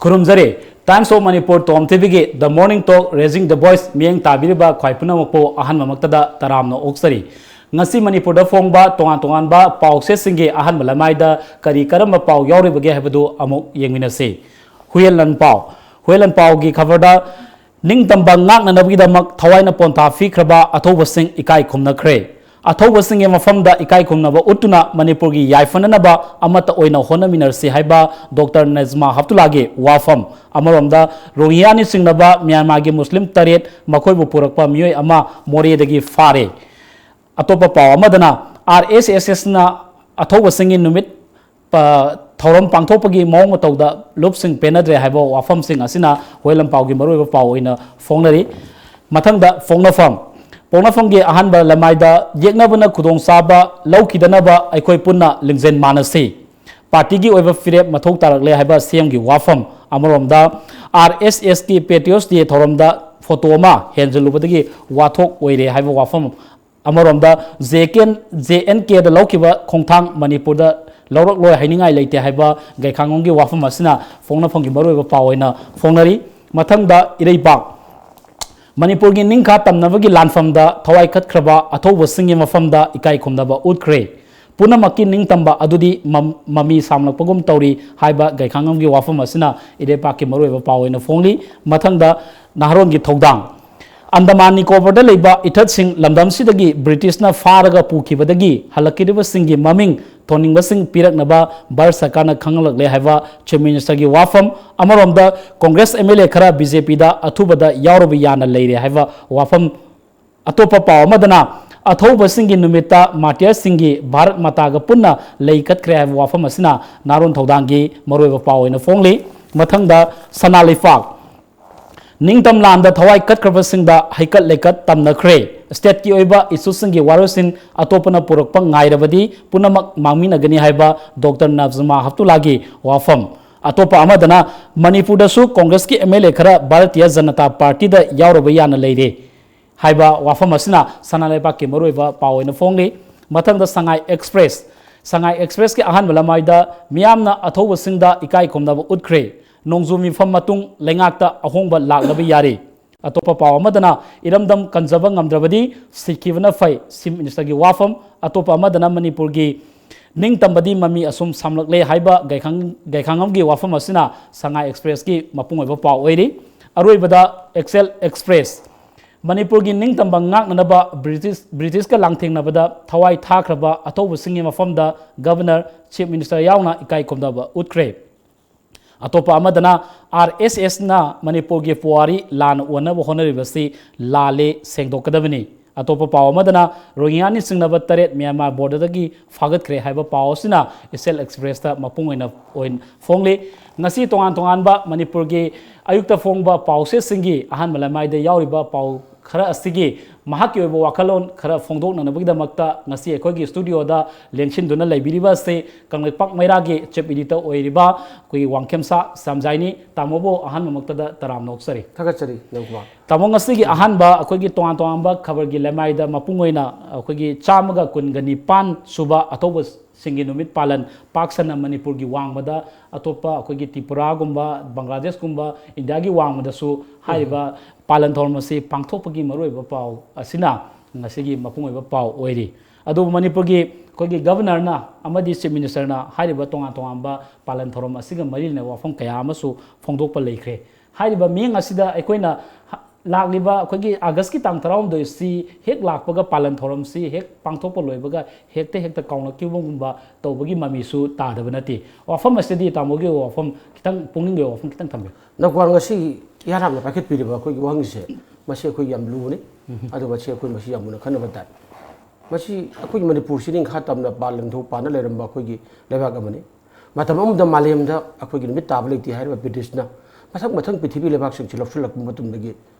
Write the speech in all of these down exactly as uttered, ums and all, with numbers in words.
ꯈꯨꯔꯨꯝꯖꯔꯤ꯫ Times of Manipur Tom ꯊꯤꯕꯤꯒꯤ The Morning Talk, Raising the Voice ꯃꯤꯠꯌꯦꯡ ꯇꯥꯕꯤꯔꯤꯕ ꯈ꯭ꯋꯥꯏ ꯄꯨꯝꯅꯃꯛꯄꯨ ꯑꯍꯥꯟꯕꯃꯛꯇꯗ ꯇꯔꯥꯝꯅ ꯑꯣꯛꯆꯔꯤ꯫ ꯉꯁꯤ ꯃꯅꯤꯄꯨꯔꯗ ꯐꯣꯡꯕ ꯇꯣꯉꯥꯟ ꯇꯣꯉꯥꯟꯕ ꯄꯥꯎꯆꯦꯁꯤꯡꯒꯤ ꯑꯍꯥꯟꯕ ꯂꯃꯥꯏꯗ ꯀꯔꯤ ꯀꯔꯝꯕ ꯄꯥꯎ ꯌꯥꯎꯔꯤꯕꯒꯦ ꯍꯥꯏꯕꯗꯨ ꯑꯃꯨꯛ ꯌꯦꯡꯃꯤꯟꯅꯁꯤ꯫ ꯍꯨꯌꯦꯟꯂꯟ ꯄꯥꯎ꯫ ꯍꯨꯌꯦꯟꯂꯟ ꯄꯥꯎꯒꯤ ꯈꯕꯔꯗ ꯅꯤꯡꯇꯝꯕ ꯉꯥꯛꯅꯅꯕꯒꯤꯗꯃꯛ ꯊꯋꯥꯏꯅ ꯄꯣꯟꯊꯥ ꯄꯤꯈ꯭ꯔꯕ ꯑꯊꯧꯕꯁꯤꯡ ꯏꯀꯥꯏ ꯈꯨꯝꯅꯈ꯭ꯔꯦ꯫ ꯑꯊꯧꯕꯁꯤꯡꯒꯤ ꯃꯐꯝꯗ ꯏꯀꯥꯏ ꯈꯨꯝꯅꯕ ꯎꯠꯇꯨꯅ ꯃꯅꯤꯄꯨꯔꯒꯤ ꯌꯥꯏꯐꯅꯅꯕ ꯑꯃꯠꯇ ꯑꯣꯏꯅ ꯍꯣꯠꯅꯃꯤꯟꯅꯔꯁꯤ ꯍꯥꯏꯕ ꯗꯣꯛꯇꯔ ꯅꯖꯃꯥ ꯍꯞꯇꯨꯂꯥꯒꯤ ꯋꯥꯐꯝ꯫ ꯑꯃꯔꯣꯝꯗ ꯔꯣꯍꯤꯡꯌꯥꯅꯤ ꯆꯤꯡꯅꯕ ꯃ꯭ꯌꯥꯟꯃꯥꯔꯒꯤ ꯃꯨꯁꯂꯤꯝ ꯇꯔꯦꯠ, ꯃꯈꯣꯏꯕꯨ ꯄꯨꯔꯛꯄ ꯃꯤꯑꯣꯏ ꯑꯃ ꯃꯣꯔꯦꯗꯒꯤ ꯐꯥꯔꯦ꯫ ꯑꯇꯣꯞꯄ ꯄꯥꯎ ꯑꯃꯗꯅ, ꯑꯥꯔ ꯑꯦꯁ ꯑꯦꯁ ꯑꯦꯁꯅ ꯑꯊꯧꯕꯁꯤꯡꯒꯤ ꯅꯨꯃꯤꯠ ꯄ-, ꯊꯧꯔꯝ ꯄꯥꯡꯊꯣꯛꯄꯒꯤ ꯃꯑꯣꯡ ꯃꯇꯧꯗ ꯂꯨꯞꯁꯤꯡ ꯄꯦꯟꯅꯗ꯭ꯔꯦ ꯍꯥꯏꯕ ꯋꯥꯐꯝꯁꯤꯡ ꯑꯁꯤꯅ ꯍꯨꯌꯦꯟꯂꯟ ꯄꯥꯎꯒꯤ ꯃꯔꯨꯑꯣꯏꯕ ꯄꯥꯎ ꯑꯣꯏꯅ ꯐꯣꯡꯅꯔꯤ꯫ ꯃꯊꯪꯗ ꯄꯣꯛꯅꯐꯝ꯫ ꯄꯣꯛꯅꯐꯝꯒꯤ ꯑꯍꯥꯟꯕ ꯂꯃꯥꯏꯗ ꯌꯦꯛꯅꯕꯅ ꯈꯨꯗꯣꯡꯆꯥꯕ ꯂꯧꯈꯤꯗꯅꯕ ꯑꯩꯈꯣꯏ ꯄꯨꯟꯅ ꯂꯤꯡꯖꯦꯜ ꯃꯥꯟꯅꯁꯤ꯫ ꯄꯥꯔꯇꯤꯒꯤ ꯑꯣꯏꯕ ꯐꯤꯔꯦꯞ ꯃꯊꯧ ꯇꯥꯔꯛꯂꯦ ꯍꯥꯏꯕ ꯁꯤ ꯑꯦꯝꯒꯤ ꯋꯥꯐꯝ꯫ ꯑꯃꯔꯣꯝꯗ, ꯑꯥꯔ ꯑꯦꯁ ꯑꯦꯁꯀꯤ Patriots Day ꯊꯧꯔꯝꯗ ꯐꯣꯇꯣ ꯑꯃ ꯍꯦꯟꯖꯜꯂꯨꯕꯗꯒꯤ ꯋꯥꯊꯣꯛ ꯑꯣꯏꯔꯦ ꯍꯥꯏꯕ ꯋꯥꯐꯝ꯫ ꯑꯃꯔꯣꯝꯗ, ꯖꯦ ꯀꯦ, ꯖꯦ ꯑꯦꯟ ꯀꯦꯗ ꯂꯧꯈꯤꯕ ꯈꯣꯡꯊꯥꯡ ꯃꯅꯤꯄꯨꯔꯗ ꯂꯧꯔꯛꯂꯣꯏ ꯍꯥꯏꯅꯤꯡꯉꯥꯏ ꯂꯩꯇꯦ ꯍꯥꯏꯕ ꯒꯩꯈꯥꯡꯉꯝꯒꯤ ꯋꯥꯐꯝ ꯑꯁꯤꯅ ꯄꯣꯛꯅꯐꯝꯒꯤ ꯃꯔꯨꯑꯣꯏꯕ ꯄꯥꯎ ꯑꯣꯏꯅ ꯐꯣꯡꯅꯔꯤ꯫ ꯃꯊꯪꯗ, ꯏꯔꯩꯄꯥꯛ꯫ ꯃꯅꯤꯄꯨꯔꯒꯤ ꯅꯤꯡꯈꯥ ꯇꯝꯅꯕꯒꯤ ꯂꯥꯟꯐꯝꯗ ꯊꯋꯥꯏ ꯀꯠꯈ꯭ꯔꯕ ꯑꯊꯧꯕꯁꯤꯡꯒꯤ ꯃꯐꯝꯗ ꯏꯀꯥꯏ ꯈꯨꯝꯅꯕ ꯎꯠꯈ꯭ꯔꯦ꯫ ꯄꯨꯝꯅꯃꯛꯀꯤ ꯅꯤꯡꯇꯝꯕ ꯑꯗꯨꯗꯤ ꯃꯝ-, ꯃꯃꯤ ꯁꯥꯝꯂꯛꯄꯒꯨꯝ ꯇꯧꯔꯤ ꯍꯥꯏꯕ ꯒꯩꯈꯥꯡꯉꯝꯒꯤ ꯋꯥꯐꯝ ꯑꯁꯤꯅ ꯏꯔꯩꯄꯥꯛꯀꯤ ꯃꯔꯨꯑꯣꯏꯕ ꯄꯥꯎ ꯑꯣꯏꯅ ꯐꯣꯡꯂꯤ꯫ ꯃꯊꯪꯗ, ꯅꯍꯥꯔꯣꯟꯒꯤ ꯊꯧꯗꯥꯡ꯫ ꯑꯟꯗꯃꯥꯟ ꯅꯤꯀꯣꯕꯔꯗ ꯂꯩꯕ ꯏꯊꯠꯁꯤꯡ ꯂꯝꯗꯝꯁꯤꯗꯒꯤ ꯕ꯭ꯔꯤꯇꯤꯁꯅ ꯐꯥꯔꯒ ꯄꯨꯈꯤꯕꯗꯒꯤ ꯍꯜꯂꯛꯀꯗꯧꯕꯁꯤꯡꯒꯤ ꯃꯃꯤꯡ ꯊꯣꯟꯅꯤꯡꯕꯁꯤꯡ ꯄꯤꯔꯛꯅꯕ ꯚꯥꯔꯠ ꯁꯔꯀꯥꯔꯅ ꯈꯪꯍꯜꯂꯛꯂꯦ ꯍꯥꯏꯕ ꯆꯤꯐ ꯃꯤꯅꯤꯁꯇꯔꯒꯤ ꯋꯥꯐꯝ꯫ ꯑꯃꯔꯣꯝꯗ, ꯀꯣꯡꯒ꯭ꯔꯦꯁ ꯑꯦꯝ ꯑꯦꯜ ꯑꯦ ꯈꯔ ꯕꯤ ꯖꯦ ꯄꯤꯗ ꯑꯊꯨꯕꯗ ꯌꯥꯎꯔꯨꯕ ꯌꯥꯅ ꯂꯩꯔꯦ ꯍꯥꯏꯕ ꯋꯥꯐꯝ꯫ ꯑꯇꯣꯞꯄ ꯄꯥꯎ ꯑꯃꯗꯅ, ꯑꯊꯧꯕꯁꯤꯡꯒꯤ ꯅꯨꯃꯤꯠꯇ ꯃꯥꯔꯇꯤꯌꯔꯁꯤꯡꯒꯤ ꯚꯥꯔꯠ ꯃꯥꯇꯥꯒ ꯄꯨꯟꯅ ꯂꯩ ꯀꯠꯈ꯭ꯔꯦ ꯍꯥꯏꯕ ꯋꯥꯐꯝ ꯑꯁꯤꯅ ꯅꯍꯥꯔꯣꯟ ꯊꯧꯗꯥꯡꯒꯤ ꯃꯔꯨꯑꯣꯏꯕ ꯄꯥꯎ ꯑꯣꯏꯅ ꯐꯣꯡꯂꯤ꯫ ꯃꯊꯪꯗ, ꯁꯅꯥ ꯂꯩꯄꯥꯛ꯫ ꯅꯤꯡꯇꯝ ꯂꯥꯟꯗ ꯊꯋꯥꯏ ꯀꯠꯈ꯭ꯔꯕꯁꯤꯡꯗ ꯍꯩꯀꯠ ꯂꯩꯀꯠ ꯇꯝꯅꯈ꯭ꯔꯦ꯫ ꯁ꯭ꯇꯦꯠꯀꯤ ꯑꯣꯏꯕ ꯏꯁꯨꯁꯤꯡꯒꯤ ꯋꯥꯔꯣꯏꯁꯤꯟ ꯑꯇꯣꯞꯄꯅ ꯄꯨꯔꯛꯄ ꯉꯥꯏꯔꯕꯗꯤ ꯄꯨꯝꯅꯃꯛ ꯃꯥꯡꯃꯤꯟꯅꯒꯅꯤ ꯍꯥꯏꯕ ꯗꯣꯛꯇꯔ ꯅꯖꯃꯥ ꯍꯞꯇꯨꯂꯥꯒꯤ ꯋꯥꯐꯝ꯫ ꯑꯇꯣꯞꯄ ꯑꯃꯗꯅ, ꯃꯅꯤꯄꯨꯔꯗꯁꯨ ꯀꯣꯡꯒ꯭ꯔꯦꯁꯀꯤ ꯑꯦꯝ ꯑꯦꯜ ꯑꯦ ꯈꯔ ꯚꯥꯔꯇꯤꯌ ꯖꯅꯇꯥ ꯄꯥꯔꯇꯤꯗ ꯌꯥꯎꯔꯕ ꯌꯥꯅ ꯂꯩꯔꯦ ꯍꯥꯏꯕ ꯋꯥꯐꯝ ꯑꯁꯤꯅ ꯁꯅꯥ ꯂꯩꯕꯥꯛꯀꯤ ꯃꯔꯨꯑꯣꯏꯕ ꯄꯥꯎ ꯑꯣꯏꯅ ꯐꯣꯡꯂꯤ꯫ ꯃꯊꯪꯗ, ꯁꯉꯥꯏ ꯑꯦꯛꯁꯄ꯭ꯔꯦꯁ꯫ ꯁꯉꯥꯏ ꯑꯦꯛꯁꯄ꯭ꯔꯦꯁꯀꯤ ꯑꯍꯥꯟꯕ ꯂꯃꯥꯏꯗ ꯃꯤꯌꯥꯝꯅ ꯑꯊꯧꯕꯁꯤꯡꯗ ꯏꯀꯥꯏ ꯈꯨꯝꯅꯕ ꯎꯠꯈ꯭ꯔꯦ꯫ ꯅꯣꯡꯖꯨ ꯃꯤꯐꯝ ꯃꯇꯨꯡ ꯂꯩꯉꯥꯛꯇ ꯑꯍꯣꯡꯕ ꯂꯥꯛꯂꯕ ꯌꯥꯔꯦ꯫ ꯑꯇꯣꯞꯄ ꯄꯥꯎ ꯑꯃꯗꯅ ꯏꯔꯝꯗꯝ ꯀꯟꯖꯕ ꯉꯝꯗ꯭ꯔꯕꯗꯤ ꯁꯤꯈꯤꯕꯅ ꯐꯩ, Chief Minister ꯒꯤ ꯋꯥꯐꯝ꯫ ꯑꯇꯣꯞꯄ ꯑꯃꯗꯅ ꯃꯅꯤꯄꯨꯔꯒꯤ ꯅꯤꯡꯇꯝꯕꯗꯤ ꯃꯃꯤ ꯑꯁꯨꯝ ꯁꯥꯝꯂꯛꯂꯦ ꯍꯥꯏꯕ ꯒꯩꯈꯥꯡ-, ꯒꯩꯈꯥꯡꯉꯝꯒꯤ ꯋꯥꯐꯝ ꯑꯁꯤꯅ ꯁꯉꯥꯏ Express ꯀꯤ ꯃꯄꯨꯡ ꯑꯣꯏꯕ ꯄꯥꯎ ꯑꯣꯏꯔꯤ꯫ ꯑꯔꯣꯏꯕꯗ Excel Express, ꯃꯅꯤꯄꯨꯔꯒꯤ ꯅꯤꯡꯇꯝꯕ ꯉꯥꯛꯅꯅꯕ ꯕ꯭ꯔꯤꯇꯤꯁ, ꯕ꯭ꯔꯤꯇꯤꯁꯀ ꯂꯥꯟꯊꯦꯡꯅꯕꯗ ꯊꯋꯥꯏ ꯊꯥꯈ꯭ꯔꯕ ꯑꯊꯧꯕꯁꯤꯡꯒꯤ ꯃꯐꯝꯗ Governor, Chief Minister ꯌꯥꯎꯅ ꯏꯀꯥꯏ ꯈꯨꯝꯅꯕ ꯎꯠꯈ꯭ꯔꯦ꯫ ꯑꯇꯣꯞꯄ ꯑꯃꯗꯅ R S S ꯅ ꯃꯅꯤꯄꯨꯔꯒꯤ ꯄꯨꯋꯥꯔꯤ ꯂꯥꯟꯅ ꯎꯍꯟꯅꯕ ꯍꯣꯠꯅꯔꯤꯕꯁꯤ ꯂꯥꯜꯂꯦ, ꯁꯦꯡꯗꯣꯛꯀꯗꯕꯅꯤ꯫ ꯑꯇꯣꯞꯄ ꯄꯥꯎ ꯑꯃꯗꯅ ꯔꯣꯍꯤꯡꯒ꯭ꯌꯥꯅꯤ ꯆꯤꯡꯅꯕ ꯇꯔꯦꯠ ꯃ꯭ꯌꯥꯟꯃꯥꯔ border ꯗꯒꯤ ꯐꯥꯒꯠꯈ꯭ꯔꯦ ꯍꯥꯏꯕ ꯄꯥꯎ ꯑꯁꯤꯅ Excel Express ꯇ ꯃꯄꯨꯡ ꯑꯣꯏꯅ, ꯑꯣꯏꯅ ꯐꯣꯡꯂꯤ꯫ ꯉꯁꯤ ꯇꯣꯉꯥꯟ ꯇꯣꯉꯥꯟꯕ ꯃꯅꯤꯄꯨꯔꯒꯤ ꯑꯌꯨꯛꯇ ꯐꯣꯡꯕ ꯄꯥꯎꯆꯦꯁꯤꯡꯒꯤ ꯑꯍꯥꯟꯕ ꯂꯃꯥꯏꯗ ꯌꯥꯎꯔꯤꯕ ꯄꯥꯎ ꯈꯔ ꯑꯁꯤꯒꯤ ꯃꯍꯥꯛꯀꯤ ꯑꯣꯏꯕ ꯋꯥꯈꯜꯂꯣꯟ ꯈꯔ ꯐꯣꯡꯗꯣꯛꯅꯅꯕꯒꯤꯗꯃꯛꯇ ꯉꯁꯤ ꯑꯩꯈꯣꯏꯒꯤ studio ꯗ ꯂꯦꯡꯁꯤꯟꯗꯨꯅ ꯂꯩꯕꯤꯔꯤꯕ ꯑꯁꯤ ꯀꯪꯂꯩꯄꯥꯛ ꯃꯩꯔꯥꯒꯤ Chief Editor ꯑꯣꯏꯔꯤꯕ ꯑꯩꯈꯣꯏꯒꯤ ꯋꯥꯡꯈꯦꯝꯁꯥ ꯁ꯭ꯌꯥꯝꯖꯥꯏꯅꯤ꯫ ꯇꯥꯃꯣꯕꯨ ꯑꯍꯥꯟꯕꯃꯛꯇꯗ ꯇꯔꯥꯝꯅ ꯑꯣꯛꯆꯔꯤ꯫ ꯊꯥꯒꯠꯆꯔꯤ, ꯅꯟꯗ ꯀꯨꯃꯥꯔ꯫ ꯇꯥꯃꯣ, ꯉꯁꯤꯒꯤ ꯑꯍꯥꯟꯕ ꯑꯩꯈꯣꯏꯒꯤ ꯇꯣꯉꯥꯟ ꯇꯣꯉꯥꯟꯕ ꯈꯕꯔꯒꯤ ꯂꯩꯃꯥꯏꯗ ꯃꯄꯨꯡ ꯑꯣꯏꯅ ꯑꯩꯈꯣꯏꯒꯤ ꯆꯥꯝꯃꯒ ꯀꯨꯟꯒ ꯅꯤꯄꯥꯟ ꯁꯨꯕ ꯑꯊꯧꯕꯁꯤꯡꯒꯤ ꯅꯨꯃꯤꯠ ꯄꯥꯂꯟ ꯄꯥꯛ ꯁꯟꯅ ꯃꯅꯤꯄꯨꯔꯒꯤ ꯋꯥꯡꯃꯗ, ꯑꯇꯣꯞꯄ ꯑꯩꯈꯣꯏꯒꯤ ꯇ꯭ꯔꯤꯄꯨꯔꯥꯒꯨꯝꯕ, ꯕꯪꯒ꯭ꯂꯥꯗꯦꯁꯀꯨꯝꯕ, ꯏꯟꯗꯤꯌꯥꯒꯤ ꯋꯥꯡꯃꯗꯁꯨ ꯍꯥꯏꯔꯤꯕ ꯄꯥꯂꯟ ꯊꯧꯔꯝ ꯑꯁꯤ ꯄꯥꯡꯊꯣꯛꯄꯒꯤ ꯃꯔꯨꯑꯣꯏꯕ ꯄꯥꯎ ꯑꯁꯤꯅ ꯉꯁꯤꯒꯤ ꯃꯄꯨꯡ ꯑꯣꯏꯕ ꯄꯥꯎ ꯑꯣꯏꯔꯤ꯫ ꯑꯗꯨꯕꯨ ꯃꯅꯤꯄꯨꯔꯒꯤ ꯑꯩꯈꯣꯏꯒꯤ Governor ꯅ ꯑꯃꯗꯤ Chief Minister ꯅ ꯍꯥꯏꯔꯤꯕ ꯇꯣꯉꯥꯟ ꯇꯣꯉꯥꯟꯕ ꯄꯥꯂꯟ ꯊꯧꯔꯝ ꯑꯁꯤꯒ ꯃꯔꯤ ꯂꯩꯅꯕ ꯋꯥꯐꯝ ꯀꯌꯥ ꯑꯃꯁꯨ ꯐꯣꯡꯗꯣꯛꯄ ꯂꯩꯈ꯭ꯔꯦ꯫ ꯍꯥꯏꯔꯤꯕ ꯃꯤꯠꯌꯦꯡ ꯑꯁꯤꯗ ꯑꯩꯈꯣꯏꯅ ꯍ-, ꯂꯥꯛꯂꯤꯕ ꯑꯩꯈꯣꯏꯒꯤ August ꯀꯤ ꯇꯥꯡ ꯇꯔꯥꯍꯨꯝꯗꯣꯏꯁꯤ ꯍꯦꯛ ꯂꯥꯛꯄꯒ ꯄꯥꯂꯟ ꯊꯧꯔꯝꯁꯤ ꯍꯦꯛ ꯄꯥꯡꯊꯣꯛꯄ ꯂꯣꯏꯕꯒ ꯍꯦꯛꯇ, ꯍꯦꯛꯇ ꯀꯥꯎꯅꯈꯤꯕꯒꯨꯝꯕ ꯇꯧꯕꯒꯤ ꯃꯃꯤꯁꯨ ꯇꯥꯗꯕ ꯅꯠꯇꯦ꯫ ꯋꯥꯐꯝ ꯑꯁꯤꯗꯤ ꯇꯥꯃꯣꯒꯤ ꯋꯥꯐꯝ ꯈꯤꯇꯪ, ꯄꯨꯛꯅꯤꯡꯒꯤ ꯋꯥꯐꯝ ꯈꯤꯇꯪ ꯊꯝꯕꯤꯌꯨ꯫ ꯅꯟꯗ ꯀꯨꯃꯥꯔ, ꯉꯁꯤ ꯏꯍꯥꯟ ꯍꯥꯟꯅ ꯄꯥꯏꯈꯠꯄꯤꯔꯤꯕ ꯑꯩꯈꯣꯏꯒꯤ ꯋꯥꯍꯪꯁꯦ, ꯃꯁꯤ ꯑꯩꯈꯣꯏꯒꯤ ꯌꯥꯝ ꯂꯨꯕꯅꯤ꯫ ꯑꯗꯨꯒ ꯃꯁꯤ ꯑꯩꯈꯣꯏ ꯃꯁꯤ ꯌꯥꯝ ꯃꯨꯟꯅ ꯈꯟꯅꯕ ꯇꯥꯏ꯫ ꯃꯁꯤ ꯑꯩꯈꯣꯏꯒꯤ ꯃꯅꯤꯄꯨꯔꯁꯤ ꯅꯤꯡꯈꯥ ꯇꯝꯅ ꯄꯥꯂꯟ ꯊꯧ ꯄꯥꯟꯅ ꯂꯩꯔꯝꯕ ꯑꯩꯈꯣꯏꯒꯤ ꯂꯩꯕꯥꯛ ꯑꯃꯅꯤ꯫ ꯃꯇꯝ ꯑꯃꯗ ꯃꯥꯂꯦꯝꯗ ꯑꯩꯈꯣꯏꯒꯤ ꯅꯨꯃꯤꯠ ꯇꯥꯕ ꯂꯩꯇꯦ ꯍꯥꯏꯔꯤꯕ ꯕ꯭ꯔꯤꯇꯤꯁꯅ ꯃꯊꯪ ꯃꯊꯪ ꯄ꯭ꯔꯤꯊꯤꯕꯤ ꯂꯩꯕꯥꯛꯁꯤꯡꯁꯤ ꯂꯧꯁꯤꯜꯂꯛꯄ ꯃꯇꯝꯗꯒꯤ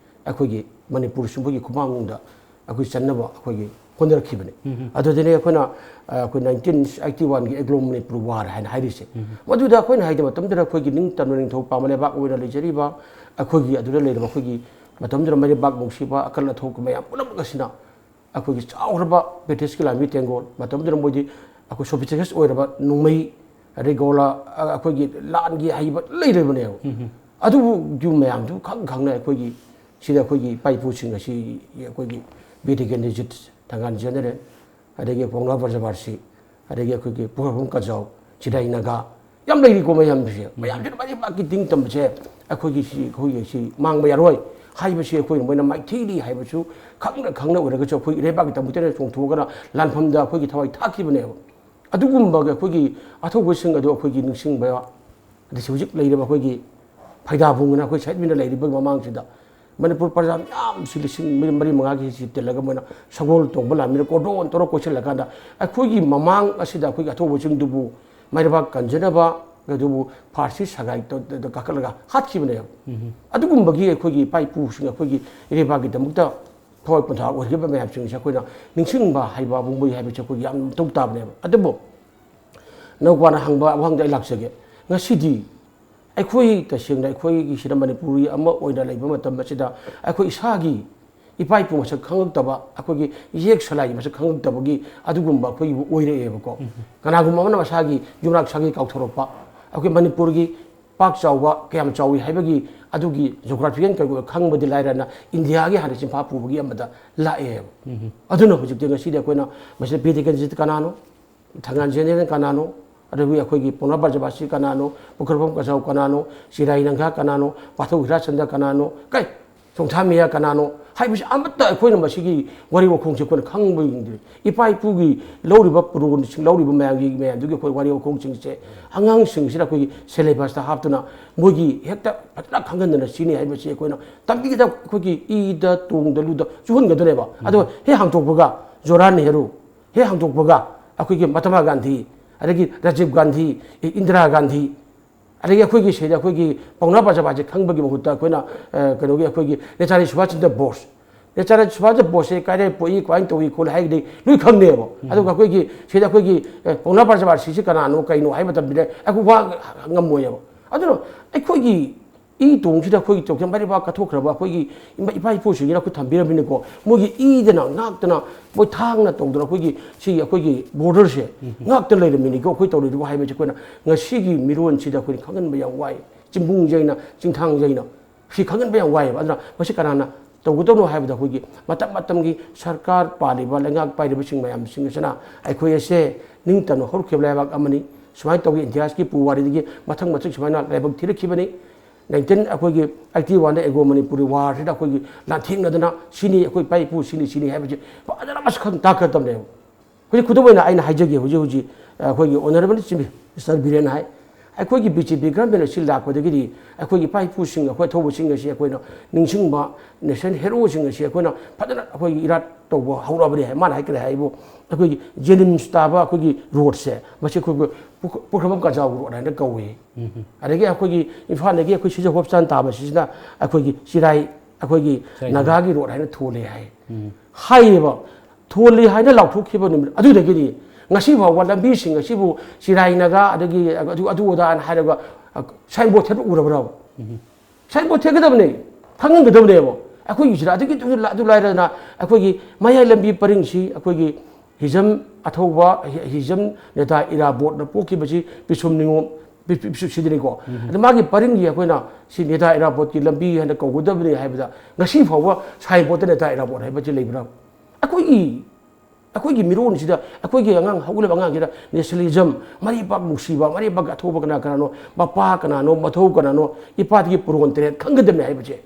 ꯑꯩꯈꯣꯏꯒꯤ ꯃꯅꯤꯄꯨꯔꯁꯤ ꯃꯈꯣꯏꯒꯤ ꯈꯨꯃꯥꯡꯗ ꯑꯩꯈꯣꯏ ꯆꯟꯅꯕ ꯑꯩꯈꯣꯏꯒꯤ ꯍꯣꯠꯅꯔꯛꯈꯤꯕꯅꯤ꯫ ꯑꯗꯨꯗꯨꯅ ꯑꯩꯈꯣꯏꯅ, ꯑ, ꯑꯩꯈꯣꯏ nineteen eighty one ꯒꯤ Anglo Manipur War ꯍꯥꯏꯅ ꯍꯥꯏꯔꯤꯁꯦ꯫ ꯃꯗꯨꯗ ꯑꯩꯈꯣꯏꯅ ꯍꯥꯏꯗꯤ ꯃꯇꯝꯗꯨꯗ ꯑꯩꯈꯣꯏꯒꯤ ꯅꯤꯡꯇꯝꯅ ꯅꯤꯡꯊꯧ ꯄꯥꯝꯕ ꯂꯩꯕꯥꯛ ꯑꯣꯏꯅ ꯂꯩꯖꯔꯤꯕ ꯑꯩꯈꯣꯏꯒꯤ ꯑꯗꯨꯗ ꯂꯩꯔꯤꯕ ꯑꯩꯈꯣꯏꯒꯤ ꯃꯇꯝꯗꯨꯗ ꯃꯔꯩꯕꯥꯛ ꯅꯨꯡꯁꯤꯕ ꯑꯀꯜ ꯑꯊꯧ ꯃꯌꯥꯝ ꯄꯨꯝꯅꯃꯛ ꯑꯁꯤꯅ ꯑꯩꯈꯣꯏꯒꯤ ꯆꯥꯎꯈ꯭ꯔꯕ ꯕ꯭ꯔꯤꯇꯤꯁꯀꯤ ꯂꯥꯟꯃꯤ ꯇꯦꯡꯒꯣꯜ, ꯃꯇꯝꯗꯨꯗ ꯃꯣꯏꯗꯤ ꯑꯩꯈꯣꯏ sophisticated ꯑꯣꯏꯔꯕ ꯅꯣꯡꯃꯩ, ꯔꯤꯒꯣꯂꯥ, ꯑ, ꯑꯩꯈꯣꯏꯒꯤ ꯂꯥꯟꯒꯤ ꯍꯩꯕ ꯂꯩꯔꯤꯕꯅꯦꯕ꯫ ꯑꯗꯨꯕꯨ ꯃꯌꯥꯝꯗꯨ ꯈꯪ ꯈꯪꯅ ꯑꯩꯈꯣꯏꯒꯤ ꯁꯤꯗ ꯑꯩꯈꯣꯏꯒꯤ ꯏꯄꯥ ꯏꯄꯨꯁꯤꯡ ꯑꯁꯤ ꯑꯩꯈꯣꯏꯒꯤ ꯕꯤꯔ ꯇꯤꯀꯦꯟꯗ꯭ꯔꯖꯤꯠ, ꯊꯪꯒꯥꯜ ꯖꯦꯅꯔꯦꯜ, ꯑꯗꯒꯤ ꯄꯥꯎꯅꯥ ꯕ꯭ꯔꯖꯕꯥꯁꯤ, ꯑꯗꯒꯤ ꯑꯩꯈꯣꯏꯒꯤ ꯄꯨꯈ꯭ꯔꯝꯕꯝ ꯀꯖꯥꯎ, ꯆꯤꯔꯥꯏ ꯅꯥꯒꯥ, ꯌꯥꯝ ꯂꯩꯔꯤꯀꯣ ꯃꯌꯥꯝꯁꯦ꯫ ꯃꯌꯥꯝꯁꯤꯅ ꯃꯥꯒꯤ ꯃꯥꯒꯤ ꯇꯤꯡ ꯇꯝꯕꯁꯦ ꯑꯩꯈꯣꯏꯒꯤ ꯁꯤ, ꯑꯩꯈꯣꯏꯒꯤ ꯁꯤ ꯃꯥꯡꯕ ꯌꯥꯔꯣꯏ ꯍꯥꯏꯕꯁꯤ ꯑꯩꯈꯣꯏꯅ ꯃꯣꯏꯅ ꯃꯥꯏꯊꯤꯔꯤ ꯍꯥꯏꯕꯁꯨ ꯈꯪꯅ ꯈꯪꯅ ꯑꯣꯏꯔꯒꯁꯨ ꯑꯩꯈꯣꯏ ꯏꯔꯩꯕꯥꯛꯀꯤꯗꯃꯛꯇ ꯆꯣꯡꯊꯣꯛꯑꯒꯅ ꯂꯥꯟꯐꯝꯗ ꯑꯩꯈꯣꯏꯒꯤ ꯊꯋꯥꯏ ꯊꯥꯛꯈꯤꯕꯅꯦꯕ꯫ ꯑꯗꯨꯒꯨꯝꯕꯒꯤ ꯑꯩꯈꯣꯏꯒꯤ ꯑꯊꯧꯕꯁꯤꯡ ꯑꯗꯨ ꯑꯩꯈꯣꯏꯒꯤ ꯅꯤꯡꯁꯤꯡꯕ, ꯑꯗꯁꯨ ꯍꯧꯖꯤꯛ ꯂꯩꯔꯤꯕ ꯑꯩꯈꯣꯏꯒꯤ ꯐꯩꯗꯥꯕꯨꯡꯅ ꯑꯩꯈꯣꯏ ꯁꯥꯏꯠ ꯃꯤꯅ ꯂꯩꯔꯤꯕ ꯃꯃꯥꯡꯁꯤꯗ ꯃꯅꯤꯄꯨꯔ ꯄ꯭ꯔꯖꯥ ꯃꯌꯥꯝꯁꯤ ꯂꯤꯁꯤꯡ ꯃꯔꯤ, ꯃꯔꯤ ꯃꯉꯥꯒꯤ ꯁꯤ ꯇꯤꯜꯂꯒ ꯃꯣꯏꯅ ꯁꯒꯣꯜ ꯇꯣꯡꯕ ꯂꯥꯟꯃꯤꯅ ꯀꯣꯔꯗꯣꯟ ꯇꯧꯔ ꯀꯣꯏꯁꯤꯜꯂꯀꯥꯟꯗ ꯑꯩꯈꯣꯏꯒꯤ ꯃꯃꯥꯡ ꯑꯁꯤꯗ ꯑꯩꯈꯣꯏꯒꯤ ꯑꯊꯧꯕꯁꯤꯡꯗꯨꯕꯨ ꯃꯩꯔꯥꯕꯥꯛ ꯀꯟꯖꯅꯕ ꯑꯗꯨꯕꯨ ꯐꯥꯔꯁꯤ ꯁꯒꯥꯏ ꯇ-, ꯇ-, ꯇ-, ꯀꯥꯈꯠꯂꯒ ꯍꯥꯠꯈꯤꯕꯅꯦꯕ꯫ ꯑꯗꯨꯒꯨꯝꯕꯒꯤ ꯑꯩꯈꯣꯏꯒꯤ ꯏꯄꯥ ꯏꯄꯨꯁꯤꯡ ꯑꯩꯈꯣꯏꯒꯤ ꯏꯔꯩꯕꯥꯛꯀꯤꯗꯃꯛꯇ ꯊꯋꯥꯏ ꯄꯣꯟꯊꯥ ꯑꯣꯏꯈꯤꯕ ꯃꯌꯥꯝꯁꯤꯡꯁꯦ ꯑꯩꯈꯣꯏꯅ ꯅꯤꯡꯁꯤꯡꯕ ꯍꯩꯕ ꯄꯨꯡꯕꯣꯏ ꯍꯥꯏꯕꯁꯦ ꯑꯩꯈꯣꯏꯒꯤ ꯌꯥꯝ ꯃꯊꯧ ꯇꯥꯕꯅꯦꯕ꯫ ꯑꯗꯨꯕꯨ ꯅꯧꯄꯥꯅ ꯍꯪꯕ ꯋꯥꯍꯪꯗ ꯑꯩ ꯂꯥꯛꯆꯒꯦ꯫ ꯉꯁꯤꯗꯤ ꯑꯩꯈꯣꯏ ꯇꯁꯦꯡꯅ ꯑꯩꯈꯣꯏꯒꯤꯁꯤꯗ ꯃꯅꯤꯄꯨꯔꯤ ꯑꯃ ꯑꯣꯏꯅ ꯂꯩꯕ ꯃꯇꯝ ꯑꯁꯤꯗ ꯑꯩꯈꯣꯏ ꯏꯁꯥꯒꯤ ꯏꯄꯥ ꯏꯄꯨ ꯃꯁꯛ ꯈꯪꯉꯛꯇꯕ, ꯑꯩꯈꯣꯏꯒꯤ ꯏꯌꯦꯛ ꯁꯂꯥꯏꯒꯤ ꯃꯁꯛ ꯈꯪꯉꯛꯇꯕꯒꯤ ꯑꯗꯨꯒꯨꯝꯕ ꯑꯩꯈꯣꯏꯒꯤꯕꯨ ꯑꯣꯏꯔꯛꯑꯦꯕꯀꯣ꯫ ꯀꯅꯥꯒꯨꯝꯕ ꯑꯃꯅ ꯃꯁꯥꯒꯤ ꯌꯨꯝꯅꯥꯛ ꯁꯥꯒꯩ ꯀꯥꯎꯊꯣꯔꯛꯄ, ꯑꯩꯈꯣꯏ ꯃꯅꯤꯄꯨꯔꯒꯤ ꯄꯥꯛ ꯆꯥꯎꯕ ꯀꯌꯥꯝ ꯆꯥꯎꯏ ꯍꯥꯏꯕꯒꯤ ꯑꯗꯨꯒꯤ ꯖꯣꯒ꯭ꯔꯥꯐꯤꯀꯦꯜ ꯀꯩꯒꯨꯝꯕ ꯈꯪꯕꯗꯤ ꯂꯥꯏꯔꯅ ꯏꯟꯗꯤꯌꯥꯒꯤ ꯍꯥꯟꯅ ꯆꯤꯟꯐꯥ ꯄꯨꯕꯒꯤ ꯑꯃꯗ ꯂꯥꯛꯑꯦꯕ꯫ ꯑꯗꯨꯅ ꯍꯧꯖꯤꯛꯇꯤ ꯉꯁꯤꯗꯤ ꯑꯩꯈꯣꯏꯅ ꯃꯁꯤꯗ ꯕꯤꯔ ꯇꯤꯀꯦꯟꯗ꯭ꯔꯖꯤꯠ ꯀꯅꯥꯅꯣ, ꯊꯪꯒꯥꯜ ꯖꯦꯅꯔꯦꯜ ꯀꯅꯥꯅꯣ, ꯑꯗꯨꯒ ꯑꯩꯈꯣꯏꯒꯤ ꯄꯥꯎꯅꯥ ꯕ꯭ꯔꯖꯕꯥꯁꯤ ꯀꯅꯥꯅꯣ, ꯄꯨꯈ꯭ꯔꯝꯕꯝ ꯀꯖꯥꯎ ꯀꯅꯥꯅꯣ, ꯆꯤꯔꯥꯏ ꯅꯥꯒꯥ ꯀꯅꯥꯅꯣ, ꯋꯥꯊꯧ ꯍꯤꯔꯥꯆꯟꯗ꯭ꯔ ꯀꯅꯥꯅꯣ, ꯀꯩ ꯆꯣꯡꯊꯥꯃꯤꯌꯥ ꯀꯅꯥꯅꯣ ꯍꯥꯏꯕꯁꯤ ꯑꯃꯠꯇ ꯑꯩꯈꯣꯏꯅ ꯃꯁꯤꯒꯤ ꯋꯥꯔꯤ ꯋꯥꯈꯣꯡꯁꯦ ꯑꯩꯈꯣꯏꯅ ꯈꯪꯕ ꯉꯝꯗ꯭ꯔꯤ꯫ ꯏꯄꯥ ꯏꯄꯨꯒꯤ ꯂꯧꯔꯤꯕ ꯄꯨꯔꯣꯟꯁꯤꯡ, ꯂꯧꯔꯤꯕ ꯃꯌꯥꯝꯒꯤ, ꯃꯌꯥꯝꯗꯨꯒꯤ ꯑꯩꯈꯣꯏ ꯋꯥꯔꯤ ꯋꯥꯈꯣꯡꯁꯤꯡꯁꯦ ꯑꯉꯥꯡꯁꯤꯡꯁꯤꯗ ꯑꯩꯈꯣꯏꯒꯤ ꯁꯦꯂꯦꯕꯁꯇ ꯍꯥꯞꯇꯨꯅ ꯃꯣꯏꯒꯤ ꯍꯦꯛꯇ ꯐꯖꯅ ꯈꯪꯍꯟꯗꯅ ꯁꯤꯅꯤ ꯍꯥꯏꯕꯁꯤ ꯑꯩꯈꯣꯏꯅ ꯇꯝꯕꯤꯒꯗꯕ, ꯑꯩꯈꯣꯏꯒꯤ ꯏꯗ ꯇꯣꯡꯗ ꯂꯨꯗ ꯆꯨꯍꯟꯒꯗꯣꯏꯅꯦꯕ꯫ ꯑꯗꯣ ꯍꯦꯛ ꯍꯥꯡꯇꯣꯛꯄꯒ ꯖꯣꯔꯥ ꯅꯦꯍꯔꯨ, ꯍꯦꯛ ꯍꯥꯡꯗꯣꯛꯄꯒ ꯑꯩꯈꯣꯏꯒꯤ ꯃꯍꯥꯇꯃꯥ ꯒꯥꯟꯙꯤ, ꯑꯗꯒꯤ ꯔꯥꯖꯤꯕ ꯒꯥꯟꯙꯤ, ꯏ-, ꯏꯟꯗꯤꯔꯥ ꯒꯥꯟꯙꯤ, ꯑꯗꯒꯤ ꯑꯩꯈꯣꯏꯒꯤ ꯁꯤꯗ ꯑꯩꯈꯣꯏꯒꯤ ꯄꯥꯎꯅꯥ ꯕ꯭ꯔꯖꯕꯥꯁꯤ ꯈꯪꯕꯒꯤ ꯃꯍꯨꯠꯇ ꯑꯩꯈꯣꯏꯅ, ꯑ, ꯀꯩꯅꯣꯒꯤ ꯑꯩꯈꯣꯏꯒꯤ ꯅꯦꯇꯥꯖꯤ ꯁꯨꯚꯥꯁ ꯆꯟꯗ꯭ꯔ ꯕꯣꯁ, ꯅꯦꯇꯥꯖꯤ ꯁꯨꯚꯥꯁ ꯆꯟꯗ꯭ꯔ ꯕꯣꯁꯁꯦ ꯀꯥꯏꯗ ꯄꯣꯛꯏ, ꯀꯃꯥꯏꯅ ꯇꯧꯏ ꯈꯣꯠꯂꯤ ꯍꯥꯏꯒꯗꯤ ꯂꯣꯏ ꯈꯪꯅꯦꯕ꯫ ꯑꯗꯨꯒ ꯑꯩꯈꯣꯏꯒꯤ ꯁꯤꯗ ꯑꯩꯈꯣꯏꯒꯤ, ꯑ, ꯄꯥꯎꯅꯥ ꯕ꯭ꯔꯖꯕꯥꯁꯤꯁꯤ ꯀꯅꯥꯅꯣ ꯀꯩꯅꯣ ꯍꯥꯏꯕ ꯃꯇꯝꯗ ꯑꯩꯈꯣꯏ ꯋꯥ ꯉꯝꯃꯣꯏꯑꯕ꯫ ꯑꯗꯨꯅ ꯑꯩꯈꯣꯏꯒꯤ ꯏ ꯇꯣꯡꯁꯤꯗ ꯑꯩꯈꯣꯏꯒꯤ ꯇꯧꯈꯤꯕ ꯃꯔꯩꯕꯥꯛ ꯀꯠꯊꯣꯛꯈ꯭ꯔꯕ ꯑꯩꯈꯣꯏꯒꯤ ꯏꯃꯥ-, ꯏꯄꯥ ꯏꯄꯨꯁꯤꯡꯁꯤꯅ ꯑꯩꯈꯣꯏ ꯊꯝꯕꯤꯔꯝꯃꯤꯅꯤꯀꯣ꯫ ꯃꯣꯏꯒꯤ ꯏꯗꯅ ꯉꯥꯛꯇꯅ, ꯃꯣꯏ ꯊꯥꯡꯅ ꯇꯧꯗꯅ ꯑꯩꯈꯣꯏꯒꯤ ꯁꯤꯒꯤ ꯑꯩꯈꯣꯏꯒꯤ borderꯁꯦ ꯉꯥꯛꯇ ꯂꯩꯔꯝꯃꯤꯅꯤꯀꯣ꯫ ꯑꯩꯈꯣꯏ ꯇꯧꯔꯤꯗꯨꯕꯨ ꯍꯥꯏꯕꯁꯦ ꯑꯩꯈꯣꯏꯅ ꯉꯁꯤꯒꯤ ꯃꯤꯔꯣꯟꯁꯤꯗ ꯑꯩꯈꯣꯏꯅ ꯈꯪꯍꯟꯕ ꯌꯥꯝ ꯋꯥꯏ꯫ ꯆꯤꯡꯕꯨꯡ ꯌꯩꯅ, ꯆꯤꯡꯊꯥꯡ ꯌꯩꯅ ꯁꯤ ꯈꯪꯍꯟꯕ ꯌꯥꯝ ꯋꯥꯏꯑꯦꯕ꯫ ꯑꯗꯨꯅ ꯃꯁꯤ ꯀꯅꯥꯅ ꯇꯧꯒꯗꯧꯅꯣ ꯍꯥꯏꯕꯗ ꯑꯩꯈꯣꯏꯒꯤ ꯃꯇꯝ ꯃꯇꯝꯒꯤ ꯁꯔꯀꯥꯔ ꯄꯥꯜꯂꯤꯕ, ꯂꯩꯉꯥꯛ ꯄꯥꯏꯔꯤꯕꯁꯤꯡ ꯃꯌꯥꯝꯁꯤꯡ ꯑꯁꯤꯅ ꯑꯩꯈꯣꯏ ꯑꯁꯦ ꯅꯤꯡꯇꯝꯅ ꯍꯧꯔꯛꯈꯤꯕ ꯂꯩꯕꯥꯛ ꯑꯃꯅꯤ꯫ ꯁꯨꯃꯥꯏꯅ ꯇꯧꯒꯤ ꯏꯇꯤꯍꯥꯁꯀꯤ ꯄꯨꯋꯥꯔꯤꯗꯒꯤ ꯃꯊꯪ ꯃꯊꯪ ꯁꯨꯃꯥꯏꯅ ꯂꯥꯏꯕꯛ ꯊꯤꯔꯛꯈꯤꯕꯅꯤ꯫ ꯅꯥꯏꯟꯇꯤꯟ ꯑꯩꯈꯣꯏꯒꯤ ꯑꯩꯠꯇꯤ ꯋꯥꯟꯗ ꯑꯦꯒ꯭ꯔꯣ ꯃꯅꯤꯄꯨꯔꯤ ꯋꯥꯔꯁꯤꯗ ꯑꯩꯈꯣꯏꯒꯤ ꯂꯥꯟꯊꯦꯡꯅꯗꯅ ꯁꯤꯅꯤ, ꯑꯩꯈꯣꯏ ꯏꯄꯥ ꯏꯄꯨ ꯁꯤꯅꯤ, ꯁꯤꯅꯤ ꯍꯥꯏꯕꯁꯦ ꯐꯖꯅ ꯃꯁꯛ ꯈꯪ ꯇꯥꯛꯀꯗꯕꯅꯦꯕ꯫ ꯍꯧꯖꯤꯛ ꯈꯨꯗꯝ ꯑꯣꯏꯅ ꯑꯩꯅ ꯍꯥꯏꯖꯒꯦ, ꯍꯧꯖꯤꯛ ꯍꯧꯖꯤꯛ ꯑꯩꯈꯣꯏꯒꯤ honourable chief minister ꯕꯤꯔꯦꯟ ꯍꯥꯏ, ꯑꯩꯈꯣꯏꯒꯤ BJP government ꯑꯁꯤ ꯂꯥꯛꯄꯗꯒꯤꯗꯤ ꯑꯩꯈꯣꯏꯒꯤ ꯏꯄꯥ ꯏꯄꯨꯁꯤꯡ, ꯑꯩꯈꯣꯏ ꯑꯊꯧꯕꯁꯤꯡ ꯑꯁꯤ ꯑꯩꯈꯣꯏꯅ ꯅꯤꯡꯁꯤꯡꯕ, national heroꯁꯤꯡ ꯑꯁꯤ ꯑꯩꯈꯣꯏꯅ ꯐꯖꯅ ꯑꯩꯈꯣꯏꯒꯤ ꯏꯔꯥꯠ ꯇꯧꯕ ꯍꯧꯔꯛꯑꯕꯅꯤ ꯍꯥꯏ꯫ ꯃꯥꯅ ꯍꯥꯏ ꯀꯔꯤ ꯍꯥꯏꯕꯨ, ꯑꯩꯈꯣꯏꯒꯤ JNIMS ꯇꯥꯕ ꯑꯩꯈꯣꯏꯒꯤ roadꯁꯦ, ꯃꯁꯤ ꯑꯩꯈꯣꯏ ꯄꯨꯈ-, ꯄꯨꯈ꯭ꯔꯝꯕꯝ ꯀꯖꯥꯎ road ꯍꯥꯏꯅ ꯀꯧꯏ꯫ ꯑꯗꯒꯤ ꯑꯩꯈꯣꯏꯒꯤ ꯏꯝꯐꯥꯜꯗꯒꯤ ꯑꯩꯈꯣꯏ ꯁꯤꯖ ꯍꯣꯁꯄꯤꯇꯥꯜ ꯇꯥꯕꯁꯤꯁꯤꯅ ꯑꯩꯈꯣꯏꯒꯤ ꯆꯤꯔꯥꯏ, ꯑꯩꯈꯣꯏꯒꯤ ꯆꯤꯔꯥꯏ ꯅꯥꯒꯥꯒꯤ road ꯍꯥꯏꯅ ꯊꯣꯜꯂꯤ ꯍꯥꯏ꯫ ꯍꯥꯏꯌꯦꯕ꯫ ꯊꯣꯜꯂꯤ ꯍꯥꯏꯅ ꯂꯥꯎꯊꯣꯛꯈꯤꯕ ꯅꯨꯃꯤꯠ ꯑꯗꯨꯗꯒꯤꯗꯤ ꯉꯁꯤ ꯐꯥꯎꯕ ꯂꯝꯕꯤꯁꯤꯡ ꯑꯁꯤꯕꯨ ꯆꯤꯔꯥꯏ ꯅꯥꯒꯥ ꯑꯗꯒꯤ ꯑꯗꯨ, ꯑꯗꯨ ꯑꯗꯥꯅ ꯍꯥꯏꯔꯒ, ꯑ, signboard ꯊꯦꯠꯄ ꯎꯔꯕ꯭ꯔꯕ? Signboard ꯊꯦꯠꯀꯗꯕꯅꯦ, ꯈꯪꯍꯟꯒꯗꯕꯅꯦꯕ꯫ ꯑꯩꯈꯣꯏꯒꯤꯁꯤꯗ ꯑꯗꯨꯒꯤ, ꯑꯗꯨ ꯂꯥꯏꯔꯗꯅ ꯑꯩꯈꯣꯏꯒꯤ ꯃꯌꯥꯏ ꯂꯝꯕꯤ ꯄꯔꯤꯡꯁꯤ ꯑꯩꯈꯣꯏꯒꯤ ꯍꯤꯖꯝ ꯑꯊꯧꯕ, ꯍꯤ-, ꯍꯤꯖꯝ ꯅꯦꯇꯥ ꯏꯔꯥꯕꯣꯠꯅ ꯄꯣꯛꯈꯤꯕꯁꯤ ꯄꯤꯁꯨꯝ ꯅꯤꯉꯣꯝ, ꯄꯤ-, ꯄꯤ-, ꯄꯤꯁꯨꯝ ꯁꯤꯗꯅꯤꯀꯣ꯫ ꯑꯗ ꯃꯥꯒꯤ ꯄꯔꯤꯡꯒꯤ ꯑꯩꯈꯣꯏꯅ ꯁꯤ ꯅꯦꯇꯥ ꯏꯔꯥꯕꯣꯠꯀꯤ ꯂꯝꯕꯤ ꯍꯥꯏꯅ ꯀꯧꯒꯗꯕꯅꯤ ꯍꯥꯏꯕꯗ ꯉꯁꯤ ꯐꯥꯎꯕ signboardꯇ ꯅꯦꯇꯥ ꯏꯔꯥꯕꯣꯠ ꯍꯥꯏꯕꯁꯤ ꯂꯩꯕ꯭ꯔꯥ? ꯑꯩꯈꯣꯏꯒꯤ, ꯑꯩꯈꯣꯏꯒꯤ ꯃꯤꯔꯣꯟꯁꯤꯗ, ꯑꯩꯈꯣꯏꯒꯤ ꯑꯉꯥꯡ, ꯍꯧꯒꯠꯂꯤꯕ ꯑꯉꯥꯡꯁꯤꯗ nationalism, ꯃꯔꯩꯕꯥꯛ ꯅꯨꯡꯁꯤꯕ, ꯃꯔꯩꯕꯥꯛꯀꯤ ꯑꯊꯧꯕ ꯀꯅꯥ ꯀꯅꯥꯅꯣ, ꯃꯄꯥ ꯀꯅꯥꯅꯣ, ꯃꯊꯧ ꯀꯅꯥꯅꯣ, ꯏꯄꯥꯗꯒꯤ ꯄꯨꯔꯣꯟ ꯇꯔꯦꯠ ꯈꯪꯒꯗꯕꯅꯤ ꯍꯥꯏꯕꯁꯦ꯫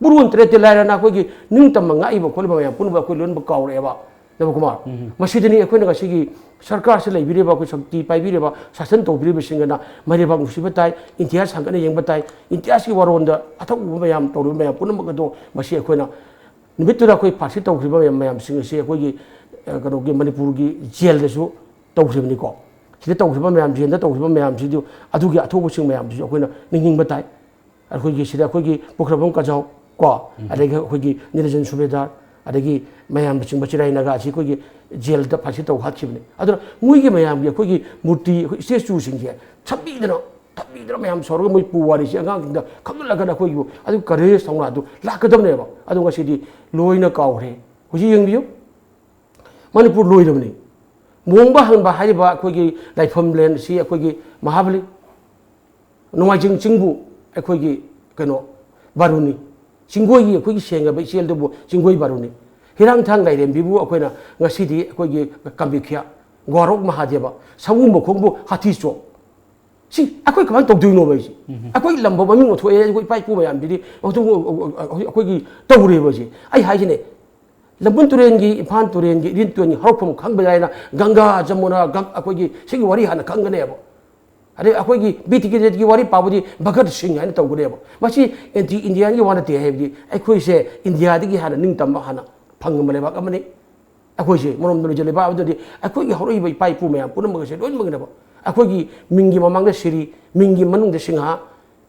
ꯄꯨꯔꯣꯟ ꯇꯔꯦꯠꯇꯤ ꯂꯥꯏꯔꯅ ꯑꯩꯈꯣꯏꯒꯤ ꯅꯤꯡꯇꯝꯕ ꯉꯥꯛꯏꯕ ꯈꯣꯠꯂꯤꯕ ꯃꯌꯥꯝ ꯄꯨꯝꯅꯃꯛ ꯑꯩꯈꯣꯏ ꯂꯣꯏꯅꯃꯛ ꯀꯥꯎꯔꯛꯑꯦꯕ, ꯅꯕꯀꯨꯃꯥꯔ꯫ ꯃꯁꯤꯗꯅꯤ ꯑꯩꯈꯣꯏꯅ ꯉꯁꯤꯒꯤ ꯁꯔꯀꯥꯔꯁꯤ ꯂꯩꯕꯤꯔꯤꯕ, ꯑꯩꯈꯣꯏ ꯁꯛꯇꯤ ꯄꯥꯏꯕꯤꯔꯤꯕ, ꯁꯥꯁꯟ ꯇꯧꯕꯤꯔꯤꯕꯁꯤꯡꯒꯅ ꯃꯔꯩꯕꯥꯛ ꯅꯨꯡꯁꯤꯕ ꯇꯥꯏ, ꯏꯇꯤꯍꯥꯁ ꯍꯟꯒꯠꯅ ꯌꯦꯡꯕ ꯇꯥꯏ, ꯏꯇꯤꯍꯥꯁꯀꯤ ꯋꯥꯔꯣꯜꯗ ꯑꯊꯧꯕ ꯃꯌꯥꯝ ꯇꯧꯔꯤꯕ ꯃꯌꯥꯝ ꯄꯨꯝꯅꯃꯛ ꯑꯗꯣ ꯃꯁꯤ ꯑꯩꯈꯣꯏꯅ ꯅꯨꯃꯤꯠꯇꯨꯗ ꯑꯩꯈꯣꯏ ꯐꯥꯁꯤ ꯇꯧꯈ꯭ꯔꯤꯕ ꯃꯌꯥꯝ, ꯃꯌꯥꯝꯁꯤꯡ ꯑꯁꯤ ꯑꯩꯈꯣꯏꯒꯤ, ꯑ, ꯀꯩꯅꯣꯒꯤ ꯃꯅꯤꯄꯨꯔꯒꯤ ꯖꯦꯜꯗꯁꯨ ꯇꯧꯈ꯭ꯔꯤꯕꯅꯤꯀꯣ꯫ ꯁꯤꯗ ꯇꯧꯈ꯭ꯔꯤꯕ ꯃꯌꯥꯝ, ꯖꯦꯜꯗ ꯇꯧꯈ꯭ꯔꯤꯕ ꯃꯌꯥꯝꯁꯤꯗꯤ ꯑꯗꯨꯒꯤ ꯑꯊꯧꯕꯁꯤꯡ ꯃꯌꯥꯝꯁꯤꯁꯨ ꯑꯩꯈꯣꯏꯅ ꯅꯤꯡꯁꯤꯡꯕ ꯇꯥꯏ꯫ ꯑꯩꯈꯣꯏꯒꯤ ꯁꯤꯗ ꯑꯩꯈꯣꯏꯒꯤ ꯄꯨꯈ꯭ꯔꯕꯝ ꯀꯖꯥꯎ ꯀꯣ, ꯑꯗꯒꯤ ꯑꯩꯈꯣꯏꯒꯤ ꯅꯤꯔꯟꯖꯟ ꯁꯨꯕꯦꯗꯥꯔ, ꯑꯗꯒꯤ ꯃꯌꯥꯝꯅꯆꯤꯡꯕ ꯆꯤꯔꯥꯏ ꯅꯥꯒꯥ ꯑꯁꯤ ꯑꯩꯈꯣꯏꯒꯤ ꯖꯦꯜꯗ ꯐꯥꯁꯤ ꯇꯧ ꯍꯥꯠꯈꯤꯕꯅꯤ꯫ ꯑꯗꯨꯅ ꯃꯣꯏꯒꯤ ꯃꯌꯥꯝꯒꯤ ꯑꯩꯈꯣꯏꯒꯤ ꯃꯨꯔꯇꯤ, ꯑꯩꯈꯣꯏ statueꯁꯤꯡꯁꯦ ꯊꯝꯕꯤꯗꯅ, ꯊꯝꯕꯤ-, ꯂꯩꯗꯅ ꯃꯌꯥꯝ ꯁꯧꯔꯒ ꯃꯣꯏ ꯄꯨ ꯋꯥꯔꯤꯁꯤ ꯑꯉꯥꯡꯁꯤꯡꯗ ꯈꯪꯍꯜꯂꯒꯅ ꯑꯩꯈꯣꯏꯒꯤꯕꯨ ꯑꯗꯨ ꯀꯔꯦꯖ ꯊꯧꯅꯥꯗꯨ ꯂꯥꯛꯀꯗꯕꯅꯦꯕ꯫ ꯑꯗꯣ ꯉꯁꯤꯗꯤ ꯂꯣꯏꯅ ꯀꯥꯎꯈ꯭ꯔꯦ꯫ ꯍꯧꯖꯤꯛ ꯌꯦꯡꯕꯤꯌꯨ, ꯃꯅꯤꯄꯨꯔ ꯂꯣꯏꯔꯕꯅꯤ꯫ ꯃꯣꯡꯕ ꯍꯟꯕ ꯍꯥꯏꯔꯤꯕ ꯑꯩꯈꯣꯏꯒꯤ ꯂꯥꯏꯐꯝ ꯂꯦꯟ ꯑꯁꯤ ꯑꯩꯈꯣꯏꯒꯤ ꯃꯍꯥꯕꯂꯤ, ꯅꯣꯡꯃꯥꯏꯖꯤꯡ ꯆꯤꯡꯕꯨ ꯑꯩꯈꯣꯏꯒꯤ ꯀꯩꯅꯣ ꯕꯥꯔꯨꯅꯤ, ꯆꯤꯡꯒꯣꯏꯒꯤ ꯑꯩꯈꯣꯏꯒꯤ ꯁꯦꯡꯉꯕ ꯏꯆꯦꯜꯗꯨꯕꯨ ꯆꯤꯡꯒꯣꯏ ꯕꯥꯔꯨꯅꯤ, ꯍꯤꯔꯥꯡꯊꯥꯡ ꯂꯥꯏꯔꯦꯝꯕꯤꯕꯨ ꯑꯩꯈꯣꯏꯅ ꯉꯁꯤꯗꯤ ꯑꯩꯈꯣꯏꯒꯤ ꯀꯥꯃꯤꯈ꯭ꯌꯥ, ꯒ꯭ꯋꯥꯔꯣꯛ ꯃꯍꯥꯗꯦꯕ, ꯁꯒꯨꯝꯕ ꯈꯣꯡꯕꯨ ꯍꯥꯊꯤ ꯆꯣꯛ꯫ ꯁꯤ ꯑꯩꯈꯣꯏ ꯀꯃꯥꯏꯅ ꯇꯧꯗꯣꯏꯅꯣꯕ ꯑꯩꯁꯦ? ꯑꯩꯈꯣꯏ ꯂꯝꯕ ꯃꯃꯤꯡ ꯑꯣꯟꯊꯣꯛꯑꯦ, ꯑꯩꯈꯣꯏ ꯏꯄꯥ ꯏꯄꯨ ꯃꯌꯥꯝꯁꯤꯗꯤ ꯑꯩꯈꯣꯏ ꯇꯧꯔꯦꯕ ꯑꯩꯁꯦ꯫ ꯑꯩ ꯍꯥꯏꯁꯤꯅꯦ, ꯂꯝꯕꯨꯟ ꯇꯨꯔꯦꯟꯒꯤ, ꯏꯝꯐꯥꯜ ꯇꯨꯔꯦꯟꯒꯤ, ꯏꯔꯤꯟ ꯇꯨꯔꯦꯟꯒꯤ ꯍꯧꯔꯛꯐꯝ ꯈꯪꯕ ꯌꯥꯏꯅ ꯒꯪꯒꯥ, ꯖꯃꯨꯅꯥ, ꯒꯪ-, ꯑꯩꯈꯣꯏꯒꯤ ꯁꯤꯒꯤ ꯋꯥꯔꯤ ꯍꯥꯟꯅ ꯈꯪꯒꯅꯦꯕ꯫ ꯑꯗꯩ ꯑꯩꯈꯣꯏꯒꯤ ꯕꯤ ꯇꯤ ꯀꯦꯟꯗꯤꯗꯦꯠꯀꯤ ꯋꯥꯔꯤ ꯄꯥꯕꯗꯤ ꯚꯒꯠ ꯁꯤꯡ ꯍꯥꯏꯅ ꯇꯧꯒꯅꯦꯕ꯫ ꯃꯁꯤ ꯑꯦꯟꯇꯤ ꯏꯟꯗꯤꯌꯥꯟꯒꯤ ꯋꯥ ꯅꯠꯇꯦ, ꯍꯥꯏꯕꯗꯤ ꯑꯩꯈꯣꯏꯁꯦ ꯏꯟꯗꯤꯌꯥꯗꯒꯤ ꯍꯥꯟꯅ ꯅꯤꯡꯇꯝꯕ ꯍꯥꯟꯅ ꯐꯪꯕ ꯂꯩꯕꯥꯛ ꯑꯃꯅꯤ꯫ ꯑꯩꯈꯣꯏꯁꯦ ꯃꯔꯣꯝꯗ ꯂꯩꯖ ꯂꯩꯕꯥꯛ ꯑꯗꯨꯗꯤ ꯑꯩꯈꯣꯏꯒꯤ ꯍꯧꯔꯛꯏꯕ ꯏꯄꯥ ꯏꯄꯨ ꯃꯌꯥꯝ ꯄꯨꯝꯅꯃꯛ ꯑꯁꯦ ꯂꯣꯏꯅꯃꯛꯅꯦꯕ꯫ ꯑꯩꯈꯣꯏꯒꯤ ꯃꯤꯡꯒꯤ ꯃꯃꯥꯡꯗ ꯁꯤꯔꯤ, ꯃꯤꯡꯒꯤ ꯃꯅꯨꯡꯗ ꯁꯤꯡꯍꯥ,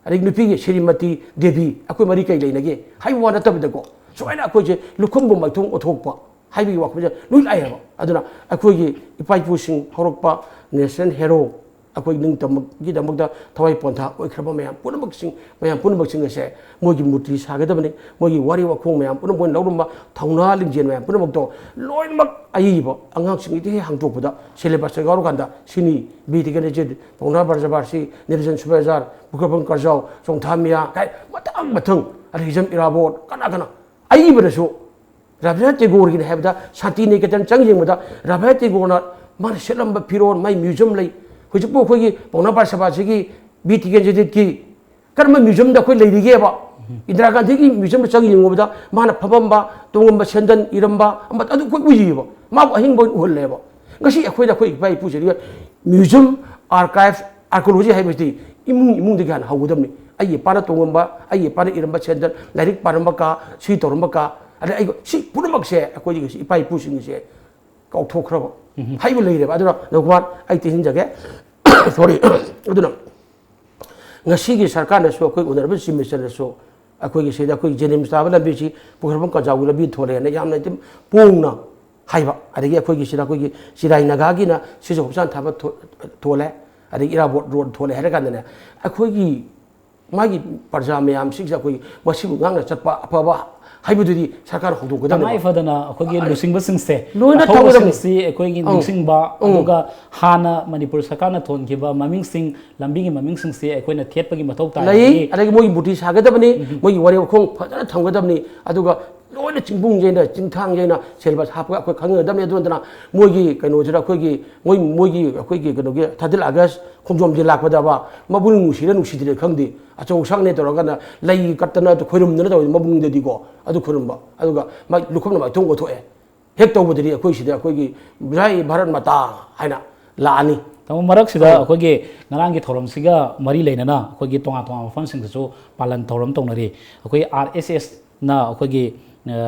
ꯑꯗꯒꯤ ꯅꯨꯄꯤꯒꯤ ꯁꯤꯔꯤꯃꯇꯤ ꯗꯦꯕꯤ, ꯑꯩꯈꯣꯏ ꯃꯔꯤ ꯀꯩ ꯂꯩꯅꯒꯦ ꯍꯥꯏꯕ ꯋꯥ ꯅꯠꯇꯕꯗꯀꯣ, ꯁꯨꯃꯥꯏꯅ ꯑꯩꯈꯣꯏꯁꯦ ꯂꯨꯈꯨꯝꯕ ꯃꯥꯏꯊꯣꯡ ꯑꯣꯟꯊꯣꯛꯄ ꯍꯥꯏꯕꯒꯤ ꯋꯥꯐꯝꯁꯦ ꯂꯣꯏ ꯂꯥꯛꯑꯦꯕ꯫ ꯑꯗꯨꯅ ꯑꯩꯈꯣꯏꯒꯤ ꯏꯄꯥ ꯏꯄꯨꯁꯤꯡ ꯍꯧꯔꯛꯄ ꯅꯦꯁꯅꯦꯜ ꯍꯦꯔꯣ, ꯑꯩꯈꯣꯏ ꯅꯤꯡꯇꯝꯕꯒꯤꯗꯃꯛꯇ ꯊꯋꯥꯏ ꯄꯣꯟꯊꯥ ꯑꯣꯏꯈ꯭ꯔꯕ ꯃꯌꯥꯝ ꯄꯨꯝꯅꯃꯛꯁꯤꯡ, ꯃꯌꯥꯝ ꯄꯨꯝꯅꯃꯛꯁꯤꯡ ꯑꯁꯦ ꯃꯣꯏꯒꯤ ꯃꯨꯔꯇꯤ ꯁꯥꯒꯗꯕꯅꯤ, ꯃꯣꯏꯒꯤ ꯋꯥꯔꯤ ꯋꯥꯈꯣꯡ ꯃꯌꯥꯝ ꯄꯨꯝꯅꯃꯛ, ꯃꯣꯏꯅ ꯂꯧꯔꯝꯕ ꯊꯧꯅꯥ ꯂꯤꯡꯖꯦꯜ ꯃꯌꯥꯝ ꯄꯨꯝꯅꯃꯛꯇꯣ ꯂꯣꯏꯅꯃꯛ ꯑꯏꯕ ꯑꯉꯥꯡꯁꯤꯡꯒꯤꯗꯤ ꯍꯦꯛ ꯍꯥꯡꯗꯣꯛꯄꯗ ꯁꯤꯂꯦꯕꯁꯇ ꯌꯥꯎꯔꯀꯥꯟꯗ ꯁꯤꯅꯤ, ꯕꯤ ꯇꯤ ꯀꯦꯟꯗꯤꯗꯦꯠ, ꯄꯥꯎꯅꯥ ꯕ꯭ꯔꯖꯕꯥꯁꯤ, ꯅꯤꯔꯖꯟ ꯁꯨꯕꯦꯖꯥꯔ, ꯄꯨꯈ꯭ꯔꯄꯝ ꯀꯔꯖꯥꯎ, ꯆꯣꯡꯊꯥ ꯃꯤꯌꯥ ꯀꯥꯏ ꯃꯊꯪ ꯃꯊꯪ, ꯑꯗꯩ ꯍꯤꯖꯝ ꯏꯔꯥꯕꯣꯠ, ꯀꯅꯥ ꯀꯅꯥ ꯑꯏꯕꯗꯁꯨ ꯔꯕꯤꯟꯗ꯭ꯔꯅꯥꯊ ꯇꯦꯒꯣꯔꯒꯤꯅꯦ ꯍꯥꯏꯕꯗ ꯁꯥꯟꯇꯤ ꯅꯤꯀꯦꯇꯟ ꯆꯪ ꯌꯦꯡꯕꯗ ꯔꯕꯤꯟꯗ꯭ꯔꯅꯥꯊ ꯇꯦꯒꯣꯔꯅ ꯃꯥꯅ ꯁꯦꯠꯂꯝꯕ ꯐꯤꯔꯣꯜ, ꯃꯥꯏ ꯃ꯭ꯌꯨꯖꯤꯌꯝ ꯂꯩ꯫ ꯍꯧꯖꯤꯛꯄꯨ ꯑꯩꯈꯣꯏꯒꯤ ꯄꯥꯎꯅꯥ ꯕ꯭ꯔꯖꯕꯥꯁꯤꯒꯤ ꯕꯤ ꯇꯤ ꯀꯦꯟꯗꯤꯗꯦꯠꯀꯤ ꯀꯔꯝꯕ ꯃ꯭ꯌꯨꯖꯤꯌꯝꯗ ꯑꯩꯈꯣꯏ ꯂꯩꯔꯤꯒꯦꯕ? ꯏꯟꯗꯤꯔꯥ ꯒꯥꯟꯙꯤꯒꯤ ꯃ꯭ꯌꯨꯖꯤꯌꯝꯗ ꯆꯪ ꯌꯦꯡꯉꯨꯕꯗ ꯃꯥꯅ ꯐꯝꯃꯝꯕ, ꯇꯣꯡꯉꯝꯕ ꯁꯦꯟꯗꯟ, ꯏꯔꯝꯕ ꯑꯃ ꯑꯗꯨ ꯑꯩꯈꯣꯏ ꯎꯏꯌꯦꯕ, ꯃꯥꯕꯨ ꯑꯍꯤꯡꯕ ꯑꯣꯏꯅ ꯎꯍꯜꯂꯦꯕ꯫ ꯉꯁꯤ ꯑꯩꯈꯣꯏꯅ ꯑꯩꯈꯣꯏ ꯏꯄꯥ ꯏꯄꯨꯁꯤꯡꯗꯨꯒ ꯃ꯭ꯌꯨꯖꯤꯌꯝ, ꯑꯥꯔꯀꯥꯏꯚ, ꯑꯥꯔꯀꯤꯑꯣꯂꯣꯖꯤ ꯍꯥꯏꯕꯁꯤꯗꯤ ꯏꯃꯨꯡ ꯏꯃꯨꯡꯗꯒꯤ ꯍꯥꯟꯅ ꯍꯧꯒꯗꯕꯅꯤ꯫ ꯑꯩꯒꯤ ꯏꯄꯥꯅ ꯇꯣꯡꯉꯝꯕ, ꯑꯩꯒꯤ ꯏꯄꯥꯅ ꯏꯔꯝꯕ ꯁꯦꯟꯗꯟ, ꯂꯥꯏꯔꯤꯛ ꯄꯥꯔꯝꯕ ꯀꯥ, ꯁꯤ ꯇꯧꯔꯝꯕ ꯀꯥ, ꯑꯗꯩ ꯑꯩ ꯁꯤ ꯄꯨꯝꯅꯃꯛꯁꯦ ꯑꯩꯈꯣꯏꯒꯤ ꯏꯄꯥ ꯏꯄꯨꯁꯤꯡꯒꯤꯁꯦ ꯀꯥꯎꯊꯣꯛꯈ꯭ꯔꯕ ꯍꯥꯏꯕ ꯂꯩꯔꯦꯕ꯫ ꯑꯗꯨꯅ ꯅꯧꯕꯥꯟ ꯑꯩ ꯇꯦꯟꯁꯤꯟꯖꯒꯦ꯫ ꯁꯣꯔꯤ꯫ ꯑꯗꯨꯅ ꯉꯁꯤꯒꯤ ꯁꯔꯀꯥꯔꯅꯁꯨ, ꯑꯩꯈꯣꯏ ꯑꯣꯅꯔꯦꯕꯜ ꯆꯤꯐ ꯃꯤꯅꯤꯁꯇꯔꯅꯁꯨ ꯑꯩꯈꯣꯏꯒꯤ ꯁꯤꯗ ꯑꯩꯈꯣꯏꯒꯤ ꯖꯦꯅꯤꯝꯁ ꯇꯥꯕ ꯂꯝꯕꯤꯁꯤ ꯄꯨꯈ꯭ꯔꯤꯄꯝ ꯀꯔꯖꯥꯎꯒꯤ ꯂꯝꯕꯤ ꯊꯣꯜꯂꯦꯅ ꯌꯥꯝꯅ ꯑꯗꯨꯝ ꯄꯣꯡꯅ ꯍꯥꯏꯕ, ꯑꯗꯒꯤ ꯑꯩꯈꯣꯏꯒꯤ ꯁꯤꯗ ꯑꯩꯈꯣꯏꯒꯤ ꯆꯤꯔꯥꯏ ꯅꯥꯒꯥꯒꯤꯅ ꯁꯤꯁꯨ ꯍꯣꯁꯄꯤꯇꯥꯜ ꯊꯥꯕ ꯊꯣ-, ꯊꯣꯜꯂꯦ, ꯑꯗꯒꯤ ꯏꯔꯥꯕꯣꯠ ꯔꯣꯗ ꯊꯣꯛꯂꯦ ꯍꯥꯏꯔ ꯀꯥꯟꯗꯅꯦ, ꯑꯩꯈꯣꯏꯒꯤ ꯃꯥꯒꯤ ꯄ꯭ꯔꯖꯥ ꯃꯌꯥꯝꯁꯤꯡꯁꯦ ꯑꯩꯈꯣꯏ ꯃꯁꯤꯕꯨ ꯉꯥꯛꯅ ꯆꯠꯄ ꯑꯐꯕ ꯍꯥꯏꯕꯗꯨꯗꯤ ꯁꯔꯀꯥꯔꯅ ꯍꯧꯗꯣꯛꯀꯗꯕꯅꯦꯕ꯫ ꯇꯉꯥꯏ ꯐꯗꯅ ꯑꯩꯈꯣꯏꯒꯤ ꯂꯨꯆꯤꯡꯕꯁꯤꯡꯁꯦ, ꯂꯣꯏꯅ ꯇꯧꯒꯗꯕꯅꯤ꯫ ꯑꯊꯧꯕꯁꯤꯡꯁꯤ ꯑꯩꯈꯣꯏꯒꯤ ꯅꯤꯡꯁꯤꯡꯕ, ꯑꯗꯨꯒ ꯍꯥꯟꯅ ꯃꯅꯤꯄꯨꯔ ꯁꯔꯀꯥꯔꯅ ꯊꯣꯟꯈꯤꯕ ꯃꯃꯤꯡꯁꯤꯡ, ꯂꯝꯕꯤꯒꯤ ꯃꯃꯤꯡꯁꯤꯡꯁꯤ ꯑꯩꯈꯣꯏꯅ ꯊꯦꯠꯄꯒꯤ ꯃꯊꯧ ꯇꯥꯏ꯫ ꯂꯩ꯫ ꯑꯗꯒꯤ ꯑꯗꯒꯤ ꯃꯣꯏꯒꯤ ꯃꯨꯔꯇꯤ ꯁꯥꯒꯗꯕꯅꯤ, ꯃꯣꯏꯒꯤ ꯋꯥꯔꯦꯡ ꯋꯥꯈꯣꯡ ꯐꯖꯅ ꯊꯝꯒꯗꯕꯅꯤ꯫ ꯑꯗꯨꯒ ꯂꯣꯏꯅ ꯆꯤꯡꯕꯨꯡ ꯌꯩꯅ, ꯆꯤꯡꯊꯥꯡ ꯌꯩꯅ syllabus ꯍꯥꯞꯄꯒ ꯑꯩꯈꯣꯏ ꯈꯪꯍꯟꯒꯗꯕꯅꯤ꯫ ꯑꯗꯨ ꯅꯠꯇꯅ ꯃꯣꯏꯒꯤ ꯀꯩꯅꯣꯁꯤꯗ ꯑꯩꯈꯣꯏꯒꯤ, ꯃꯣꯏ, ꯃꯣꯏꯒꯤ ꯑꯩꯈꯣꯏꯒꯤ ꯀꯩꯅꯣꯒꯤ ꯊꯥꯗꯤꯜ ꯑꯥꯒꯁ ꯈꯣꯡꯖꯣꯝꯁꯦ ꯂꯥꯛꯄꯗꯕ ꯃꯕꯨꯡ ꯅꯨꯡꯁꯤꯔ ꯅꯨꯡꯁꯤꯗ꯭ꯔꯦ ꯈꯪꯗꯦ, ꯑꯆꯧ ꯑꯁꯥꯡꯅꯦ ꯇꯧꯔꯒꯅ ꯂꯩ ꯀꯠꯇꯅ ꯈꯣꯏꯔꯨꯝꯗꯅ ꯇꯧꯋꯤ ꯃꯕꯨꯡꯗꯗꯤꯀꯣ꯫ ꯑꯗꯨ ꯈꯣꯏꯔꯨꯝꯕ, ꯑꯗꯨꯒ ꯃꯥꯏ ꯂꯨꯈꯝꯅ ꯃꯥꯏꯊꯣꯡ ꯑꯣꯟꯊꯣꯛꯑꯦ꯫ ꯍꯦꯛ ꯇꯧꯕꯗꯗꯤ ꯑꯩꯈꯣꯏ ꯁꯤꯗ ꯑꯩꯈꯣꯏꯒꯤ ꯖꯥꯏ ꯚꯥꯔꯠ ꯃꯥꯇꯥ ꯍꯥꯏꯅ ꯂꯥꯛꯑꯅꯤ꯫ ꯇꯥꯃꯣ, ꯃꯔꯛꯁꯤꯗ ꯑꯩꯈꯣꯏꯒꯤ ꯉꯔꯥꯡꯒꯤ ꯊꯧꯔꯝꯁꯤꯒ ꯃꯔꯤ ꯂꯩꯅꯅ ꯑꯩꯈꯣꯏꯒꯤ ꯇꯣꯉꯥꯟ ꯇꯣꯉꯥꯟꯕ ꯃꯐꯝꯁꯤꯡꯗꯁꯨ ꯄꯥꯂꯟ ꯊꯧꯔꯝ ꯇꯧꯅꯔꯤ꯫ ꯑꯩꯈꯣꯏ ꯑꯥꯔ ꯑꯦꯁ ꯑꯦꯁꯅ ꯑꯩꯈꯣꯏꯒꯤ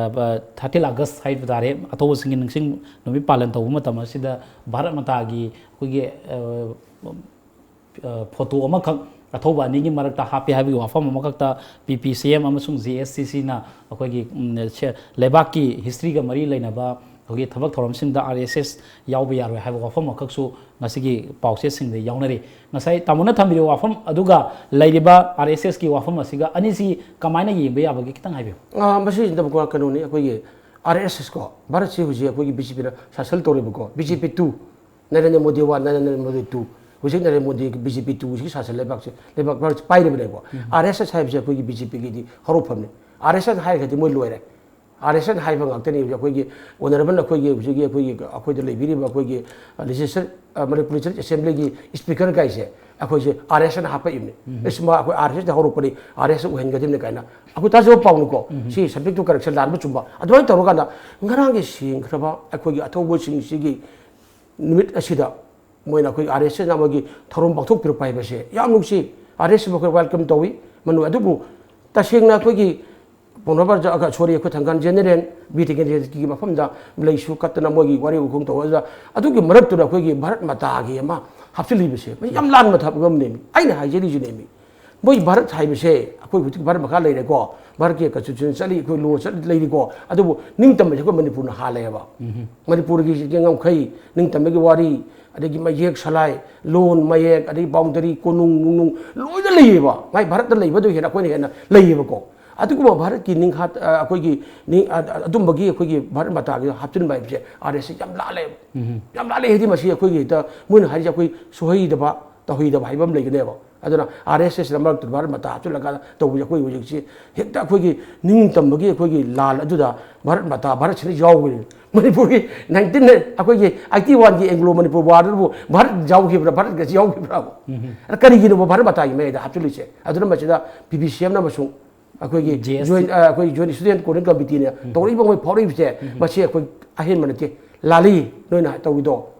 ꯊꯥꯔꯇꯤꯟ ꯑꯥꯒꯁ ꯍꯥꯏꯕ ꯇꯥꯔꯦ, ꯑꯊꯧꯕꯁꯤꯡꯒꯤ ꯅꯤꯡꯁꯤꯡ ꯅꯨꯃꯤꯠ ꯄꯥꯂꯟ ꯇꯧꯕ ꯃꯇꯝ ꯑꯁꯤꯗ ꯚꯥꯔꯠ ꯃꯥꯇꯥꯒꯤ ꯑꯩꯈꯣꯏꯒꯤ ꯐꯣꯇꯣ ꯑꯃꯈꯛ ꯑꯊꯧꯕ ꯑꯅꯤꯒꯤ ꯃꯔꯛꯇ ꯍꯥꯞꯄꯤ ꯍꯥꯏꯕꯒꯤ ꯋꯥꯐꯝ ꯑꯃꯈꯛꯇ ꯄꯤ ꯄꯤ ꯁꯤ ꯑꯦꯝ ꯑꯃꯁꯨꯡ ꯖꯦ ꯑꯦꯁ ꯁꯤ ꯁꯤꯅ ꯑꯩꯈꯣꯏꯒꯤ ꯂꯩꯕꯥꯛꯀꯤ ꯍꯤꯁꯇ꯭ꯔꯤꯒ ꯃꯔꯤ ꯂꯩꯅꯕ ꯑꯩꯈꯣꯏꯒꯤ ꯊꯕꯛ ꯊꯧꯔꯝꯁꯤꯡꯗ ꯑꯥꯔ ꯑꯦꯁ ꯑꯦꯁ ꯌꯥꯎꯕ ꯌꯥꯔꯣꯏ ꯍꯥꯏꯕ ꯋꯥꯐꯝ ꯑꯃꯈꯛꯁꯨ ꯉꯁꯤꯒꯤ ꯄꯥꯎꯆꯦꯁꯤꯡꯗ ꯌꯥꯎꯅꯔꯤ꯫ ꯉꯁꯥꯏ ꯇꯥꯃꯣꯅ ꯊꯝꯕꯤꯔꯤꯕ ꯋꯥꯐꯝ ꯑꯗꯨꯒ ꯂꯩꯔꯤꯕ ꯑꯥꯔ ꯑꯦꯁ ꯑꯦꯁꯀꯤ ꯋꯥꯐꯝ ꯑꯁꯤꯒ ꯑꯅꯤꯁꯤ ꯀꯃꯥꯏꯅ ꯌꯦꯡꯕ ꯌꯥꯕꯒꯦ, ꯈꯤꯇꯪ ꯍꯥꯏꯕꯤꯌꯨ꯫ ꯃꯁꯤꯁꯤꯗ ꯀꯩꯅꯣꯅꯤ, ꯑꯩꯈꯣꯏꯒꯤ ꯑꯥꯔ ꯑꯦꯁ ꯑꯦꯁ ꯀꯣ, ꯚꯥꯔꯠꯁꯤ ꯍꯧꯖꯤꯛ ꯑꯩꯈꯣꯏꯒꯤ ꯕꯤ ꯖꯦ ꯄꯤꯅ ꯁꯥꯁꯟ ꯇꯧꯔꯤꯕꯀꯣ, B J P two, Narendra Modi one, Narendra Modi two, ꯍꯧꯖꯤꯛ Narendra Modi B J P two ꯍꯧꯖꯤꯛꯀꯤ ꯁꯥꯁꯟ ꯂꯩꯕꯥꯛꯁꯦ, ꯂꯩꯕꯥꯛ ꯚꯥꯔꯠꯁꯦ ꯄꯥꯏꯔꯤꯕꯅꯦꯀꯣ꯫ ꯑꯥꯔ ꯑꯦꯁ ꯑꯦꯁ ꯍꯥꯏꯕꯁꯦ ꯑꯩꯈꯣꯏꯒꯤ ꯕꯤ ꯖꯦ ꯄꯤꯒꯤꯗꯤ ꯍꯧꯔꯛꯐꯝꯅꯤ꯫ ꯑꯥꯔ ꯑꯦꯁ ꯑꯦꯁ ꯍꯥꯏꯔꯒꯗꯤ ꯃꯣꯏ ꯂꯣꯏꯔꯦ꯫ ꯑꯥꯔ ꯑꯦꯁ ꯑꯦꯁ ꯍꯥꯏꯕ ꯉꯥꯛꯇꯅꯤ ꯍꯧꯖꯤꯛ ꯑꯩꯈꯣꯏꯒꯤ ꯑꯣꯅꯔꯦꯕꯜ ꯑꯩꯈꯣꯏꯒꯤ ꯍꯧꯖꯤꯛꯀꯤ ꯑꯩꯈꯣꯏꯒꯤ ꯑꯩꯈꯣꯏꯗ ꯂꯩꯕꯤꯔꯤꯕ ꯑꯩꯈꯣꯏꯒꯤ ꯂꯦꯖꯤꯁꯂꯦꯆꯔ, ꯃꯅꯤꯄꯨꯔ ꯂꯦꯖꯤꯁꯂꯦꯆꯔ ꯑꯦꯁꯦꯝꯕ꯭ꯂꯤꯒꯤ ꯏꯁꯄꯤꯀꯔ ꯀꯥꯏꯁꯦ ꯑꯩꯈꯣꯏꯁꯦ ꯑꯥꯔ ꯑꯦꯁ ꯑꯦꯁꯅ ꯍꯥꯞꯄꯛꯏꯕꯅꯤ꯫ ꯑꯦꯁ, ꯃꯥ ꯑꯩꯈꯣꯏ ꯑꯥꯔ ꯑꯦꯁ ꯑꯦꯁꯇ ꯍꯧꯔꯛꯄꯅꯤ, ꯑꯥꯔ ꯑꯦꯁ ꯑꯦꯁ ꯑꯣꯏꯍꯟꯒꯗꯕꯅꯤ ꯀꯥꯏꯅ꯫ ꯑꯩꯈꯣꯏ ꯇꯥꯖꯕ ꯄꯥꯎꯅꯤꯀꯣ꯫ ꯁꯤ subject to correction ꯂꯥꯟꯕ ꯆꯨꯝꯕ꯫ ꯑꯗꯨꯃꯥꯏꯅ ꯇꯧꯔꯀꯥꯟꯗ ꯉꯔꯥꯡꯒꯤ ꯁꯦꯡꯈ꯭ꯔꯕ ꯑꯩꯈꯣꯏꯒꯤ ꯑꯊꯧꯕꯁꯤꯡꯁꯤꯒꯤ ꯅꯨꯃꯤꯠ ꯑꯁꯤꯗ ꯃꯣꯏꯅ ꯑꯩꯈꯣꯏꯒꯤ ꯑꯥꯔ ꯑꯦꯁ ꯑꯦꯁꯅ ꯃꯣꯏꯒꯤ ꯊꯧꯔꯝ ꯄꯥꯡꯊꯣꯛꯄꯤꯔꯛꯄ ꯍꯥꯏꯕꯁꯦ ꯌꯥꯝ ꯅꯨꯡꯁꯤ꯫ ꯑꯥꯔ ꯑꯦꯁ ꯑꯦꯁꯕꯨ ꯑꯩꯈꯣꯏ welcome ꯇꯧꯏ꯫ ꯃꯅꯨ-, ꯑꯗꯨꯕꯨ ꯇꯁꯦꯡꯅ ꯑꯩꯈꯣꯏꯒꯤ ꯄꯥꯎꯅꯥ ꯕꯖꯥꯔ, sorry, ꯑꯩꯈꯣꯏ ꯊꯪꯒꯥꯜ ꯖꯦꯅꯦꯔꯦꯜ, ꯕꯤꯔ ꯇꯤꯀꯦꯟꯗ꯭ꯔꯖꯤꯠꯀꯤ ꯃꯐꯝꯗ ꯂꯩꯁꯨ ꯀꯠꯇꯅ ꯃꯣꯏꯒꯤ ꯋꯥꯔꯤ ꯎꯈꯣꯡ ꯇꯧꯕꯗ ꯑꯗꯨꯒꯤ ꯃꯔꯛꯇꯨꯗ ꯑꯩꯈꯣꯏꯒꯤ ꯚꯥꯔꯠ ꯃꯥꯇꯥꯒꯤ ꯑꯃ ꯍꯥꯞꯆꯤꯜꯂꯤꯕꯁꯦ ꯃꯁꯤ ꯌꯥꯝ ꯂꯥꯟꯕ ꯊꯕꯛ ꯑꯃꯅꯦꯃꯤ꯫ ꯑꯩꯅ ꯍꯥꯏꯖꯔꯤꯁꯤꯅꯦꯃꯤ, ꯃꯣꯏ ꯚꯥꯔꯠ ꯍꯥꯏꯕꯁꯦ ꯑꯩꯈꯣꯏ ꯍꯧꯖꯤꯛ ꯚꯥꯔꯠ ꯃꯈꯥ ꯂꯩꯔꯦꯀꯣ, ꯚꯥꯔꯠꯀꯤ ꯀꯟꯁꯇꯤꯇ꯭ꯌꯨꯁꯟ ꯆꯠꯂꯤ, ꯑꯩꯈꯣꯏ ꯂꯣ ꯆꯠꯂꯤ, ꯂꯩꯔꯤꯀꯣ, ꯑꯗꯨꯕꯨ ꯅꯤꯡꯇꯝꯕꯁꯦ ꯑꯩꯈꯣꯏ ꯃꯅꯤꯄꯨꯔꯅ ꯍꯥꯜꯂꯦꯕ꯫ ꯃꯅꯤꯄꯨꯔꯒꯤ ꯉꯝꯈꯩ, ꯅꯤꯡꯇꯝꯕꯒꯤ ꯋꯥꯔꯤ, ꯑꯗꯒꯤ ꯃꯌꯦꯛ ꯁꯂꯥꯏ, ꯂꯣꯟ ꯃꯌꯦꯛ, ꯑꯗꯒꯤ ꯕꯥꯎꯟꯗꯔꯤ, ꯀꯣꯅꯨꯡ ꯅꯨꯡꯅꯨꯡ ꯂꯣꯏꯅ ꯂꯩꯌꯦꯕ꯫ ꯃꯥꯏ ꯚꯥꯔꯠꯇ ꯂꯩꯕꯗꯨ ꯍꯦꯟꯅ ꯑꯩꯈꯣꯏꯅ ꯍꯦꯟꯅ ꯂꯩꯌꯦꯕꯀꯣ꯫ ꯑꯗꯨꯒꯨꯝꯕ ꯚꯥꯔꯠꯀꯤ ꯅꯤꯡꯍꯥꯠ-, ꯑ, ꯑꯩꯈꯣꯏꯒꯤ ꯅꯤꯡ-, ꯑ-, ꯑ-, ꯑꯗꯨꯝꯕꯒꯤ ꯑꯩꯈꯣꯏꯒꯤ ꯚꯥꯔꯠ ꯃꯥꯇꯥꯒꯤ ꯍꯥꯞꯆꯤꯟꯕ ꯍꯥꯏꯕꯁꯦ ꯑꯥꯔ ꯑꯦꯁ ꯑꯦꯁ ꯌꯥꯝ ꯂꯥꯜꯂꯦꯕ꯫ ꯌꯥꯝ ꯂꯥꯜꯂꯦ ꯍꯥꯏꯗꯤ ꯃꯁꯤ ꯑꯩꯈꯣꯏꯒꯤ ꯍꯦꯛꯇ ꯃꯣꯏꯅ ꯍꯥꯏꯔꯤꯁꯦ ꯑꯩꯈꯣꯏ ꯁꯣꯏꯗꯕ, ꯇꯧꯍꯩꯗꯕ ꯍꯥꯏꯕ ꯑꯃ ꯂꯩꯒꯅꯦꯕ꯫ ꯑꯗꯨꯅ ꯑꯥꯔ ꯑꯦꯁ ꯑꯦꯁꯅ ꯃꯔꯛꯇ ꯚꯥꯔꯠ ꯃꯥꯇꯥ ꯍꯥꯞꯆꯤꯜꯂꯒ ꯇꯧꯕꯁꯦ ꯑꯩꯈꯣꯏ ꯍꯧꯖꯤꯛꯁꯤ ꯍꯦꯛꯇ ꯑꯩꯈꯣꯏꯒꯤ ꯅꯤꯡꯇꯝꯕꯒꯤ ꯑꯩꯈꯣꯏꯒꯤ ꯂꯥꯜ ꯑꯗꯨꯗ ꯚꯥꯔꯠ ꯃꯥꯇꯥ, ꯚꯥꯔꯠꯁꯤꯅ ꯌꯥꯎꯈ꯭ꯔꯦ꯫ ꯃꯅꯤꯄꯨꯔꯒꯤ ꯅꯥꯏꯟꯇꯤꯟ, ꯑꯩꯈꯣꯏꯒꯤ ꯑꯥꯏꯇꯤ ꯋꯥꯟꯒꯤ ꯑꯦꯡꯒ꯭ꯂꯣ ꯃꯅꯤꯄꯨꯔ ꯋꯥꯔꯗꯨꯕꯨ ꯚꯥꯔꯠ ꯌꯥꯎꯈꯤꯕ꯭ꯔꯥ, ꯚꯥꯔꯠꯀꯁꯤ ꯌꯥꯎꯈꯤꯕ꯭ꯔꯥ? ꯑꯗ ꯀꯔꯤꯒꯤꯅꯣꯕ ꯚꯥꯔꯠ ꯃꯥꯇꯥꯒꯤ ꯃꯌꯥꯏꯗ ꯍꯥꯞꯆꯤꯜꯂꯤꯁꯦ? ꯑꯗꯨꯅ ꯃꯁꯤꯗ ꯄꯤ ꯕꯤ ꯁꯤ ꯑꯦꯝꯅ ꯑꯃꯁꯨꯡ ꯑꯩꯈꯣꯏꯒꯤ ꯖꯦ ꯑꯦꯁ ꯁꯤ꯫ ꯖꯣꯏꯟ-, ꯑ, ꯑꯩꯈꯣꯏ ꯖꯣꯏꯟ ꯏꯁꯇꯨꯗꯦꯟ ꯀꯣꯑꯣꯔꯗꯤꯅꯦꯁꯟ ꯀꯃꯤꯇꯤꯅ ꯇꯧꯔꯛꯏꯕ ꯃꯣꯏ ꯐꯥꯎꯔꯛꯏꯕꯁꯦ, ꯃꯁꯤ ꯑꯩꯈꯣꯏ ꯑꯍꯦꯟꯕ ꯅꯠꯇꯦ, ꯂꯥꯜꯂꯤ꯫ ꯅꯣꯏꯅ ꯇꯧꯔꯤꯗꯣ,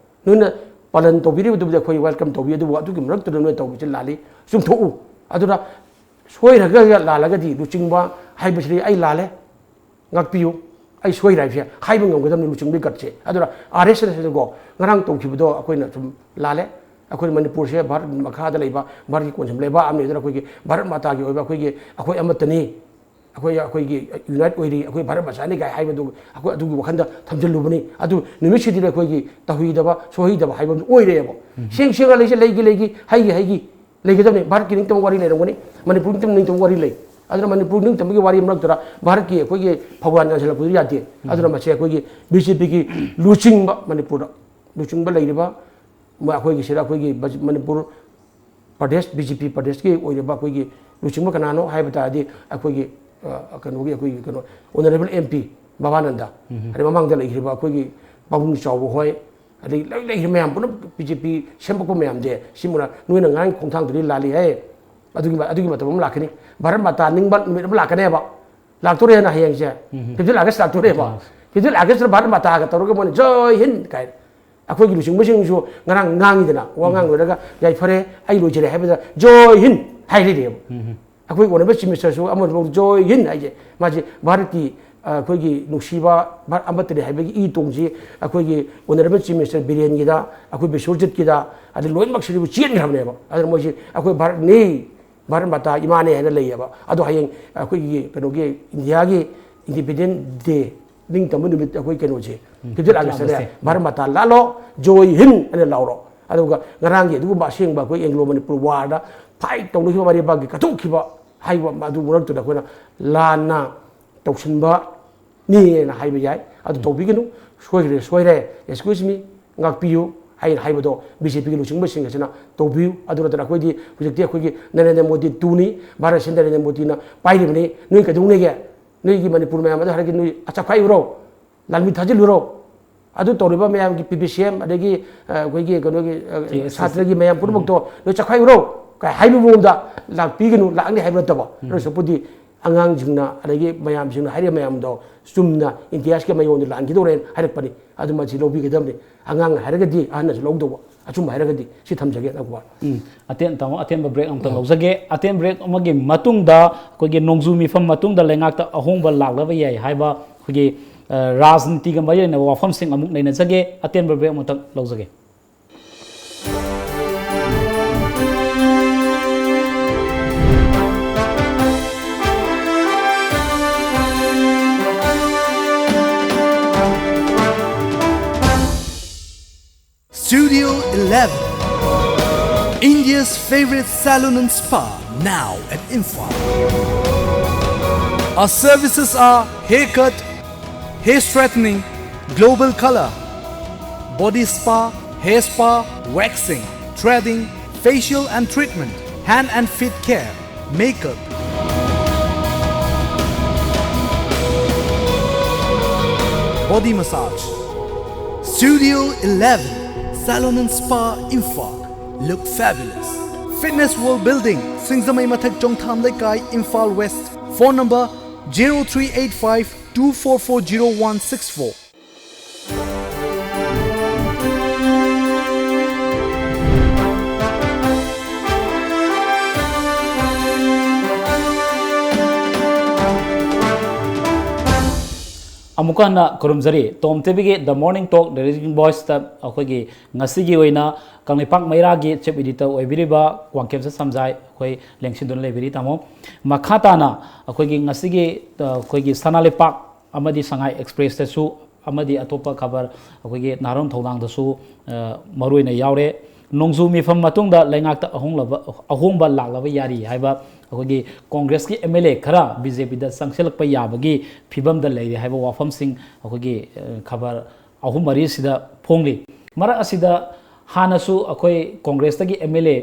ꯅꯣꯏꯅ ꯄꯥꯂꯟ ꯇꯧꯕꯤꯔꯤꯕꯗꯨꯕꯨꯗꯤ ꯑꯩꯈꯣꯏ ꯋꯦꯜꯀꯝ ꯇꯧꯕꯤ, ꯑꯗꯨꯕꯨ ꯑꯗꯨꯒꯤ ꯃꯔꯛꯇꯨꯗ ꯅꯣꯏ ꯇꯧꯕꯁꯦ ꯂꯥꯜꯂꯤ, ꯆꯨꯝꯊꯣꯛꯎ꯫ ꯑꯗꯨꯅ ꯁꯣꯏꯔꯒ ꯂꯥꯜꯂꯒꯗꯤ ꯂꯨꯆꯤꯡꯕ ꯍꯥꯏꯕꯁꯤꯗꯤ ꯑꯩ ꯂꯥꯜꯂꯦ, ꯉꯥꯛꯄꯤꯌꯨ, ꯑꯩ ꯁꯣꯏꯔꯦ ꯍꯥꯏꯕꯁꯦ ꯍꯥꯏꯕ ꯉꯝꯒꯗꯕꯅꯤ ꯂꯨꯆꯤꯡꯕꯒꯤ ꯒꯠꯁꯦ꯫ ꯑꯗꯨꯅ ꯑꯥꯔ ꯑꯦꯁ ꯑꯦꯁ ꯍꯥꯏꯅꯀꯣ ꯉꯔꯥꯡ ꯇꯧꯈꯤꯕꯗꯣ ꯑꯩꯈꯣꯏꯅ ꯁꯨꯝ ꯂꯥꯜꯂꯦ꯫ ꯑꯩꯈꯣꯏ ꯃꯅꯤꯄꯨꯔꯁꯦ ꯚꯥꯔꯠ ꯃꯈꯥꯗ ꯂꯩꯕ, ꯚꯥꯔꯠꯀꯤ ꯀꯣꯟꯁꯤꯟꯕ ꯂꯩꯕꯥꯛ ꯑꯃꯅꯤ꯫ ꯑꯗꯨꯅ ꯑꯩꯈꯣꯏꯒꯤ ꯚꯥꯔꯠ ꯃꯥꯇꯥꯒꯤ ꯑꯣꯏꯕ ꯑꯩꯈꯣꯏꯒꯤ, ꯑꯩꯈꯣꯏ ꯑꯃꯠꯇꯅꯤ, ꯑꯩꯈꯣꯏ, ꯑꯩꯈꯣꯏꯒꯤ ꯌꯨꯅꯥꯏꯠ ꯑꯣꯏꯔꯤ, ꯑꯩꯈꯣꯏ ꯚꯥꯔꯠ ꯃꯆꯥꯅꯤ ꯀꯥꯏ ꯍꯥꯏꯕꯗꯨ ꯑꯩꯈꯣꯏ ꯑꯗꯨꯒꯤ ꯋꯥꯈꯜꯗ ꯊꯝꯖꯤꯜꯂꯨꯕꯅꯤ꯫ ꯑꯗꯨ ꯅꯨꯃꯤꯠꯁꯤꯗꯗꯤ ꯑꯩꯈꯣꯏꯒꯤ ꯇꯧꯍꯩꯗꯕ, ꯁꯣꯏꯍꯩꯗꯕ ꯍꯥꯏꯕ ꯑꯃ ꯑꯣꯏꯔꯦꯕ꯫ ꯁꯦꯡ ꯁꯦꯡꯅ ꯂꯩꯁꯦ, ꯂꯩꯒꯤ ꯂꯩꯒꯤ, ꯍꯩꯒꯤ ꯍꯩꯒꯤ ꯂꯩꯒꯗꯕꯅꯤ꯫ ꯚꯥꯔꯠꯀꯤ ꯅꯤꯡꯇꯝꯕ ꯋꯥꯔꯤ ꯂꯩꯔꯝꯒꯅꯤ, ꯃꯅꯤꯄꯨꯔ ꯅꯤꯡꯇꯝ, ꯅꯤꯡꯇꯝꯕ ꯋꯥꯔꯤ ꯂꯩ꯫ ꯑꯗꯨꯅ ꯃꯅꯤꯄꯨꯔ ꯅꯤꯡꯇꯝꯕꯒꯤ ꯋꯥꯔꯤ ꯃꯔꯛꯇꯨꯗ ꯚꯥꯔꯠꯀꯤ ꯑꯩꯈꯣꯏꯒꯤ ꯐꯧꯕꯥꯜ ꯌꯥꯟꯁꯤꯜꯂꯛꯄꯗꯨ ꯌꯥꯗꯦ꯫ ꯑꯗꯨꯅ ꯃꯁꯤ ꯑꯩꯈꯣꯏꯒꯤ ꯕꯤ ꯖꯦ ꯄꯤꯒꯤ ꯂꯨꯆꯤꯡꯕ, ꯃꯅꯤꯄꯨꯔꯗ ꯂꯨꯆꯤꯡꯕ ꯂꯩꯔꯤꯕ ꯃ-, ꯑꯩꯈꯣꯏꯒꯤ ꯁꯤꯗ ꯑꯩꯈꯣꯏꯒꯤ ꯕꯖ-, ꯃꯅꯤꯄꯨꯔ ꯄ꯭ꯔꯗꯦꯁ, ꯕꯤ ꯖꯦ ꯄꯤ ꯄ꯭ꯔꯗꯦꯁꯀꯤ ꯑꯣꯏꯔꯤꯕ ꯑꯩꯈꯣꯏꯒꯤ ꯂꯨꯆꯤꯡꯕ ꯀꯅꯥꯅꯣ ꯍꯥꯏꯕ ꯇꯥꯔꯗꯤ ꯑꯩꯈꯣꯏꯒꯤ, ꯑ, ꯀꯩꯅꯣꯒꯤ, ꯑꯩꯈꯣꯏꯒꯤ ꯀꯩꯅꯣ, ꯑꯣꯅꯔꯦꯕꯜ ꯑꯦꯝ ꯄꯤ ꯕꯕꯥꯅꯟꯗ, ꯑꯗꯩ ꯃꯃꯥꯡꯗ ꯂꯩꯈ꯭ꯔꯤꯕ ꯑꯩꯈꯣꯏꯒꯤ ꯄꯥꯕꯨꯡ ꯆꯥꯎꯕ ꯍꯣꯏ, ꯑꯗꯩ ꯂꯣꯏ ꯂꯩꯈ꯭ꯔꯤꯕ ꯃꯌꯥꯝ ꯄꯨꯝꯅꯃꯛ ꯕꯤ ꯖꯦ ꯄꯤ ꯁꯦꯝꯃꯛꯄ ꯃꯌꯥꯝꯁꯦ, ꯁꯤꯃꯨꯅ ꯅꯣꯏꯅ ꯉꯔꯥꯡ ꯈꯣꯡꯊꯥꯡꯗꯨꯗꯤ ꯂꯥꯜꯂꯤ ꯍꯥꯏ꯫ ꯑꯗꯨꯒꯤ ꯃ-, ꯑꯗꯨꯒꯤ ꯃꯇꯝ ꯑꯃ ꯂꯥꯛꯀꯅꯤ, ꯚꯥꯔꯠ ꯃꯥꯇꯥ ꯅꯤꯡꯕ ꯅꯨꯃꯤꯠ ꯑꯃ ꯂꯥꯛꯀꯅꯦꯕ, ꯂꯥꯛꯇꯣꯔꯦꯅ ꯍꯌꯦꯡꯁꯦ, ꯎꯝ꯫ ꯐꯤꯐꯇꯤꯟ ꯑꯥꯒꯁ ꯂꯥꯛꯇꯣꯔꯦꯕ꯫ ꯐꯤꯐꯇꯤꯟ ꯑꯥꯒꯁ꯫ ꯐꯤꯐꯇꯤꯟ ꯑꯥꯒꯁꯇ ꯚꯥꯔꯠ ꯃꯥꯇꯥꯒ ꯇꯧꯔꯒ ꯃꯣꯏꯅ "ꯖꯣꯏ ꯍꯤꯟ" ꯀꯥꯏꯅ꯫ ꯑꯩꯈꯣꯏꯒꯤ ꯂꯨꯆꯤꯡꯕꯁꯤꯡꯁꯨ ꯉꯔꯥꯡ ꯉꯥꯡꯉꯤꯗꯅ, ꯋꯥ ꯎꯝ꯫ ꯉꯥꯡ ꯂꯣꯏꯔꯒ "ꯌꯥꯏꯐꯔꯦ, ꯑꯩ ꯂꯣꯏꯖꯔꯦ" ꯍꯥꯏꯕꯗ "ꯖꯣꯏ ꯍꯤꯟ" ꯍꯥꯏꯔꯤꯅꯦꯕ꯫ ꯎꯝ꯫ ꯑꯩꯈꯣꯏ ꯑꯣꯅꯔꯦꯕꯜ ꯆꯤꯐ ꯃꯤꯅꯤꯁꯇꯔꯁꯨ ꯑꯃꯐꯥꯎ "ꯖꯣꯏ ꯍꯤꯟ" ꯍꯥꯏꯁꯦ, ꯃꯥꯁꯦ ꯚꯥꯔꯠꯀꯤ, ꯑ, ꯑꯩꯈꯣꯏꯒꯤ ꯅꯨꯡꯁꯤꯕ ꯚꯥꯔꯠ ꯑꯃꯠꯇꯅꯤ ꯍꯥꯏꯕꯒꯤ ꯏ ꯇꯣꯡꯁꯤ ꯑꯩꯈꯣꯏꯒꯤ ꯑꯣꯅꯔꯦꯕꯜ ꯆꯤꯐ ꯃꯤꯅꯤꯁꯇꯔ ꯕꯤꯔꯦꯟꯒꯤꯗ, ꯑꯩꯈꯣꯏ ꯕꯤꯁ꯭ꯋꯖꯤꯠꯀꯤꯗ, ꯑꯗꯩ ꯂꯣꯏꯅꯃꯛꯁꯤꯗꯕꯨ ꯆꯦꯟꯈ꯭ꯔꯕꯅꯦꯕ꯫ ꯑꯗꯨꯅ ꯃꯣꯏꯁꯤ "ꯑꯩꯈꯣꯏ ꯚꯥꯔꯠꯅꯤ, ꯚꯥꯔꯠ ꯃꯥꯇꯥ ꯏꯃꯥꯅꯦ ꯍꯥꯏꯅ ꯂꯩꯌꯦꯕ꯫ ꯑꯗꯣ ꯍꯌꯦꯡ ꯑꯩꯈꯣꯏꯒꯤ ꯀꯩꯅꯣꯒꯤ ꯏꯟꯗꯤꯌꯥꯒꯤ Independence Day, ꯅꯤꯡꯇꯝꯕ ꯅꯨꯃꯤꯠ, ꯑꯩꯈꯣꯏ ꯀꯩꯅꯣꯁꯦ, ꯎꯝ, ꯐꯤꯐꯇꯤꯟ ꯐꯤꯐꯇꯤꯟ ꯑꯥꯒꯁꯇꯅꯦ, ꯑꯥꯒꯁꯁꯦ꯫ ꯎꯝ꯫ ꯚꯥꯔꯠ ꯃꯥꯇꯥ ꯂꯥꯜꯂꯣ, ꯖꯣꯏ ꯍꯤꯟ ꯍꯥꯏꯅ ꯂꯥꯎꯔꯣ꯫ ꯑꯗꯨꯒ ꯉꯔꯥꯡꯒꯤ ꯑꯗꯨꯒꯨꯝꯕ ꯑꯁꯦꯡꯕ ꯑꯩꯈꯣꯏ Anglo Manipur war ꯗ fight ꯇꯧꯅꯈꯤꯕ, ꯃꯔꯩꯕꯥꯛꯀꯤ ꯀꯠꯊꯣꯛꯈꯤꯕ ꯍꯥꯏꯕ ꯑꯗꯨ ꯃꯔꯛꯇꯨꯗ ꯑꯩꯈꯣꯏꯅ ꯂꯥꯟꯅ ꯇꯧꯁꯤꯟꯕ ꯅꯤꯅ ꯍꯥꯏꯕ ꯌꯥꯏ꯫ ꯑꯗꯨ ꯎꯝ꯫ ꯇꯧꯕꯤꯒꯅꯨ꯫ ꯁꯣꯏꯈ꯭ꯔꯦ, ꯁꯣꯏꯔꯦ, excuse me, ꯉꯥꯛꯄꯤꯌꯨ ꯍꯥꯏꯅ ꯍꯥꯏꯕꯗꯣ B J P ꯒꯤ ꯂꯨꯆꯤꯡꯕꯁꯤꯡ ꯑꯁꯤꯅ ꯇꯧꯕꯤꯌꯨ꯫ ꯑꯗꯨ ꯅꯠꯇꯅ ꯑꯩꯈꯣꯏꯗꯤ ꯍꯧꯖꯤꯛꯇꯤ ꯑꯩꯈꯣꯏꯒꯤ ꯅꯔꯦꯟꯗ꯭ꯔ ꯃꯣꯗꯤ two ꯅꯤ, ꯚꯥꯔꯠꯁꯤ ꯅꯔꯦꯟꯗ꯭ꯔ ꯃꯣꯗꯤꯅ ꯄꯥꯏꯔꯤꯕꯅꯤ꯫ ꯅꯣꯏ ꯀꯩꯗꯧꯅꯦꯒꯦ? ꯅꯣꯏꯒꯤ ꯃꯅꯤꯄꯨꯔ ꯃꯌꯥꯝ ꯑꯗꯨ ꯍꯥꯏꯔꯒ ꯅꯣꯏ ꯑꯆꯥꯈꯥꯏ ꯎꯔꯣ, ꯂꯥꯟꯃꯤ ꯊꯥꯖꯤꯜꯂꯨꯔꯣ꯫ ꯑꯗꯨ ꯇꯧꯔꯤꯕ ꯃꯌꯥꯝꯒꯤ P B C M, ꯑꯗꯒꯤ, ꯑ, ꯑꯩꯈꯣꯏꯒꯤ ꯀꯩꯅꯣꯒꯤ, ꯑ, K S S, ꯁꯥꯇ꯭ꯔꯒꯤ ꯃꯌꯥꯝ ꯄꯨꯝꯅꯃꯛꯇꯣ ꯂꯣꯏ ꯆꯈꯥꯏꯈ꯭ꯔꯣ ꯀꯥꯏ ꯍꯥꯏꯕ ꯃꯑꯣꯡꯗ ꯂꯥꯛꯄꯤꯒꯅꯨ, ꯂꯥꯛꯅꯤ ꯍꯥꯏꯕ ꯅꯠꯇꯕ꯫ ꯎꯝ꯫ ꯑꯗꯨ ꯁꯔꯨꯛꯄꯨꯗꯤ ꯑꯉꯥꯡꯁꯤꯡꯅ, ꯑꯗꯒꯤ ꯃꯌꯥꯝꯁꯤꯡꯅ ꯍꯥꯏꯔꯤꯕ ꯃꯌꯥꯝꯗꯣ ꯆꯨꯝꯅ ꯏꯟꯗꯤꯌꯥꯁꯤꯒꯤ ꯃꯥꯏꯌꯣꯟꯗ ꯂꯥꯟꯈꯤꯗꯧꯔꯦꯅ ꯍꯥꯏꯔꯛꯄꯅꯤ꯫ ꯑꯗꯨ ꯃꯁꯤ ꯂꯧꯕꯤꯒꯗꯕꯅꯤ꯫ ꯑꯉꯥꯡꯅ ꯍꯥꯏꯔꯒꯗꯤ ꯑꯍꯟꯅꯁꯨ ꯂꯧꯗꯧꯕ꯫ ꯑꯆꯨꯝꯕ ꯍꯥꯏꯔꯒꯗꯤ꯫ ꯁꯤ ꯊꯝꯖꯒꯦ, ꯅꯛꯕ꯫ ꯎꯝ꯫ ꯑꯇꯦꯟ-, ꯇꯥꯃꯣ, ꯑꯇꯦꯟꯕ break ꯑꯃꯨꯛꯇꯪ ꯂꯧꯖꯒꯦ꯫ ꯑꯇꯦꯟ break ꯑꯃꯒꯤ ꯃꯇꯨꯡꯗ ꯑꯩꯈꯣꯏꯒꯤ ꯅꯣꯡꯖꯨ ꯃꯤꯐꯝ ꯃꯇꯨꯡꯗ ꯂꯩꯉꯥꯛꯇ ꯑꯍꯣꯡꯕ ꯂꯥꯛꯂꯕ ꯌꯥꯏ ꯍꯥꯏꯕ ꯑꯩꯈꯣꯏꯒꯤ, ꯑ, ꯔꯥꯖꯅꯤꯇꯤꯒ ꯃꯔꯤ ꯂꯩꯅꯕ ꯋꯥꯐꯝꯁꯤꯡ ꯑꯃꯨꯛ ꯅꯩꯅꯖꯒꯦ꯫ ꯑꯇꯦꯟꯕ break ꯑꯃꯨꯛꯇꯪ ꯂꯧꯖꯒꯦ꯫ Studio eleven, India's favorite salon and spa, now at Imphal. Our services are haircut, hair straightening, global color, body spa, hair spa, waxing, threading, facial and treatment, hand and feet care, makeup, body massage. Studio eleven, Salon and Spa, Imphal. Look fabulous. Fitness World Building, Singzamei Mathak, Chongtham Leikai, Imphal West. Phone number zero three eight five two four four zero one six four. ꯑꯃꯨꯛꯀ ꯍꯟꯅ ꯈꯨꯔꯨꯝꯖꯔꯤ꯫ ꯇꯣꯝ ꯇꯤꯚꯤꯒꯤ The Morning Talk Leading Voiceꯇ ꯑꯩꯈꯣꯏꯒꯤ ꯉꯁꯤꯒꯤ ꯑꯣꯏꯅ Kangleipak ꯃꯩꯔꯥꯒꯤ chief editor ꯑꯣꯏꯕꯤꯔꯤꯕ Kwakeithel ꯁꯝꯖꯥꯏ ꯑꯩꯈꯣꯏ ꯂꯦꯡꯁꯤꯟꯗꯨꯅ ꯂꯩꯕꯤꯔꯤ, ꯇꯥꯃꯣ꯫ ꯃꯈꯥ ꯇꯥꯅ ꯑꯩꯈꯣꯏꯒꯤ ꯉꯁꯤꯒꯤ, ꯑ, ꯑꯩꯈꯣꯏꯒꯤ ꯁꯅꯥ ꯂꯩꯄꯥꯛ ꯑꯃꯗꯤ ꯁꯉꯥꯏ ꯑꯦꯛꯁꯄ꯭ꯔꯦꯁꯇꯁꯨ ꯑꯃꯗꯤ ꯑꯇꯣꯞꯄ ꯈꯕꯔ ꯑꯩꯈꯣꯏꯒꯤ ꯅꯍꯥꯔꯣꯟ ꯊꯧꯗꯥꯡꯗꯁꯨ, ꯑ, ꯃꯔꯨ ꯑꯣꯏꯅ ꯌꯥꯎꯔꯦ꯫ ꯅꯣꯡꯖꯨ ꯃꯤꯐꯝ ꯃꯇꯨꯡꯗ ꯂꯩꯉꯥꯛꯇ ꯑꯍꯣꯡꯂꯕ, ꯑꯍꯣꯡꯕ ꯂꯥꯛꯂꯕ ꯌꯥꯔꯤ ꯍꯥꯏꯕ ꯑꯩꯈꯣꯏꯒꯤ ꯀꯣꯡꯒ꯭ꯔꯦꯁꯀꯤ MLA ꯈꯔ BJPꯗ ꯆꯪꯁꯤꯜꯂꯛꯄ ꯌꯥꯕꯒꯤ ꯐꯤꯕꯝꯗ ꯂꯩꯔꯦ ꯍꯥꯏꯕ ꯋꯥꯐꯝꯁꯤꯡ ꯑꯩꯈꯣꯏꯒꯤ, ꯑ, ꯈꯕꯔ ꯑꯍꯨꯝ ꯃꯔꯤꯁꯤꯗ ꯐꯣꯡꯂꯤ꯫ ꯃꯔꯛ ꯑꯁꯤꯗ ꯍꯥꯟꯅꯁꯨ ꯑꯩꯈꯣꯏ ꯀꯣꯡꯒ꯭ꯔꯦꯁꯇꯒꯤ MLA,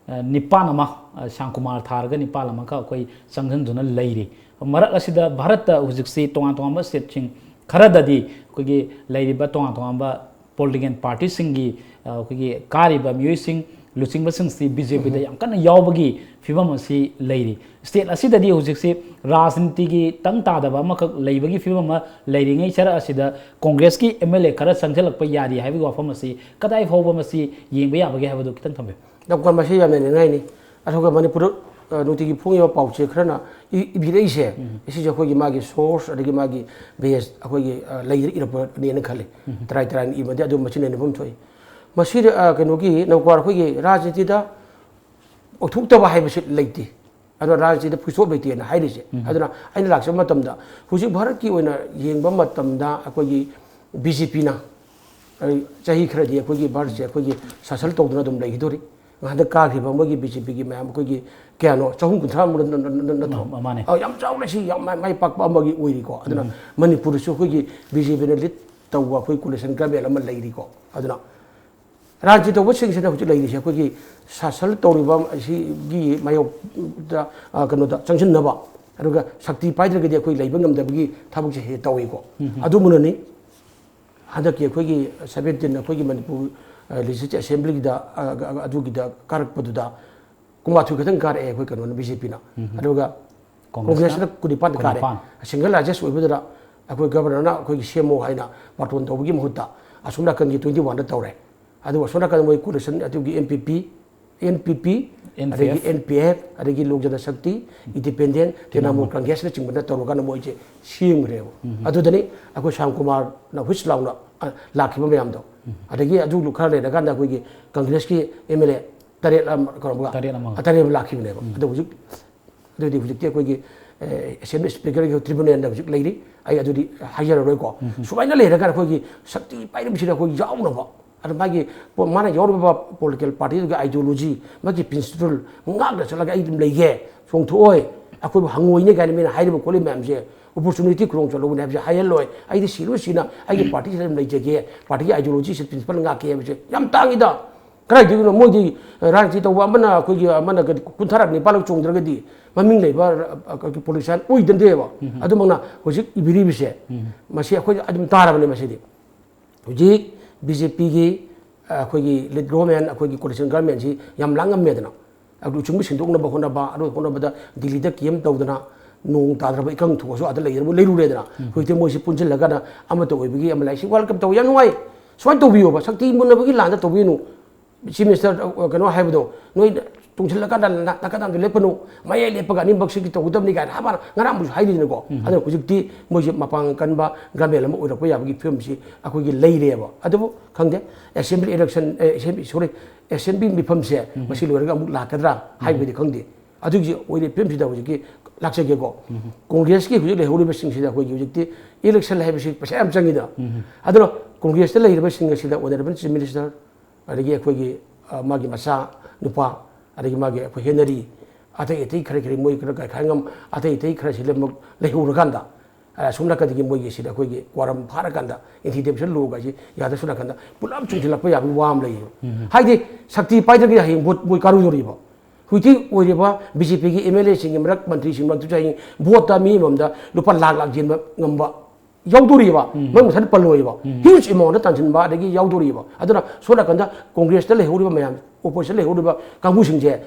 ꯑ, ꯅꯤꯄꯥꯟ ꯑꯃ, ꯑ, ꯁ꯭ꯌꯥꯝꯀꯨꯃꯥꯔ ꯊꯥꯔꯒ ꯅꯤꯄꯥꯟ ꯑꯃꯈꯛ ꯑꯩꯈꯣꯏ ꯆꯪꯁꯤꯟꯗꯨꯅ ꯂꯩꯔꯤ꯫ ꯃꯔꯛ ꯑꯁꯤꯗ ꯚꯥꯔꯠꯇ ꯍꯧꯖꯤꯛꯁꯤ ꯇꯣꯉꯥꯟ ꯇꯣꯉꯥꯟꯕ stateꯁꯤꯡ ꯈꯔꯗꯗꯤ ꯑꯩꯈꯣꯏꯒꯤ ꯂꯩꯔꯤꯕ ꯇꯣꯉꯥꯟ ꯇꯣꯉꯥꯟꯕ political partyꯁꯤꯡꯒꯤ, ꯑ, ꯑꯩꯈꯣꯏꯒꯤ ꯀꯥꯔꯤꯕ ꯃꯤꯑꯣꯏꯁꯤꯡ, ꯂꯨꯆꯤꯡꯕꯁꯤꯡꯁꯤ BJPꯗ ꯌꯥꯝ ꯀꯟꯅ ꯌꯥꯎꯕꯒꯤ ꯐꯤꯕꯝ ꯑꯁꯤ ꯂꯩꯔꯤ꯫ State ꯑꯁꯤꯗꯒꯤ ꯍꯧꯖꯤꯛꯁꯤ ꯔꯥꯖꯅꯤꯇꯤꯒꯤ ꯇꯪ ꯇꯥꯗꯕ ꯑꯃꯈꯛ ꯂꯩꯕꯒꯤ ꯐꯤꯕꯝ ꯑꯃ ꯂꯩꯔꯤꯉꯩ ꯆꯔꯛ ꯑꯁꯤꯗ ꯀꯣꯡꯒ꯭ꯔꯦꯁꯀꯤ MLA ꯈꯔ ꯆꯪꯁꯤꯜꯂꯛꯄ ꯌꯥꯔꯤ ꯍꯥꯏꯕꯒꯤ ꯋꯥꯐꯝ ꯑꯁꯤ ꯀꯗꯥꯏ ꯐꯥꯎꯕ ꯃꯁꯤ ꯌꯦꯡꯕ ꯌꯥꯕꯒꯦ ꯍꯥꯏꯕꯗꯨ ꯈꯤꯇꯪ ꯊꯝꯕꯤꯌꯨ꯫ ꯗꯣꯛꯇꯔ, ꯃꯁꯤ ꯌꯥꯝ ꯌꯥꯅꯤꯡꯉꯥꯏꯅꯤ꯫ ꯑꯗꯨꯒ ꯃꯅꯤꯄꯨꯔꯗ, ꯑ, ꯅꯨꯡꯇꯤꯒꯤ ꯐꯣꯡꯉꯤꯕ ꯄꯥꯎꯆꯦ ꯈꯔꯅ ꯏ-, ꯏꯕꯤꯔꯛꯏꯁꯦ, ꯁꯤꯁꯦ ꯑꯩꯈꯣꯏꯒꯤ ꯃꯥꯒꯤ source ꯑꯗꯒꯤ ꯃꯥꯒꯤ base ꯑꯩꯈꯣꯏꯒꯤ, ꯑ, ꯂꯩꯔ ꯏꯔꯛꯄꯅꯦꯅ ꯈꯜꯂꯤ꯫ ꯇꯔꯥꯏ ꯇꯔꯥꯏꯅ ꯏꯕꯗꯤ ꯑꯗꯨꯝ ꯃꯆꯤꯟ ꯂꯩꯅꯐꯝ ꯊꯣꯛꯏ꯫ ꯃꯁꯤꯗ, ꯑ, ꯀꯩꯅꯣꯒꯤ ꯅꯧꯀ꯭ꯋꯥꯔ ꯑꯩꯈꯣꯏꯒꯤ ꯔꯥꯖꯅꯤꯇꯤꯗ ꯑꯣꯏꯊꯣꯛꯇꯕ ꯍꯥꯏꯕꯁꯤ ꯂꯩꯇꯦ꯫ ꯑꯗꯨꯅ ꯔꯥꯖꯅꯤꯇꯤꯗ ꯐꯨꯁꯣꯞ ꯂꯩꯇꯦꯅ ꯍꯥꯏꯔꯤꯁꯦ꯫ ꯑꯗꯨꯅ ꯑꯩꯅ ꯂꯥꯛꯆꯕ ꯃꯇꯝꯗ ꯍꯧꯖꯤꯛ ꯚꯥꯔꯠꯀꯤ ꯑꯣꯏꯅ ꯌꯦꯡꯕ ꯃꯇꯝꯗ ꯑꯩꯈꯣꯏꯒꯤ BJPꯅ, ꯑꯩ, ꯆꯍꯤ ꯈꯔꯗꯤ ꯑꯩꯈꯣꯏꯒꯤ ꯚꯥꯔꯠꯁꯦ ꯑꯩꯈꯣꯏꯒꯤ ꯁꯥꯁꯟ ꯇꯧꯗꯨꯅ ꯑꯗꯨꯝ ꯂꯩꯈꯤꯗꯣꯔꯤ꯫ ꯍꯟꯗꯛ ꯀꯥꯈꯤꯕ ꯃꯣꯏꯒꯤ BJPꯒꯤ ꯃꯌꯥꯝ ꯑꯩꯈꯣꯏꯒꯤ ꯀꯌꯥꯅꯣ, ꯆꯍꯨꯝ ꯀꯨꯟꯊ꯭ꯔꯥ ꯃꯨꯛ ꯅꯠ-, ꯅꯠ-, ꯅꯠ-, ꯅꯠꯇ꯭ꯔꯣ? ꯃꯥ-, ꯃꯥꯅꯦ꯫ ꯑ, ꯌꯥꯝ ꯆꯥꯎꯅ ꯁꯤ ꯌꯥꯝ ꯃꯥꯏ, ꯃꯥꯏ ꯄꯥꯛꯄ ꯑꯃꯒꯤ ꯑꯣꯏꯔꯤꯀꯣ꯫ ꯑꯗꯨꯅ ꯃꯅꯤꯄꯨꯔꯗꯁꯨ ꯑꯩꯈꯣꯏꯒꯤ BJPꯅ lead ꯇꯧꯕ ꯑꯩꯈꯣꯏ coalition government ꯑꯃ ꯂꯩꯔꯤꯀꯣ꯫ ꯑꯗꯨꯅ ꯔꯥꯖꯅꯤꯇꯤ ꯇꯧꯕꯁꯤꯡꯁꯤꯅ ꯍꯧꯖꯤꯛ ꯂꯩꯔꯤꯁꯦ ꯑꯩꯈꯣꯏꯒꯤ ꯁꯥꯁꯟ ꯇꯧꯔꯤꯕ ꯑꯁꯤꯒꯤ ꯃꯥꯌꯣꯛꯇ, ꯑ, ꯀꯩꯅꯣꯗ ꯆꯪꯁꯤꯟꯅꯕ, ꯑꯗꯨꯒ ꯁꯛꯇꯤ ꯄꯥꯏꯗ꯭ꯔꯒꯗꯤ ꯑꯩꯈꯣꯏ ꯂꯩꯕ ꯉꯝꯗꯕꯒꯤ ꯊꯕꯛꯁꯦ ꯍꯦꯛ ꯇꯧꯏꯀꯣ꯫ ꯑꯗꯨꯃꯅꯅꯤ ꯍꯟꯗꯛꯀꯤ ꯑꯩꯈꯣꯏꯒꯤ seventeen ꯑꯩꯈꯣꯏꯒꯤ ꯃꯅꯤꯄꯨꯔ, ꯑ, Legislative Assemblyꯒꯤꯗ, ꯑ, ꯑ, ꯑꯗꯨꯒꯤꯗ ꯀꯥꯔꯛꯄꯗꯨꯗ ꯀꯨꯟꯃꯥꯊꯣꯏ ꯈꯛꯇꯪ ꯀꯥꯔꯛꯑꯦ ꯑꯩꯈꯣꯏ ꯀꯩꯅꯣꯅ, BJPꯅ꯫ ꯑꯗꯨꯒ ꯀꯣꯡꯒ꯭ꯔꯦꯁꯅ ꯀꯣꯡꯒ꯭ꯔꯦꯁꯅ ꯀꯨꯟꯅꯤꯄꯥꯟ ꯀꯥꯔꯦ꯫ ꯀꯨꯟꯅꯤꯄꯥꯟ꯫ Single largest ꯑꯣꯏꯕꯗꯨꯗ ꯑꯩꯈꯣꯏ governorꯅ ꯑꯩꯈꯣꯏꯒꯤ ꯁꯦꯝꯃꯣ ꯍꯥꯏꯅ ꯕꯥꯔꯇꯣꯟ ꯇꯧꯕꯒꯤ ꯃꯍꯨꯠꯇ ꯑꯁꯣꯝ ꯅꯥꯀꯟꯒꯤ twenty oneꯗ ꯇꯧꯔꯦ꯫ ꯑꯗꯨꯒ ꯑꯁꯣꯝ ꯅꯥꯀꯟꯗ ꯃꯣꯏ coalition ꯑꯗꯨꯒꯤ NPP, NPP, ꯑꯗꯒꯤ ꯑꯦꯟ ꯄꯤ ꯑꯦꯐ, ꯑꯗꯒꯤ ꯂꯣꯛ ꯖꯅ ꯁꯛꯇꯤ, ꯏꯟꯗꯤꯄꯦꯟꯗꯦꯟ, ꯇ꯭ꯔꯤꯅꯥꯃꯨꯜ ꯀꯪꯒ꯭ꯔꯦꯁꯅ ꯆꯤꯡꯕꯅ ꯇꯧꯔꯀꯥꯟꯗ ꯃꯣꯏꯁꯦ ꯁꯦꯝꯈ꯭ꯔꯦꯕ꯫ ꯑꯗꯨꯗꯅꯤ ꯑꯩꯈꯣꯏ ꯁ꯭ꯌꯥꯝ ꯀꯨꯃꯥꯔꯅ ꯍꯨꯏꯁ ꯂꯥꯎꯅ, ꯑ, ꯂꯥꯛꯈꯤꯕ ꯃꯌꯥꯝꯗꯣ꯫ ꯑꯗꯒꯤ ꯑꯗꯨ ꯈꯔ ꯂꯩꯔꯀꯥꯟꯗ ꯑꯩꯈꯣꯏꯒꯤ ꯀꯪꯒ꯭ꯔꯦꯁꯀꯤ ꯑꯦꯝ ꯑꯦꯜ ꯑꯦ ꯇꯔꯦꯠ ꯑꯃ, ꯀꯩꯅꯣ ꯑꯃꯒ, ꯇꯔꯦꯠ ꯑꯃꯒ꯫ ꯑ, ꯇꯔꯦꯠ ꯑꯃ ꯂꯥꯛꯈꯤꯕꯅꯦꯕ꯫ ꯑꯗꯣ ꯍꯧꯖꯤꯛ, ꯑꯗꯨꯗꯤ ꯍꯧꯖꯤꯛꯇꯤ ꯑꯩꯈꯣꯏꯒꯤ, ꯑꯦ, ꯑꯦꯁꯦꯝꯕ꯭ꯂꯤ ꯁ꯭ꯄꯤꯀꯔꯒꯤ ꯇ꯭ꯔꯤꯕ꯭ꯌꯨꯅꯦꯜꯗ ꯍꯧꯖꯤꯛ ꯂꯩꯔꯤ꯫ ꯑꯩ ꯑꯗꯨꯗꯤ ꯍꯥꯏꯖꯔꯔꯣꯏꯀꯣ꯫ ꯁꯨꯃꯥꯏꯅ ꯂꯩꯔꯒ ꯑꯩꯈꯣꯏꯒꯤ ꯁꯛꯇꯤ ꯄꯥꯏꯔꯤꯕꯁꯤꯗ ꯑꯩꯈꯣꯏ ꯌꯥꯎꯅꯕ, ꯑꯗ ꯃꯥꯒꯤ ꯄꯣ-, ꯃꯥꯅ ꯌꯥꯎꯔꯤꯕ ꯄꯣꯂꯤꯇꯤꯀꯦꯜ ꯄꯥꯔꯇꯤꯗꯨꯒꯤ ideology, ꯃꯥꯒꯤ principle ꯉꯥꯛꯅ ꯆꯠꯂꯒ ꯑꯩ ꯑꯗꯨꯝ ꯂꯩꯒꯦ, ꯆꯣꯡꯊꯣꯛꯑꯣꯏ, ꯑꯩꯈꯣꯏꯕꯨ ꯍꯪꯉꯣꯏꯅꯦ ꯀꯥꯏꯅ ꯃꯤꯅ ꯍꯥꯏꯔꯤꯕ ꯈꯣꯠꯂꯤꯕ ꯃꯌꯥꯝꯁꯦ opportunity ꯈꯨꯗꯣꯡ ꯆꯥꯗꯧꯕꯅꯦ ꯍꯥꯏꯕꯁꯦ ꯍꯥꯏꯍꯜꯂꯣꯏ꯫ ꯑꯩꯗꯤ ꯁꯤꯔꯣꯏ ꯁꯤꯅ ꯑꯩꯒꯤ ꯄꯥꯔꯇꯤꯁꯤꯗ ꯑꯗꯨꯝ ꯂꯩꯖꯒꯦ, ꯄꯥꯔꯇꯤꯒꯤ ideology ꯁꯦ, principle ꯉꯥꯛꯀꯦ ꯍꯥꯏꯕꯁꯦ ꯌꯥꯝ ꯇꯥꯡꯉꯤꯗ꯫ ꯀꯗꯥꯏꯗꯒꯤꯅꯣ ꯃꯣꯏꯗꯤ, ꯑ, ꯔꯥꯖꯅꯤꯇꯤ ꯇꯧꯕ ꯑꯃꯅ ꯑꯩꯈꯣꯏꯒꯤ, ꯑꯃꯅ ꯀꯨꯟꯊ꯭ꯔꯥ ꯅꯤꯄꯥꯜ ꯂꯛ ꯆꯣꯡꯗ꯭ꯔꯒꯗꯤ ꯃꯃꯤꯡ ꯂꯩꯕ, ꯑ, ꯑ, politician ꯑꯣꯏꯗꯅꯗꯦꯕ꯫ ꯑꯗꯨꯃꯛꯅ ꯍꯧꯖꯤꯛ ꯏꯕꯤꯔꯤꯕꯁꯦ, ꯃꯁꯤ ꯑꯩꯈꯣꯏ ꯑꯗꯨꯝ ꯇꯥꯔꯕꯅꯦ ꯃꯁꯤꯗꯤ꯫ ꯍꯧꯖꯤꯛ ꯕꯤ ꯖꯦ ꯄꯤꯒꯤ, ꯑ, ꯑꯩꯈꯣꯏꯒꯤ lead government, ꯑꯩꯈꯣꯏꯒꯤ coalition government ꯁꯤ ꯌꯥꯝ ꯂꯥꯡ ꯉꯝꯃꯦꯗꯅ꯫ ꯑꯗꯨ ꯂꯨꯆꯤꯡꯕ ꯁꯤꯟꯗꯣꯛꯅꯕ ꯍꯣꯠꯅꯕ, ꯑꯗꯨ ꯍꯣꯠꯅꯕꯗ ꯗꯤꯜꯂꯤꯗ camp ꯇꯧꯗꯅ, ꯅꯣꯡ ꯇꯥꯗ꯭ꯔꯕ ꯏꯀꯪ ꯊꯣꯛꯑꯁꯨ ꯑꯥꯗ ꯂꯩꯗꯅ ꯃꯣꯏ ꯂꯩꯔꯨꯔꯦꯗꯅ꯫ ꯍꯧꯖꯤꯛꯇꯤ ꯃꯣꯏꯁꯤ ꯄꯨꯟꯁꯤꯜꯂꯒꯅ ꯑꯃꯠꯇ ꯑꯣꯏꯕꯒꯤ ꯑꯃ ꯂꯩ꯫ ꯁꯤ World Cup ꯇꯧꯕ ꯌꯥꯝ ꯅꯨꯡꯉꯥꯏ꯫ ꯁꯨꯃꯥꯏꯅ ꯇꯧꯕꯤꯌꯣꯕ, ꯁꯛꯇꯤ ꯃꯨꯟꯅꯕꯒꯤ ꯂꯥꯟꯗ ꯇꯧꯕꯤꯒꯅꯨ꯫ Chief Minister, ꯑ, ꯀꯩꯅꯣ ꯍꯥꯏꯕꯗꯣ, ꯅꯣꯏ ꯇꯨꯡꯁꯤꯜꯂꯀꯥꯟꯗ ꯅꯥ-, ꯅꯥꯀꯟ ꯅꯥꯝꯗ ꯂꯦꯞꯄꯅꯨ, ꯃꯌꯥꯏ ꯂꯦꯞꯄꯒ ꯑꯅꯤꯃꯛꯁꯤꯒꯤ ꯇꯧꯒꯗꯕꯅꯤ ꯀꯥꯏꯅ ꯍꯥꯏꯕ ꯉꯔꯥꯡꯕꯨꯁꯨ ꯍꯥꯏꯔꯤꯗꯅꯀꯣ꯫ ꯑꯗꯨꯅ ꯍꯧꯖꯤꯛꯇꯤ ꯃꯣꯏꯁꯦ ꯃꯄꯥꯡꯒꯜ ꯀꯟꯕ government ꯑꯃ ꯑꯣꯏꯔꯛꯄ ꯌꯥꯕꯒꯤ ꯐꯤꯕꯝꯁꯤ ꯑꯩꯈꯣꯏꯒꯤ ꯂꯩꯔꯦꯕ꯫ ꯑꯗꯨꯕꯨ ꯈꯪꯗꯦ, assembly election, ꯑꯦ, assembly, sorry, assembly ꯃꯤꯐꯝꯁꯦ ꯃꯁꯤ ꯂꯣꯏꯔꯒ ꯑꯃꯨꯛ ꯂꯥꯛꯀꯗ꯭ꯔꯥ ꯍꯥꯏꯕꯗꯤ ꯈꯪꯗꯦ꯫ ꯑꯗꯨꯒꯤ ꯑꯣꯏꯔꯤꯕ ꯐꯤꯕꯝꯁꯤꯗ ꯍꯧꯖꯤꯛꯀꯤ ꯂꯥꯛꯆꯒꯦꯀꯣ꯫ ꯀꯣꯡꯒ꯭ꯔꯦꯁꯀꯤ ꯍꯧꯖꯤꯛ ꯂꯩꯍꯧꯔꯤꯕꯁꯤꯡꯁꯤꯗ ꯑꯩꯈꯣꯏꯒꯤ ꯍꯧꯖꯤꯛꯇꯤ election ꯍꯥꯏꯕꯁꯤ ꯄꯩꯁꯥ ꯌꯥꯝ ꯆꯪꯉꯤꯗꯅ꯫ ꯑꯗꯨꯅ ꯀꯣꯡꯒ꯭ꯔꯦꯁꯇ ꯂꯩꯔꯤꯕꯁꯤꯡ ꯑꯁꯤꯗ Honourable Chief Minister, ꯑꯗꯒꯤ ꯑꯩꯈꯣꯏꯒꯤ, ꯑ, ꯃꯥꯒꯤ ꯃꯆꯥ ꯅꯨꯄꯥ, ꯑꯗꯒꯤ ꯃꯥꯒꯤ ꯑꯩꯈꯣꯏ ꯍꯦꯅꯔꯤ, ꯑꯇꯩ ꯑꯇꯩ ꯈꯔ ꯈꯔ ꯃꯣꯏ ꯈꯔ ꯀꯥꯏꯈꯥꯏ ꯉꯝ, ꯑꯇꯩ ꯑꯇꯩ ꯈꯔꯁꯤ ꯂꯩꯃꯛ ꯂꯩꯍꯧꯔꯀꯥꯟꯗ, ꯑ, ꯁꯣꯝ ꯅꯥꯀꯟꯗꯒꯤ ꯃꯣꯏꯒꯤ ꯁꯤꯗ ꯑꯩꯈꯣꯏꯒꯤ quorum ꯐꯥꯔꯀꯥꯟꯗ, anti defamation law ꯒꯥꯏꯁꯤ ꯌꯥꯗ ꯁꯣꯝ ꯅꯥꯀꯟꯗ ꯄꯨꯂꯞ ꯆꯣꯡꯁꯤꯜꯂꯛꯄ ꯌꯥꯕꯒꯤ ꯋꯥ ꯑꯃ ꯂꯩꯌꯦꯕ꯫ ꯍꯥꯏꯗꯤ ꯁꯛꯇꯤ ꯄꯥꯏꯗ꯭ꯔꯒꯗꯤ ꯍꯌꯦꯡ vote ꯃꯣꯏ ꯀꯥꯔꯨꯗꯣꯔꯤꯕ꯫ ꯍꯧꯖꯤꯛꯇꯤ ꯑꯣꯏꯔꯤꯕ ꯕꯤ ꯖꯦ ꯄꯤꯒꯤ ꯑꯦꯝ ꯑꯦꯜ ꯑꯦꯁꯤꯡꯒꯤ ꯃꯔꯛ, ꯃꯟꯇ꯭ꯔꯤꯁꯤꯡ ꯃꯔꯛꯇꯁꯨ ꯍꯌꯦꯡ vote ꯇ ꯃꯤ ꯑꯃꯃꯝꯗ ꯂꯨꯄꯥ ꯂꯥꯛ ꯂꯥꯛ ꯌꯦꯟꯕ ꯉꯝꯕ ꯌꯥꯎꯗꯣꯔꯤꯕ꯫ ꯃꯣꯏ ꯃꯁꯥꯗ ꯄꯜꯂꯣꯏꯕ꯫ Huge amount ꯗ ꯇꯥꯟꯁꯤꯟꯕ ꯑꯗꯒꯤ ꯌꯥꯎꯗꯣꯔꯤꯕ꯫ ꯑꯗꯨꯅ ꯁꯣꯝ ꯅꯥꯀꯟꯗ ꯀꯣꯡꯒ꯭ꯔꯦꯁꯇ ꯂꯩꯍꯧꯔꯤꯕ ꯃꯌꯥꯝ, opposition ꯂꯩꯍꯧꯔꯤꯕ ꯀꯥꯡꯕꯨꯁꯤꯡꯁꯦ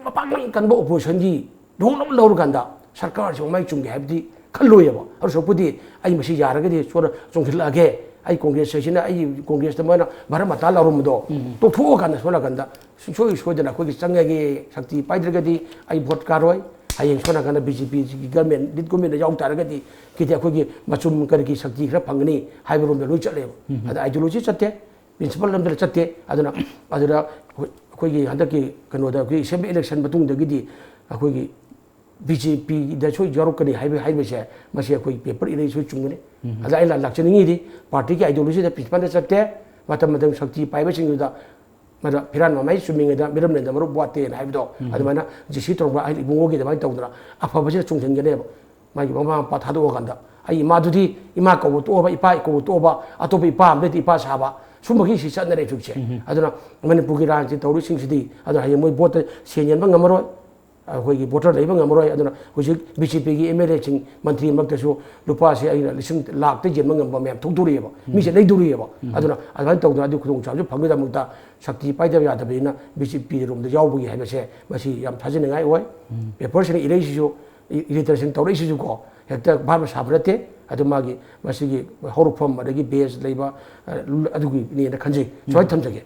ꯃꯄꯥꯡꯒꯜ ꯀꯟꯕ opposition ꯒꯤ ꯂꯣꯡ ꯑꯃ ꯂꯧꯔꯀꯥꯟꯗ ꯁꯔꯀꯥꯔꯁꯤ ꯃꯃꯥꯏ ꯆꯨꯝꯒꯦ ꯍꯥꯏꯕꯗꯤ ꯈꯜꯂꯣꯏꯕ꯫ ꯑꯗꯨ ꯁꯔꯨꯛꯄꯨꯗꯤ ꯑꯩ ꯃꯁꯤ ꯌꯥꯔꯒꯗꯤ ꯁꯣꯝꯗ ꯆꯣꯡꯁꯤꯜꯂꯛꯑꯒꯦ, ꯑꯩ ꯀꯣꯡꯒ꯭ꯔꯦꯁ ꯍꯥꯏꯁꯤꯅ ꯑꯩ ꯀꯣꯡꯒ꯭ꯔꯦꯁꯇ ꯃꯣꯏꯅ ꯚꯥꯔꯠ ꯃꯇꯥ ꯂꯧꯔꯝꯕꯗꯣ ꯇꯣꯛꯊꯣꯛꯑꯀꯥꯟꯗ ꯁꯣꯝ ꯅꯥꯀꯟꯗ ꯁꯨꯡꯁꯣꯏ ꯁꯣꯏꯗꯅ ꯑꯩꯈꯣꯏꯒꯤ ꯆꯪꯉꯒꯦ, ꯁꯛꯇꯤ ꯄꯥꯏꯗ꯭ꯔꯒꯗꯤ ꯑꯩ ꯚꯣꯠ ꯀꯥꯔꯣꯏ꯫ ꯍꯌꯦꯡ ꯁꯣꯝ ꯅꯥꯀꯟꯗ ꯕꯤ ꯖꯦ ꯄꯤꯒꯤ ꯒꯃꯦꯟ, ꯂꯤꯠ ꯒꯃꯦꯟꯗ ꯌꯥꯎ ꯇꯥꯔꯒꯗꯤ ꯈꯤꯇꯪ ꯑꯩꯈꯣꯏꯒꯤ ꯃꯆꯨꯝ ꯀꯔꯤꯒꯤ ꯁꯛꯇꯤ ꯈꯔ ꯐꯪꯒꯅꯤ ꯍꯥꯏꯕꯔꯣꯝꯗ ꯂꯣꯏ ꯆꯠꯂꯦꯕ꯫ ꯑꯗ ꯑꯥꯏꯗꯤꯌꯣꯂꯣꯖꯤ ꯆꯠꯇꯦ, ꯄ꯭ꯔꯤꯟꯁꯤꯄꯜ ꯂꯝꯗ ꯆꯠꯇꯦ꯫ ꯑꯗꯨꯅ ꯑꯗꯨꯗ ꯑꯩꯈꯣꯏꯒꯤ ꯍꯟꯗꯛꯀꯤ ꯀꯩꯅꯣꯗ ꯑꯩꯈꯣꯏ ꯑꯦꯁꯦꯝꯕ꯭ꯂꯤ ꯏꯂꯦꯛꯁꯟ ꯃꯇꯨꯡꯗꯒꯤꯗꯤ ꯑꯩꯈꯣꯏꯒꯤ ꯕꯤ ꯖꯦ ꯄꯤꯗ ꯁꯣꯏ ꯌꯥꯎꯔꯛꯀꯅꯤ ꯍꯥꯏꯕ, ꯍꯥꯏꯕꯁꯦ ꯃꯁꯤ ꯑꯩꯈꯣꯏ ꯄꯦꯄꯔ ꯏꯔꯩ ꯁꯣꯏ ꯆꯨꯝꯒꯅꯤ꯫ ꯑꯗ ꯑꯩꯅ ꯂꯥꯛꯆꯅꯤꯡꯉꯤꯗꯤ ꯄꯥꯔꯇꯤꯒꯤ ꯑꯥꯏꯗꯤꯌꯣꯂꯣꯖꯤꯗ ꯄ꯭ꯔꯤꯟꯁꯤꯄꯜꯗ ꯆꯠꯇꯦ, ꯃꯇꯝ ꯃꯇꯝ ꯁꯛꯇꯤ ꯄꯥꯏꯕꯁꯤꯡꯗꯨꯗ ꯃꯗ ꯐꯤꯔꯥꯟ ꯃꯃꯥꯏ ꯆꯨꯝꯃꯤꯉꯩꯗ ꯃꯤꯔꯝꯂꯦꯟꯗ ꯃꯔꯨꯞ ꯋꯥꯠꯇꯦꯅ ꯍꯥꯏꯕꯗꯣ ꯑꯗꯨꯃꯥꯏꯅ ꯖꯤ ꯁꯤ ꯇꯧꯔꯝꯕ ꯑꯍꯜ ꯏꯕꯨꯡꯉꯣꯒꯤ ꯑꯗꯨꯃꯥꯏꯅ ꯇꯧꯗꯅ ꯑꯐꯕꯁꯤꯅ ꯆꯨꯝꯁꯤꯟꯒꯅꯦꯕ꯫ ꯃꯥꯒꯤ ꯃꯃꯥ ꯃꯄꯥ ꯊꯥꯗꯣꯛꯑꯀꯥꯟꯗ ꯑꯩ ꯏꯃꯥꯗꯨꯗꯤ ꯏꯃꯥ ꯀꯧꯕ ꯇꯣꯛꯑꯕ, ꯏꯄꯥ ꯀꯧꯕ ꯇꯣꯛꯑꯕ, ꯑꯇꯣꯞꯄ ꯏꯄꯥ ꯑꯃꯗꯩꯗꯤ ꯏꯄꯥ ꯁꯥꯕ, ꯁꯨꯝꯕꯒꯤ ꯁꯤ ꯆꯠꯅꯔꯦ ꯍꯧꯖꯤꯛꯁꯦ꯫ ꯑꯗꯨꯅ ꯃꯅꯤꯄꯨꯔꯒꯤ ꯔꯥꯖꯅꯤꯇꯤ ꯇꯧꯔꯤꯁꯤꯡꯁꯤꯗꯤ ꯑꯗꯨꯅ ꯍꯌꯦꯡ ꯃꯣꯏ ꯚꯣꯠꯇ ꯁꯦꯟ ꯌꯦꯟꯕ ꯉꯝꯃꯔꯣꯏ, ꯑꯩꯈꯣꯏꯒꯤ ꯚꯣꯇꯔ ꯂꯩꯕ ꯉꯝꯃꯔꯣꯏ꯫ ꯑꯗꯨꯅ ꯍꯧꯖꯤꯛ ꯕꯤ ꯖꯦ ꯄꯤꯒꯤ ꯑꯦꯝ ꯑꯦꯜ ꯑꯦꯁꯤꯡ, ꯃꯟꯇ꯭ꯔꯤ ꯃꯔꯛꯇꯁꯨ ꯂꯨꯄꯥꯁꯦ ꯑꯩꯅ ꯂꯤꯁꯤꯡ ꯂꯥꯛꯇ ꯌꯦꯟꯕ ꯉꯝꯕ ꯃꯌꯥꯝ ꯊꯣꯛꯇꯣꯔꯤꯑꯕ, ꯃꯤꯁꯦ ꯂꯩꯗꯣꯔꯤꯑꯕ꯫ ꯑꯗꯨꯅ ꯑꯗꯨꯃꯥꯏꯅ ꯇꯧꯗꯅ ꯑꯗꯨ ꯈꯨꯗꯣꯡꯆꯥꯕꯁꯨ ꯐꯪꯅꯕꯒꯤꯗꯃꯛꯇ ꯁꯛꯇꯤ ꯄꯥꯏꯗꯕ ꯌꯥꯗꯕꯅꯤꯅ ꯕꯤ ꯖꯦ ꯄꯤ ꯔꯣꯝꯗ ꯌꯥꯎꯕꯒꯤ ꯍꯥꯏꯕꯁꯦ ꯃꯁꯤ ꯌꯥꯝ ꯊꯥꯖꯅꯤꯡꯉꯥꯏ ꯑꯣꯏ꯫ ꯄꯦꯄꯔꯁꯤꯅ ꯏꯔꯩꯁꯤꯁꯨ ꯏ-, ꯏꯂꯤꯇ꯭ꯔꯦꯁꯟ ꯇꯧꯔꯛꯏꯁꯤꯁꯨ ꯀꯣ, ꯍꯦꯛꯇ ꯚꯥꯞꯅ ꯁꯥꯕ ꯅꯠꯇꯦ꯫ ꯑꯗꯨ ꯃꯥꯒꯤ ꯃꯁꯤꯒꯤ ꯍꯧꯔꯛꯐꯝ ꯑꯗꯒꯤ ꯕꯦꯁ ꯂꯩꯕ, ꯑ, ꯑꯗꯨꯒꯤꯅꯦꯅ ꯈꯟꯖꯩ꯫ ꯁꯨꯃꯥꯏꯅ ꯊꯝꯖꯒꯦ꯫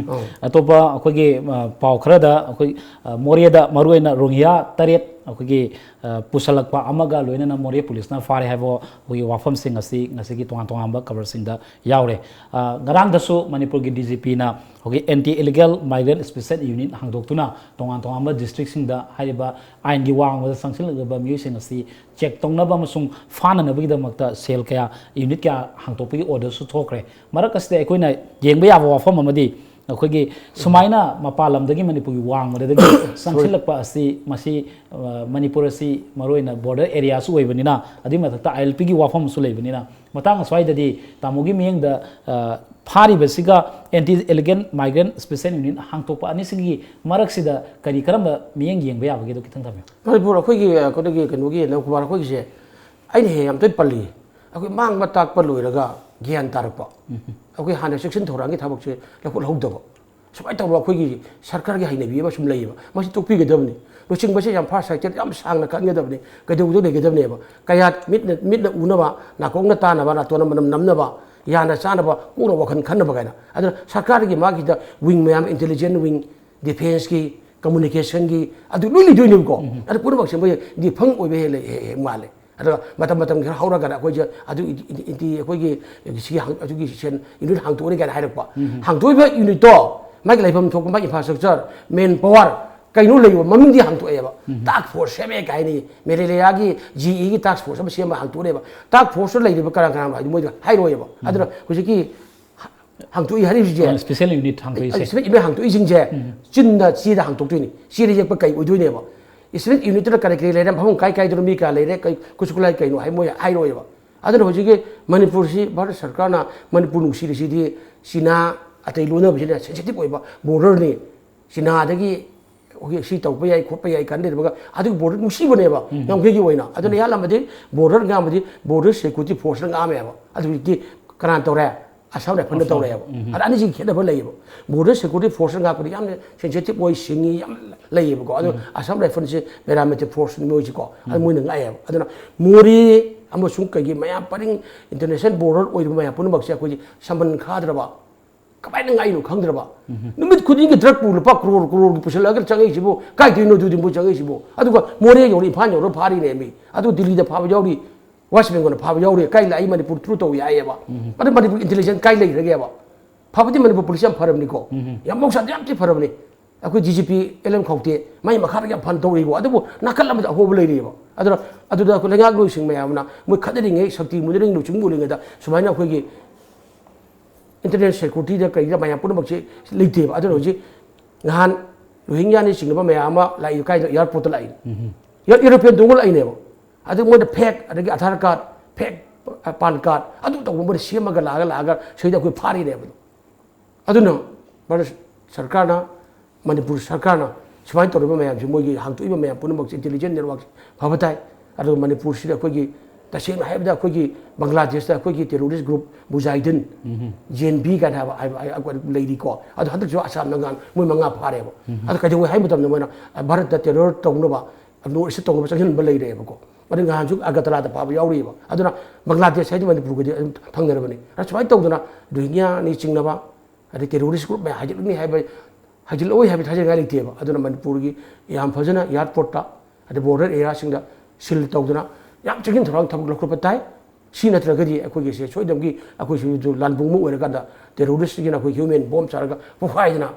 ꯑꯧ꯫ ꯑꯇꯣꯞꯄ ꯑꯩꯈꯣꯏꯒꯤ, ꯑ, ꯄꯥꯎ ꯈꯔꯗ ꯑꯩꯈꯣꯏ, ꯑ, ꯃꯣꯔꯦꯗ ꯃꯔꯨꯑꯣꯏꯅ ꯔꯣꯍꯤꯡꯒ꯭ꯌꯥ ꯇꯔꯦꯠ ꯑꯩꯈꯣꯏꯒꯤ, ꯑ, ꯄꯨꯁꯜꯂꯛꯄ ꯑꯃꯒ ꯂꯣꯏꯅꯅ ꯃꯣꯔꯦ ꯄꯨꯂꯤꯁꯅ ꯐꯥꯔꯦ ꯍꯥꯏꯕ ꯑꯩꯈꯣꯏꯒꯤ ꯋꯥꯐꯝꯁꯤꯡ ꯑꯁꯤ ꯉꯁꯤꯒꯤ ꯇꯣꯉꯥꯟ ꯇꯣꯉꯥꯟꯕ ꯈꯕꯔꯁꯤꯡꯗ ꯌꯥꯎꯔꯦ꯫ ꯑ, ꯉꯔꯥꯡꯗꯁꯨ ꯃꯅꯤꯄꯨꯔꯒꯤ ꯗꯤ ꯖꯤ ꯄꯤꯅ ꯑꯩꯈꯣꯏꯒꯤ Anti Illegal Migrant Special Unit ꯍꯥꯡꯗꯣꯛꯇꯨꯅ ꯇꯣꯉꯥꯟ ꯇꯣꯉꯥꯟꯕ ꯗꯤꯁꯇ꯭ꯔꯤꯛꯁꯤꯡꯗ ꯍꯥꯏꯔꯤꯕ ꯑꯥꯏꯟꯒꯤ ꯋꯥꯡꯃꯗ ꯆꯪꯁꯤꯜꯂꯛꯂꯕ ꯃꯤꯑꯣꯏꯁꯤꯡ ꯑꯁꯤ ꯆꯦꯛ ꯇꯧꯅꯕ ꯑꯃꯁꯨꯡ ꯐꯥꯅꯅꯕꯒꯤꯗꯃꯛꯇ ꯁꯦꯜ ꯀꯌꯥ, ꯌꯨꯅꯤꯠ ꯀꯌꯥ ꯍꯥꯡꯗꯣꯛꯄꯒꯤ ꯑꯣꯔꯗꯔꯁꯨ ꯊꯣꯛꯈ꯭ꯔꯦ꯫ ꯃꯔꯛ ꯑꯁꯤꯗ ꯑꯩꯈꯣꯏꯅ ꯌꯦꯡꯕ ꯌꯥꯕ ꯋꯥꯐꯝ ꯑꯃꯗꯤ ꯑꯩꯈꯣꯏꯒꯤ ꯁꯨꯃꯥꯏꯅ ꯃꯄꯥꯟ ꯂꯝꯗꯒꯤ ꯃꯅꯤꯄꯨꯔꯒꯤ ꯋꯥꯡꯃꯗꯒꯤ ꯆꯪꯁꯤꯜꯂꯛꯄ ꯑꯁꯤ ꯃꯁꯤ, ꯑ, ꯃꯅꯤꯄꯨꯔ ꯑꯁꯤ ꯃꯔꯨꯑꯣꯏꯅ ꯕꯣꯔꯗꯔ ꯑꯦꯔꯤꯌꯥꯁꯨ ꯑꯣꯏꯕꯅꯤꯅ, ꯑꯗꯨꯒꯤ ꯃꯊꯛꯇ ꯑꯥꯏ ꯑꯦꯜ ꯄꯤꯒꯤ ꯋꯥꯐꯝ ꯑꯃꯁꯨ ꯂꯩꯕꯅꯤꯅ, ꯃꯇꯥꯡ ꯑꯁ꯭ꯋꯥꯏꯗꯗꯤ ꯇꯥꯃꯣꯒꯤ ꯃꯤꯠꯌꯦꯡꯗ, ꯑ, ꯐꯥꯔꯤꯕꯁꯤꯒ Anti Illegal Migrant Special Unit ꯍꯥꯡꯗꯣꯛꯄ ꯑꯅꯤꯁꯤꯒꯤ ꯃꯔꯛꯁꯤꯗ ꯀꯔꯤ ꯀꯔꯝꯕ ꯃꯤꯠꯌꯦꯡ ꯌꯦꯡꯕ ꯌꯥꯕꯒꯦꯗꯣ ꯈꯤꯇꯪ ꯊꯝꯕꯤꯌꯨ꯫ ꯃꯅꯤꯄꯨꯔ ꯑꯩꯈꯣꯏꯒꯤ, ꯑ, ꯀꯩꯅꯣꯒꯤ ꯅꯕꯀꯨꯃꯥꯔ ꯑꯩꯈꯣꯏꯒꯤꯁꯦ ꯑꯩꯅ ꯍꯦꯛ ꯌꯥꯝ ꯇꯣꯏꯅ ꯄꯜꯂꯤ꯫ ꯑꯩꯈꯣꯏ ꯃꯥꯡꯕ ꯇꯥꯛꯄ ꯂꯣꯏꯔꯒ ꯒ꯭ꯌꯥꯟ ꯇꯥꯔꯛꯄ꯫ ꯑꯩꯈꯣꯏ ꯍꯥꯟꯅ ꯆꯦꯛꯁꯤꯟ ꯊꯧꯔꯥꯡꯒꯤ ꯊꯕꯛꯁꯦ ꯂꯧꯈꯠꯍꯧꯗꯕ꯫ ꯁꯨꯃꯥꯏꯅ ꯇꯧꯕ ꯑꯩꯈꯣꯏꯒꯤ ꯁꯔꯀꯥꯔꯒꯤ ꯍꯩꯅꯕꯤ ꯑꯃ ꯁꯨꯝ ꯂꯩꯌꯦꯕ꯫ ꯃꯁꯤ ꯇꯣꯛꯄꯤꯒꯗꯕꯅꯤ꯫ ꯂꯨꯆꯤꯡꯕꯁꯦ ꯌꯥꯝ ꯐꯥꯁ ꯁꯥꯏꯀꯜ ꯌꯥꯝ ꯁꯥꯡꯅ ꯀꯛꯅꯒꯗꯕꯅꯤ꯫ ꯀꯩꯗꯧꯕꯗ ꯂꯩꯒꯗꯕꯅꯦꯕ? ꯀꯌꯥ ꯃꯤꯠꯅ, ꯃꯤꯠꯅ ꯎꯅꯕ, ꯅꯥꯀꯣꯡꯅ ꯇꯥꯅꯕ, ꯅꯥꯇꯣꯟꯅ ꯃꯅꯝ ꯅꯝꯅꯕ, ꯌꯥꯅ ꯆꯥꯅꯕ ꯀꯣꯛꯅ ꯋꯥꯈꯜ ꯈꯟꯅꯕ ꯀꯥꯏꯅ꯫ ꯑꯗꯨꯅ ꯁꯔꯀꯥꯔꯒꯤ ꯃꯥꯒꯤꯗ wing ꯃꯌꯥꯝ, intelligence wing, defenceꯀꯤ, communicationꯒꯤ, ꯑꯗꯨ ꯂꯣꯏ ꯂꯩꯗꯣꯏꯅꯦꯕꯀꯣ꯫ ꯑꯗꯨ ꯄꯨꯝꯅꯃꯛꯁꯦ ꯃꯣꯏ defunct ꯑꯣꯏꯕ ꯍꯦꯛ ꯂꯩ, ꯍꯦꯛ, ꯍꯦꯛ ꯃꯥꯜꯂꯦ꯫ ꯑꯗꯨꯒ ꯃꯇꯝ, ꯃꯇꯝ ꯈꯔ ꯍꯧꯔꯀꯥꯟꯗ ꯑꯩꯈꯣꯏꯁꯦ ꯑꯗꯨ ꯏꯟꯇꯤ, ꯏꯟꯇꯤ, ꯑꯩꯈꯣꯏꯒꯤ ꯁꯤꯒꯤ ꯍꯥꯡ-, ꯑꯗꯨꯒꯤ ꯁꯦꯟ unit ꯍꯥꯡꯇꯣꯛꯑꯅꯤ ꯀꯥꯏꯅ ꯍꯥꯏꯔꯛꯄ꯫ ꯍꯥꯡꯗꯣꯛꯏꯕ unitꯇꯣ ꯃꯥꯒꯤ ꯂꯩꯐꯝ ꯊꯣꯛꯄ ꯃꯥꯒꯤ infrastructure, manpower, ꯀꯩꯅꯣ ꯂꯩꯕ ꯃꯃꯤꯡꯗꯤ ꯍꯥꯡꯇꯣꯛꯑꯦꯕ꯫ Task force ꯁꯦꯝꯃꯦ ꯀꯥꯏꯅꯤ, ꯃꯦꯂꯦꯔꯤꯌꯥꯒꯤ ꯖꯤ ꯏꯒꯤ task force ꯑꯃ ꯁꯦꯝꯃ ꯍꯥꯡꯇꯣꯛꯑꯦꯕ꯫ Task forceꯇ ꯂꯩꯔꯤꯕ ꯀꯅꯥ ꯀꯅꯥꯅꯣ ꯍꯥꯏꯗꯤ ꯃꯣꯏꯗ ꯍꯥꯏꯔꯣꯏꯕ꯫ ꯑꯗꯨꯅ ꯍꯧꯖꯤꯛꯀꯤ ꯍꯥꯡꯇꯣꯛꯏ ꯍꯥꯏꯔꯤꯕꯁꯦ, ꯑ, special unit ꯍꯥꯡꯇꯣꯛꯏꯁꯦ꯫ Special unit ꯍꯥꯡꯇꯣꯛꯏꯁꯤꯡꯁꯦ ꯆꯤꯟꯗ ꯆꯦꯗ ꯍꯥꯡꯇꯣꯛꯇꯣꯏꯅꯤ꯫ ꯆꯦꯗ ꯌꯦꯛꯄ ꯀꯩ ꯑꯣꯏꯗꯣꯏꯅꯦꯕ? Special unitꯇꯨꯅ ꯀꯔꯤ ꯀꯔꯤ ꯂꯩꯔꯦ, ꯃꯐꯝ ꯀꯥꯏ ꯀꯥꯏꯗꯅꯣ, ꯃꯤ ꯀꯌꯥ ꯂꯩꯔꯦ, ꯀꯩ ꯈꯨꯠꯁꯨ ꯈꯨꯠꯂꯥꯏ ꯀꯩꯅꯣ ꯍꯥꯏ ꯃꯣꯏ ꯍꯥꯏꯔꯣꯏꯕ꯫ ꯑꯗꯨꯅ ꯍꯧꯖꯤꯛꯀꯤ ꯃꯅꯤꯄꯨꯔꯁꯤ, ꯚꯥꯔꯠ ꯁꯔꯀꯥꯔꯅ ꯃꯅꯤꯄꯨꯔ ꯅꯨꯡꯁꯤꯔꯤꯁꯤꯗꯤ ꯆꯤꯅꯥ ꯑꯇꯩ ꯂꯣꯟꯅꯕꯁꯤꯅ sensitive ꯑꯣꯏꯕ borderꯅꯤ꯫ ꯆꯤꯅꯥꯗꯒꯤ ꯑꯩꯈꯣꯏꯒꯤ ꯁꯤ ꯇꯧꯕ ꯌꯥꯏ, ꯈꯣꯠꯄ ꯌꯥꯏ ꯀꯥꯏꯅ ꯂꯩꯔꯝꯃꯒ ꯑꯗꯨꯒꯤ border ꯅꯨꯡꯁꯤꯕꯅꯦꯕ ꯉꯝꯈꯩꯒꯤ ꯑꯣꯏꯅ꯫ ꯑꯗꯨꯅ ꯑꯌꯥꯝꯕꯗꯤ border ꯉꯥꯡꯕꯗꯤ border security forceꯅ ꯉꯥꯡꯉꯦꯕ꯫ ꯑꯗꯨ ꯍꯧꯖꯤꯛꯇꯤ ꯀꯅꯥꯅ ꯇꯧꯔꯦ? Assam Rifleꯅ ꯇꯧꯔꯛꯑꯦꯕ꯫ ꯑꯗ ꯑꯅꯤꯁꯤꯒꯤ ꯈꯦꯠꯅꯕ ꯂꯩꯌꯦꯕ꯫ Border security forceꯅ ꯉꯥꯛꯄꯗꯤ ꯌꯥꯝꯅ sensitive ꯑꯣꯏ, ꯁꯤꯡꯉꯤ, ꯌꯥꯝ ꯂꯩꯌꯦꯕꯀꯣ꯫ ꯑꯗꯣ Assam Rifleꯁꯦ paramilitary forceꯅꯤ ꯃꯣꯏꯁꯤꯀꯣ꯫ ꯑꯗꯨ ꯃꯣꯏꯅ ꯉꯥꯛꯑꯦꯕ꯫ ꯑꯗꯨꯅ ꯃꯣꯔꯦ ꯑꯃꯁꯨꯡ ꯀꯩꯒꯤ ꯃꯌꯥꯝ ꯄꯔꯤꯡ international border ꯑꯣꯏꯔꯤꯕ ꯃꯌꯥꯝ ꯄꯨꯝꯅꯃꯛꯁꯦ ꯑꯩꯈꯣꯏꯒꯤ ꯁꯝꯕꯟ ꯈꯥꯗ꯭ꯔꯕ, ꯀꯃꯥꯏꯅ ꯉꯥꯛꯏꯅꯣ ꯈꯪꯗ꯭ꯔꯕ꯫ ꯅꯨꯃꯤꯠ ꯈꯨꯗꯤꯡꯒꯤ drug ꯄꯨ ꯂꯨꯄꯥ ꯀ꯭ꯔꯣꯔ ꯀ꯭ꯔꯣꯔꯒꯤ ꯄꯨꯁꯤꯜꯂꯛꯑꯒ ꯆꯪꯉꯛꯏꯁꯤꯕꯨ ꯀꯥꯏꯗꯩꯅꯣ ꯑꯗꯨꯗꯤ ꯃꯣꯏ ꯆꯪꯉꯛꯏꯁꯤꯕꯨ? ꯑꯗꯨꯒ ꯃꯣꯔꯦ ꯌꯧꯔ ꯏꯝꯐꯥꯜ ꯌꯧꯔ ꯐꯥꯔꯤꯅꯦ ꯃꯤ꯫ ꯑꯗꯨ ꯗꯤꯜꯂꯤꯗ ꯐꯥꯕ ꯌꯥꯎꯔꯤ, West Bengalꯗ ꯐꯥꯕ ꯌꯥꯎꯔꯤ, ꯀꯥꯏ ꯂꯥꯛꯏ ꯃꯅꯤꯄꯨꯔ through ꯇꯧꯏ ꯍꯥꯏꯌꯦꯕ꯫ ꯑꯗꯨ ꯃꯅꯤꯄꯨꯔ intelligence ꯀꯥꯏ ꯂꯩꯈ꯭ꯔꯒꯦꯕ? ꯐꯕꯗꯤ ꯃꯅꯤꯄꯨꯔ police ꯌꯥꯝ ꯐꯔꯕꯅꯤꯀꯣ꯫ ꯌꯥꯝ ꯃꯍꯧꯁꯥꯗꯤ ꯌꯥꯝ ꯊꯤ ꯐꯔꯕꯅꯤ꯫ ꯑꯩꯈꯣꯏ D G P L M ꯈꯧꯇꯦ ꯃꯥꯏ ꯃꯈꯥꯗ ꯌꯥꯝ ꯐꯅ ꯇꯧꯔꯤꯀꯣ꯫ ꯑꯗꯨꯕꯨ ꯅꯥꯀꯜ ꯑꯃꯗ ꯑꯍꯣꯕ ꯂꯩꯔꯤꯑꯕ꯫ ꯑꯗꯨꯅ ꯑꯗꯨꯗ ꯑꯩꯈꯣꯏ ꯂꯩꯉꯥꯛꯂꯣꯏꯁꯤꯡ ꯃꯌꯥꯝꯅ ꯃꯣꯏ ꯈꯠꯅꯔꯤꯉꯩ, ꯁꯛꯇꯤ ꯃꯨꯟꯅꯔꯤꯉꯩ, ꯂꯨꯆꯤꯡ ꯃꯨꯜꯂꯤꯉꯩꯗ ꯁꯨꯃꯥꯏꯅ ꯑꯩꯈꯣꯏꯒꯤ international securityꯗ ꯀꯩꯗ ꯃꯌꯥꯝ ꯄꯨꯝꯅꯃꯛꯁꯦ ꯂꯩꯇꯦꯕ꯫ ꯑꯗꯨꯅ ꯍꯧꯖꯤꯛ ꯅꯍꯥꯟ ꯔꯣꯍꯤꯡꯒ꯭ꯌꯥꯅ ꯆꯤꯡꯅꯕ ꯃꯌꯥꯝ ꯑꯃ ꯂꯥꯛꯏ, ꯀꯥꯏꯗ? Airportꯇ ꯂꯥꯛꯏ꯫ Air-, aeroplane ꯇꯣꯡꯉ ꯂꯥꯛꯏꯅꯦꯕ꯫ ꯑꯗꯨ ꯃꯣꯏꯗ fake, ꯑꯗꯒꯤ Aadhaar card, fake, ꯑ, PAN card, ꯑꯗꯨ ꯇꯧꯕ ꯃꯣꯏꯅ ꯁꯦꯝꯃꯒ ꯂꯥꯛꯑꯒ, ꯂꯥꯛꯑꯒ ꯁꯤꯗ ꯑꯩꯈꯣꯏ ꯐꯥꯔꯤꯅꯦꯕ꯫ ꯑꯗꯨꯅ ꯚꯥꯔꯠ ꯁꯔꯀꯥꯔꯅ, ꯃꯅꯤꯄꯨꯔ ꯁꯔꯀꯥꯔꯅ ꯁꯨꯃꯥꯏꯅ ꯇꯧꯔꯤꯕ ꯃꯌꯥꯝꯁꯤ, ꯃꯣꯏꯒꯤ ꯍꯥꯡꯗꯣꯛꯏꯕ ꯃꯌꯥꯝ ꯄꯨꯝꯅꯃꯛꯁꯦ intelligence network ꯐꯕ ꯇꯥꯏ꯫ ꯑꯗꯨꯒ ꯃꯅꯤꯄꯨꯔꯁꯤꯗ ꯑꯩꯈꯣꯏꯒꯤ, ꯇꯁꯦꯡꯅ ꯍꯥꯏꯕꯗ, ꯑꯩꯈꯣꯏꯒꯤ ꯕꯪꯒ꯭ꯂꯥꯗꯦꯁꯇ ꯑꯩꯈꯣꯏꯒꯤ terrorist group ꯃꯨꯖꯥꯍꯤꯗꯤꯟ, J N B ꯀꯥꯏꯅ ꯍꯥꯏꯕ, ꯍꯥꯏꯕ, ꯍꯥꯏꯕ ꯂꯩꯔꯤꯀꯣ꯫ ꯑꯗꯣ ꯍꯟꯗꯛꯁꯨ ꯑꯁꯥꯝꯗ ꯉꯥꯡ-, ꯃꯣꯏ ꯃꯉꯥ ꯐꯥꯔꯦꯕ꯫ ꯑꯗꯣ ꯀꯩꯗꯧꯋꯦ ꯍꯥꯏꯕ ꯃꯇꯝꯗ ꯃꯣꯏꯅ ꯚꯥꯔꯠꯇ terror ꯇꯧꯅꯕ, North East ꯇꯧꯅꯕ ꯆꯪꯁꯤꯟꯕ ꯂꯩꯔꯦꯕꯀꯣ꯫ ꯑꯗꯨ ꯉꯍꯥꯟꯁꯨ ꯑꯒꯔꯇꯂꯥꯗ ꯐꯥꯕ ꯌꯥꯎꯔꯤꯕ꯫ ꯑꯗꯨꯅ ꯕꯪꯒ꯭ꯂꯥꯗꯦꯁ ꯍꯥꯏꯗꯤ ꯃꯅꯤꯄꯨꯔꯒꯗꯤ ꯑꯗꯨꯝ ꯊꯪꯅꯔꯕꯅꯤ꯫ ꯑꯗꯨꯅ ꯁꯨꯃꯥꯏꯅ ꯇꯧꯗꯅ ꯔꯣꯍꯤꯡꯒ꯭ꯌꯥꯅꯤ ꯆꯤꯡꯅꯕ, ꯑꯗꯩ terrorist group ꯃꯌꯥꯝ ꯍꯥꯏꯖꯤꯜꯂꯛꯅꯤ ꯍꯥꯏꯕ, ꯍꯥꯏꯖꯤꯜꯂꯛꯑꯣꯏ ꯍꯥꯏꯕ ꯊꯥꯖꯅꯤꯡꯉꯥꯏ ꯂꯩꯇꯦꯕ꯫ ꯑꯗꯨꯅ ꯃꯅꯤꯄꯨꯔꯒꯤ ꯌꯥꯝ ꯐꯖꯅ airport ꯇ, ꯑꯗꯩ border area ꯁꯤꯡꯗ seal ꯇꯧꯗꯅ ꯌꯥꯝ ꯆꯦꯛꯁꯤꯟ ꯊꯧꯔꯥꯡ ꯊꯕꯛ ꯂꯧꯈꯠꯄ ꯇꯥꯏ꯫ ꯁꯤ ꯅꯠꯇ꯭ꯔꯒꯗꯤ ꯑꯩꯈꯣꯏꯒꯤꯁꯦ ꯁꯣꯏꯗꯅꯒꯤ ꯑꯩꯈꯣꯏꯁꯨ ꯂꯥꯟꯕꯨꯡ ꯑꯃ ꯑꯣꯏꯔꯀꯥꯟꯗ terrorist ꯁꯤꯡꯁꯤꯅ ꯑꯩꯈꯣꯏ human bomb ꯆꯥꯔꯒ ꯄꯣꯈꯥꯏꯗꯅ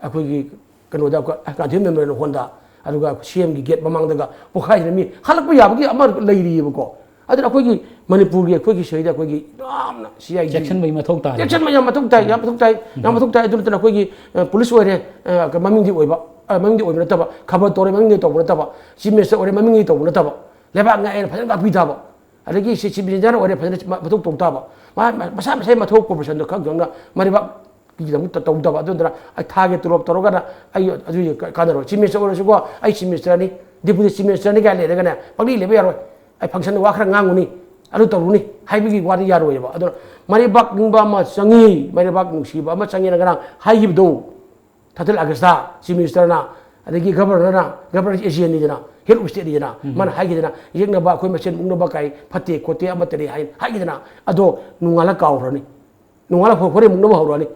ꯑꯩꯈꯣꯏꯒꯤ ꯀꯩꯅꯣꯗ ꯑꯩꯈꯣꯏ ꯒꯥꯟꯙꯤ memorial ꯍꯣꯜꯗ, ꯑꯗꯨꯒ C M ꯒꯤ gate ꯃꯃꯥꯡꯗꯒ ꯄꯣꯈꯥꯏꯗꯅ ꯃꯤ ꯍꯜꯂꯛꯄ ꯌꯥꯕꯒꯤ ꯑꯃ ꯂꯩꯔꯤꯑꯕꯀꯣ꯫ ꯑꯗꯨꯅ ꯑꯩꯈꯣꯏꯒꯤ ꯃꯅꯤꯄꯨꯔꯒꯤ ꯑꯩꯈꯣꯏꯒꯤ ꯁꯤꯗꯩꯗ ꯑꯩꯈꯣꯏꯒꯤ ꯌꯥꯝꯅ C I D ꯆꯦꯛꯁꯤꯟꯕꯒꯤ ꯃꯊꯧ ꯇꯥꯔꯦ꯫ ꯆꯦꯛꯁꯤꯟꯕ ꯌꯥꯝ ꯃꯊꯧ ꯇꯥꯏ, ꯌꯥꯝ ꯃꯊꯧ ꯇꯥꯏ, ꯌꯥꯝ ꯃꯊꯧ ꯇꯥꯏ꯫ ꯑꯗꯨ ꯅꯠꯇꯅ ꯑꯩꯈꯣꯏꯒꯤ ꯑ, police ꯑꯣꯏꯔꯦ, ꯑ, ꯃꯃꯤꯡꯗꯤ ꯑꯣꯏꯕ, ꯑ, ꯃꯃꯤꯡꯗꯤ ꯑꯣꯏꯕ ꯅꯠꯇꯕ, ꯈꯕꯔ ꯇꯧꯔꯦ ꯃꯃꯤꯡꯗꯤ ꯇꯧꯕ ꯅꯠꯇꯕ, chief minister ꯑꯣꯏꯔꯦ ꯃꯃꯤꯡꯗꯤ ꯇꯧꯕ ꯅꯠꯇꯕ, ꯂꯩꯕꯥꯛ ꯉꯥꯛꯑꯦꯅ ꯐꯖꯅ ꯉꯥꯛꯄꯤ ꯇꯥꯕ, ꯑꯗꯒꯤ ꯁꯤ chief engineer ꯑꯣꯏꯔꯦ ꯐꯖꯅ ꯃ-, ꯃꯊꯧ ꯇꯧ ꯇꯥꯕ, ꯃꯥ ꯃ-, ꯃꯁꯥ ꯃꯁꯥꯒꯤ ꯃꯊꯧ profession ꯗꯣ ꯈꯪ ꯈꯪꯅ ꯃꯔꯩꯕꯥꯛꯀꯤꯗꯃꯛꯇ ꯇꯧ ꯇꯥꯕ꯫ ꯑꯗꯨ ꯅꯠꯇꯅ ꯑꯩ ꯊꯥꯒꯤ ꯇꯣꯂꯣꯞ ꯇꯧꯔꯒꯅ ꯑꯩ ꯑꯗꯨ ꯀ-, ꯀꯥꯟꯅꯔꯣꯏ꯫ Chief minister ꯑꯣꯏꯔꯁꯨꯀꯣ, ꯑꯩ chief minister ꯅꯤ, deputy chief minister ꯅꯤ ꯀꯥꯏꯅ ꯂꯩꯔꯒꯅꯦ ꯄꯪꯂꯩ ꯂꯩꯕ ꯌꯥꯔꯣꯏ꯫ ꯑꯩ function ꯗ ꯋꯥ ꯈꯔ ꯉꯥꯡꯉꯨꯅꯤ, ꯑꯗꯨ ꯇꯧꯔꯨꯅꯤ ꯍꯥꯏꯕꯒꯤ ꯋꯥꯗꯤ ꯌꯥꯔꯣꯏꯕ꯫ ꯑꯗꯨꯅ ꯃꯔꯩꯕꯥꯛ ꯅꯤꯡꯕ ꯑꯃ ꯆꯪꯉꯤ, ꯃꯔꯩꯕꯥꯛ ꯅꯨꯡꯁꯤꯕ ꯑꯃ ꯆꯪꯉꯦꯅ ꯉꯔꯥꯡ ꯍꯥꯏꯈꯤꯕꯗꯣ, thirteen August ꯇ chief minister ꯅ, ꯑꯗꯒꯤ governor ꯅ, governor ꯁꯤ A G ꯅꯤꯗꯅ, head of state ꯅꯤꯗꯅ, ꯃꯥꯅ ꯍꯥꯏꯈꯤꯗꯅ, "ꯌꯦꯛꯅꯕ ꯑꯩꯈꯣꯏ ꯃꯁꯦꯟ ꯃꯨꯛꯅꯕ ꯀꯥꯏ ꯐꯠꯇꯦ ꯈꯣꯠꯇꯦ ꯑꯃꯠꯇꯅꯤ" ꯍꯥꯏ, ꯍꯥꯏꯈꯤꯗꯅ, ꯑꯗꯣ ꯅꯣꯡꯉꯥꯜꯂ ꯀꯥꯎꯈ꯭ꯔꯅꯤ, ꯅꯣꯡꯉꯥꯜꯂ ꯍꯣ-, ꯍꯣꯔꯦꯟ ꯃꯨꯛꯅꯕ ꯍꯧꯔꯛꯑꯅꯤ꯫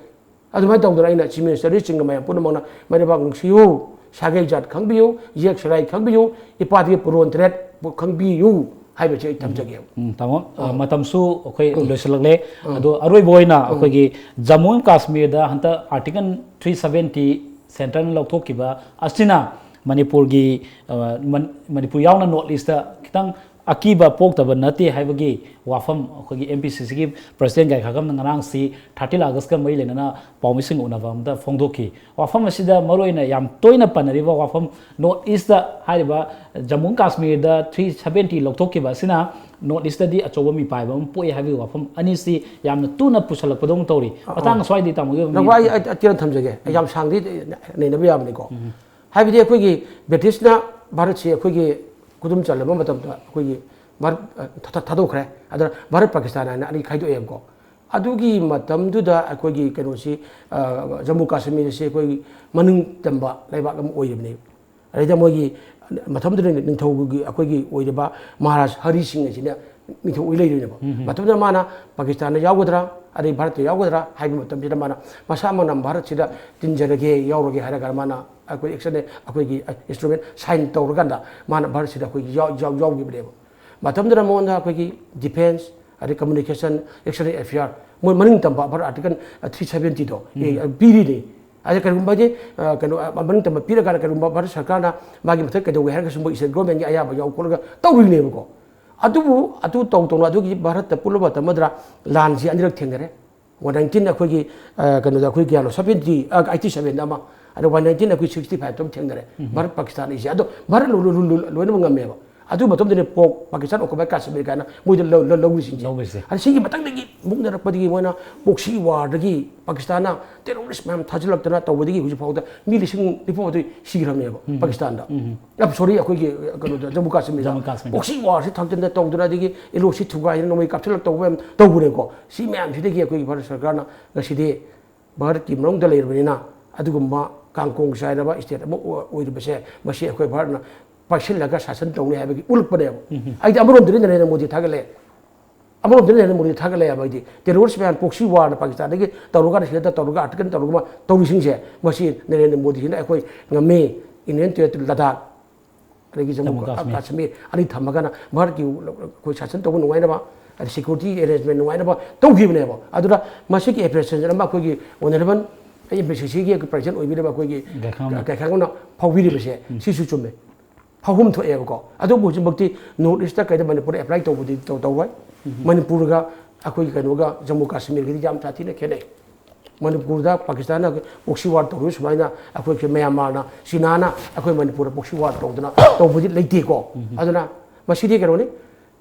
ꯑꯗꯨꯃꯥꯏꯅ ꯇꯧꯗꯅ ꯑꯩꯅ chief minister ꯁꯤꯡꯒ ꯃꯌꯥꯝ ꯄꯨꯝꯅꯃꯛꯅ ꯃꯔꯩꯕꯥꯛ ꯅꯨꯡꯁꯤꯌꯨ, ꯁꯥꯒꯩ ꯖꯥꯠ ꯈꯪꯕꯤꯌꯨ, ꯌꯦꯛ ꯁꯂꯥꯏ ꯈꯪꯕꯤꯌꯨ, ꯏꯄꯥꯗꯒꯤ ꯄꯨꯔꯣꯟ ꯇꯔꯦꯠ ꯄꯨ ꯈꯪꯕꯤꯌꯨ ꯍꯥꯏꯕꯁꯦ ꯑꯩ ꯊꯝꯖꯒꯦꯕ꯫ ꯎꯝ, ꯇꯥꯃꯣ, ꯑ, ꯃꯇꯝꯁꯨ ꯑꯩꯈꯣꯏ ꯂꯣꯏꯁꯤꯜꯂꯛꯂꯦ꯫ ꯑꯗꯣ ꯑꯔꯣꯏꯕ ꯑꯣꯏꯅ ꯑꯩꯈꯣꯏꯒꯤ ꯖꯝꯃꯨ ꯑꯦꯟ ꯀꯥꯁꯃꯤꯔꯗ ꯍꯟꯗꯛ Article three seventy centre ꯅ ꯂꯧꯊꯣꯛꯈꯤꯕ ꯑꯁꯤꯅ ꯃꯅꯤꯄꯨꯔꯒꯤ, ꯑ, ꯃꯟ-, ꯃꯅꯤꯄꯨꯔ ꯌꯥꯎꯅ North East ꯇ ꯈꯤꯇꯪ ꯑꯀꯤꯕ ꯄꯣꯛꯇꯕ ꯅꯠꯇꯦ ꯍꯥꯏꯕꯒꯤ ꯋꯥꯐꯝ ꯑꯩꯈꯣꯏꯒꯤ M P C C ꯒꯤ president ꯒꯥꯏꯈꯥꯉꯝꯅ ꯉꯔꯥꯡꯁꯤ thirteen August ꯀ ꯃꯔꯤ ꯂꯩꯅꯅ ꯄꯥꯎꯃꯤꯁꯤꯡ ꯎꯅꯕ ꯑꯃꯗ ꯐꯣꯡꯗꯣꯛꯈꯤ꯫ ꯋꯥꯐꯝ ꯑꯁꯤꯗ ꯃꯔꯨꯑꯣꯏꯅ ꯌꯥꯝ ꯇꯣꯏꯅ ꯄꯟꯅꯔꯤꯕ ꯋꯥꯐꯝ, North East ꯇ ꯍꯥꯏꯔꯤꯕ ꯖꯝꯃꯨ ꯀꯥꯁꯃꯤꯔꯗ three seventy ꯂꯧꯊꯣꯛꯈꯤꯕ ꯑꯁꯤꯅ North East ꯇꯗꯤ ꯑꯆꯧꯕ ꯃꯤꯄꯥꯏꯕ ꯑꯃ ꯄꯣꯛꯏ ꯍꯥꯏꯕꯒꯤ ꯋꯥꯐꯝ ꯑꯅꯤꯁꯤ ꯌꯥꯝꯅ ꯇꯨꯅ ꯄꯨꯁꯜꯂꯛꯄꯗꯧꯅ ꯇꯧꯔꯤ꯫ ꯑꯥ, ꯃꯇꯥꯡ ꯑꯥ꯫ ꯑꯁ꯭ꯋꯥꯏꯗꯤ ꯇꯥꯃꯣꯒꯤ ꯑꯣꯏꯕ ꯅꯪ ꯋꯥ ꯑꯩ, ꯑꯩ, ꯑꯩ ꯇꯦꯟꯅ ꯊꯝꯖꯒꯦ꯫ ꯑꯩ ꯌꯥꯝ ꯁꯥꯡꯗꯤ ꯅꯩꯅꯕ ꯌꯥꯕꯅꯤꯀꯣ꯫ ꯍꯥꯏꯕꯗꯤ ꯑꯩꯈꯣꯏꯒꯤ ꯕ꯭ꯔꯤꯇꯤꯁꯅ ꯚꯥꯔꯠꯁꯤ ꯑꯩꯈꯣꯏꯒꯤ ꯈꯨꯗꯨꯝ ꯆꯜꯂꯕ ꯃꯇꯝꯗ ꯑꯩꯈꯣꯏꯒꯤ ꯚꯥꯔꯠ, ꯑ, ꯊ-, ꯊ-, ꯊꯥꯗꯣꯛꯈ꯭ꯔꯦ꯫ ꯑꯗꯨꯅ ꯚꯥꯔꯠ ꯄꯥꯀꯤꯁꯇꯥꯟ ꯍꯥꯏꯅ ꯑꯅꯤ ꯈꯥꯏꯗꯣꯛꯑꯦꯕꯀꯣ꯫ ꯑꯗꯨꯒꯤ ꯃꯇꯝꯗꯨꯗ ꯑꯩꯈꯣꯏꯒꯤ ꯀꯩꯅꯣꯁꯤ, ꯑ, ꯖꯝꯃꯨ ꯀꯥꯁꯃꯤꯔꯁꯤ ꯑꯩꯈꯣꯏꯒꯤ ꯃꯅꯤꯡ ꯇꯝꯕ ꯂꯩꯕꯥꯛ ꯑꯃ ꯑꯣꯏꯔꯤꯕꯅꯦꯕ꯫ ꯑꯗꯩꯗ ꯃꯣꯏꯒꯤ ꯃꯇꯝꯗꯨꯗ ꯅꯤꯡꯊꯧꯒꯤ ꯑꯩꯈꯣꯏꯒꯤ ꯑꯣꯏꯔꯤꯕ ꯃꯍꯥꯔꯥꯖ ꯍꯔꯤ ꯁꯤꯡ ꯑꯁꯤꯅ ꯅꯤꯡꯊꯧ ꯑꯣꯏ ꯂꯩꯗꯣꯏꯅꯦꯕ꯫ ꯃꯇꯝꯗꯨꯗ ꯃꯥꯅ ꯄꯥꯀꯤꯁꯇꯥꯟꯗ ꯌꯥꯎꯒꯗ꯭ꯔꯥ ꯑꯗꯩ ꯚꯥꯔꯠꯇ ꯌꯥꯎꯒꯗ꯭ꯔꯥ ꯍꯥꯏꯕ ꯃꯇꯝꯁꯤꯗ ꯃꯥꯅ ꯃꯁꯥꯃꯛꯅ ꯚꯥꯔꯠꯁꯤꯗ ꯇꯤꯟꯖꯔꯒꯦ, ꯌꯥꯎꯔꯒꯦ ꯍꯥꯏꯔꯒ ꯃꯥꯅ ꯑꯩꯈꯣꯏ ꯑꯦꯛꯁꯟ, ꯑꯩꯈꯣꯏꯒꯤ ꯏꯟꯁꯇ꯭ꯔꯨꯃꯦꯟ ꯁꯥꯏꯟ ꯇꯧꯔꯀꯥꯟꯗ ꯃꯥꯅ ꯚꯥꯔꯠꯁꯤꯗ ꯑꯩꯈꯣꯏꯒꯤ ꯌꯥꯎ- ꯌꯥꯎ- ꯌꯥꯎꯈꯤꯕꯅꯦꯕ꯫ ꯃꯇꯝꯗꯨꯗ ꯃꯉꯣꯟꯗ ꯑꯩꯈꯣꯏꯒꯤ ꯗꯤꯐꯦꯟꯁ, ꯑꯗꯩ ꯀꯝꯃꯨꯅꯤꯀꯦꯁꯟ, ꯑꯦꯛꯁꯇꯔꯅꯦꯜ ꯑꯦꯐꯤꯌꯔ, ꯃꯣꯏ ꯃꯅꯤꯡ ꯇꯝꯕ ꯚꯥꯔꯠ ꯑꯥꯔꯇꯤꯀꯜ ꯊ꯭ꯔꯤ ꯁꯚꯦꯟꯇꯤꯗꯣ ꯄꯤꯔꯤꯅꯤ꯫ ꯑꯗ ꯀꯔꯤꯒꯨꯝꯕ ꯍꯥꯏꯗꯤ, ꯑ, ꯀꯩꯅꯣ, ꯑ, ꯃꯅꯤꯡ ꯇꯝꯕ ꯄꯤꯔꯀꯥꯟꯗ ꯀꯔꯤꯒꯨꯝꯕ ꯚꯥꯔꯠ ꯁꯔꯀꯥꯔꯅ ꯃꯥꯒꯤ ꯃꯊꯛ ꯀꯩꯗꯧꯒꯦ ꯍꯥꯏꯔꯒꯁꯨ ꯃꯣꯏ ꯏꯁꯇꯦꯠ ꯒꯣꯔꯃꯦꯟꯒꯤ ꯑꯌꯥꯕ ꯌꯥꯎ ꯈꯣꯠꯂꯒ ꯇꯧꯔꯤꯅꯦꯕꯀꯣ꯫ ꯑꯗꯨꯕꯨ ꯑꯗꯨ ꯇꯧ ꯇꯧꯅ ꯑꯗꯨꯒꯤ ꯚꯥꯔꯠꯇ ꯄꯨꯜꯂꯕ ꯃꯇꯝ ꯑꯃꯗ ꯂꯥꯟꯁꯤ ꯑꯅꯤꯔꯛ ꯊꯦꯡꯅꯔꯦ꯫ ꯋꯥꯟ ꯅꯥꯏꯟꯇꯤꯟ ꯑꯩꯈꯣꯏꯒꯤ, ꯑ, ꯀꯩꯅꯣꯗ ꯑꯩꯈꯣꯏ ꯀꯌꯥꯅꯣ, ꯁꯚꯦꯟꯇꯤ, ꯑ, ꯑꯩꯠꯇꯤ ꯁꯚꯦꯟꯗ ꯑꯃ, ꯑꯗ ꯋꯥꯟ ꯅꯥꯏꯟꯇꯤꯟ ꯑꯩꯈꯣꯏ ꯁꯤꯛꯁꯇꯤ ꯐꯥꯏꯚꯇ ꯑꯃ ꯊꯦꯡꯅꯔꯦ꯫ ꯚꯥꯔꯠ ꯄꯥꯀꯤꯁꯇꯥꯟ ꯑꯅꯤꯁꯦ꯫ ꯑꯗꯣ ꯚꯥꯔꯠ ꯂꯣ- ꯂꯣ- ꯂꯣ- ꯂꯣꯏꯅꯃꯛ ꯉꯝꯃꯦꯕ꯫ ꯑꯗꯨ ꯃꯇꯝꯗꯅꯦ ꯄꯣꯛ ꯄꯥꯀꯤꯁꯇꯥꯟ ꯑꯣꯀꯨꯄꯥꯏ ꯀꯥꯁꯃꯤꯔ ꯀꯥꯏꯅ ꯃꯣꯏꯗ ꯂꯧ- ꯂꯧ- ꯂꯧꯔꯤꯁꯤꯡꯁꯦ꯫ ꯂꯧꯔꯤꯁꯦ꯫ ꯑꯗ ꯁꯤꯒꯤ ꯃꯇꯥꯡꯗꯒꯤ ꯃꯨꯛꯅꯔꯛꯄꯗꯒꯤ ꯃꯣꯏꯅ ꯄꯣꯛꯁꯤ ꯋꯥꯔꯗꯒꯤ ꯄꯥꯀꯤꯁꯇꯥꯟꯅ ꯇꯦꯔꯣꯔꯤꯁ ꯃꯌꯥꯝ ꯊꯥꯖꯤꯜꯂꯛꯇꯅ ꯇꯧꯕꯗꯒꯤ ꯍꯧꯖꯤꯛ ꯐꯥꯎꯗ ꯃꯤ ꯂꯤꯁꯤꯡ ꯅꯤꯐꯨ ꯃꯥꯊꯣꯏ ꯁꯤꯈ꯭ꯔꯕꯅꯦꯕ ꯄꯥꯀꯤꯁꯇꯥꯟꯗ꯫ ꯑ, ꯁꯣꯔꯤ, ꯑꯩꯈꯣꯏꯒꯤ, ꯑ, ꯀꯩꯅꯣꯗ, ꯖꯝꯃꯨ ꯀꯥꯁꯃꯤꯔꯗ꯫ ꯖꯝꯃꯨ ꯀꯥꯁꯃꯤꯔꯗ꯫ ꯄꯣꯛꯁꯤ ꯋꯥꯔꯁꯤ ꯊꯥꯛꯆꯤꯟꯗ ꯇꯧꯗꯅ ꯑꯗꯒꯤ ꯑꯦꯜ ꯑꯣ ꯁꯤ ꯊꯨꯒꯥꯏꯗꯅ ꯅꯣꯡꯃꯩ ꯀꯥꯞꯁꯤꯜꯂꯛ ꯇꯧꯕ ꯃꯌꯥꯝ ꯇꯧꯕꯅꯦꯀꯣ꯫ ꯁꯤ ꯃꯌꯥꯝꯁꯤꯗꯒꯤ ꯑꯩꯈꯣꯏꯒꯤ ꯚꯥꯔꯠ ꯁꯔꯀꯥꯔꯅ ꯉꯁꯤꯗꯤ ꯚꯥꯔꯠꯀꯤ ꯃꯅꯨꯡꯗ ꯂꯩꯔꯕꯅꯤꯅ ꯑꯗꯨꯒꯨꯝꯕ ꯀꯥꯡꯀꯣꯡ ꯆꯥꯏꯔꯕ ꯏꯁꯇꯦꯠ ꯑꯃ ꯑꯣꯏ- ꯑꯣꯏꯔꯤꯕꯁꯦ ꯃꯁꯤ ꯑꯩꯈꯣꯏ ꯚꯥꯔꯠꯅ ꯄꯥꯏꯁꯤꯜꯂꯒ ꯁꯥꯁꯟ ꯇꯧꯅꯤ ꯍꯥꯏꯕꯒꯤ ꯎꯠꯂꯛꯄꯅꯦꯕ꯫ ꯑꯩꯗꯤ ꯑꯃꯔꯣꯝꯗꯗꯤ ꯅꯔꯦꯟꯗ꯭ꯔ ꯃꯣꯗꯤ ꯊꯥꯒꯠꯂꯦ꯫ ꯑꯃꯔꯣꯝꯗ ꯅꯔꯦꯟꯗ꯭ꯔ ꯃꯣꯗꯤ ꯊꯥꯒꯠꯂꯦ ꯍꯥꯏꯕ ꯍꯥꯏꯗꯤ ꯇꯦꯔꯣꯔꯤꯁ ꯃꯌꯥꯝ ꯄꯣꯛꯁꯤ ꯋꯥꯔꯅ ꯄꯥꯀꯤꯁꯇꯥꯟꯗꯒꯤ ꯇꯧꯔꯒ ꯁꯤꯗ ꯇꯧꯔꯒ ꯑꯥꯔꯇꯤꯀꯜ ꯇꯧꯔꯒ ꯇꯧꯔꯤꯁꯤꯡꯁꯦ ꯃꯁꯤ ꯅꯔꯦꯟꯗ꯭ꯔ ꯃꯣꯗꯤꯁꯤꯅ ꯑꯩꯈꯣꯏ ꯉꯝꯃꯤ, ꯏꯟꯗꯤꯌꯟ ꯇꯦꯔꯤꯇꯣꯔꯤ ꯂꯗꯥꯈ ꯑꯗꯒꯤ ꯖꯝꯃꯨ ꯖꯝꯃꯨ ꯀꯥ- ꯀꯥꯁꯃꯤꯔ꯫ ꯀꯥꯁꯃꯤꯔ ꯑꯅꯤ ꯊꯝꯃꯒꯅ ꯚꯥꯔꯠꯀꯤ ꯑꯩꯈꯣꯏ ꯁꯥꯁꯟ ꯇꯧꯕ ꯅꯨꯡꯉꯥꯏꯅꯕ, ꯑꯗꯩ ꯁꯦꯀ꯭ꯌꯨꯔꯤꯇꯤ ꯑꯦꯔꯦꯟꯖꯃꯦꯟ ꯅꯨꯡꯉꯥꯏꯅꯕ ꯇꯧꯈꯤꯕꯅꯦꯕ꯫ ꯑꯗꯨꯗ ꯃꯁꯤꯒꯤ ꯑꯦꯄ꯭ꯔꯤꯁꯤꯌꯦꯁꯟ ꯑꯃ ꯑꯩꯈꯣꯏꯒꯤ ꯑꯣꯅꯔꯦꯕꯜ ꯑꯦꯝ ꯄꯤ ꯁꯤ ꯁꯤꯒꯤ ꯄ꯭ꯔꯦꯁꯤꯗꯦꯟ ꯑꯣꯏꯕꯤꯔꯤꯕ ꯑꯩꯈꯣꯏꯒꯤ ꯒꯥꯏꯈꯥꯝ꯫ ꯒꯥꯏꯈꯥꯝꯅ ꯐꯥꯎꯕꯤꯔꯤꯕꯁꯦ ꯁꯤꯁꯨ ꯆꯨꯝꯃꯦ꯫ ꯐꯥꯎꯐꯝ ꯊꯣꯛꯑꯦꯕꯀꯣ꯫ ꯑꯗꯨꯕꯨ ꯍꯧꯖꯤꯛꯃꯛꯇꯤ ꯅꯣꯔꯠ ꯏꯁꯇ ꯀꯩꯗ ꯃꯅꯤꯄꯨꯔꯗ ꯑꯦꯄ꯭ꯂꯥꯏ ꯇꯧꯕꯗꯤ ꯇꯧ- ꯇꯧꯔꯣꯏ꯫ ꯃꯅꯤꯄꯨꯔꯒ ꯑꯩꯈꯣꯏꯒꯤ ꯀꯩꯅꯣꯒ ꯖꯝꯃꯨ ꯀꯥꯁꯃꯤꯔꯒꯗꯤ ꯌꯥꯝ ꯁꯥꯊꯤꯅ ꯈꯦꯠꯅꯩ꯫ ꯃꯅꯤꯄꯨꯔꯗ ꯄꯥꯀꯤꯁꯇꯥꯟꯅ ꯄꯣꯛꯁꯤ ꯋꯥꯔ ꯇꯧꯔꯤ ꯁꯨꯃꯥꯏꯅ ꯑꯩꯈꯣꯏꯒꯤ ꯃ꯭ꯌꯥꯟꯃꯥꯔꯅ, ꯆꯤꯅꯥꯅ ꯑꯩꯈꯣꯏ ꯃꯅꯤꯄꯨꯔꯗ ꯄꯣꯛꯁꯤ ꯋꯥꯔ ꯇꯧꯗꯅ ꯇꯧꯕꯗꯤ ꯂꯩꯇꯦꯀꯣ꯫ ꯑꯗꯨꯅ ꯃꯁꯤꯗꯤ ꯀꯩꯅꯣꯅꯤ,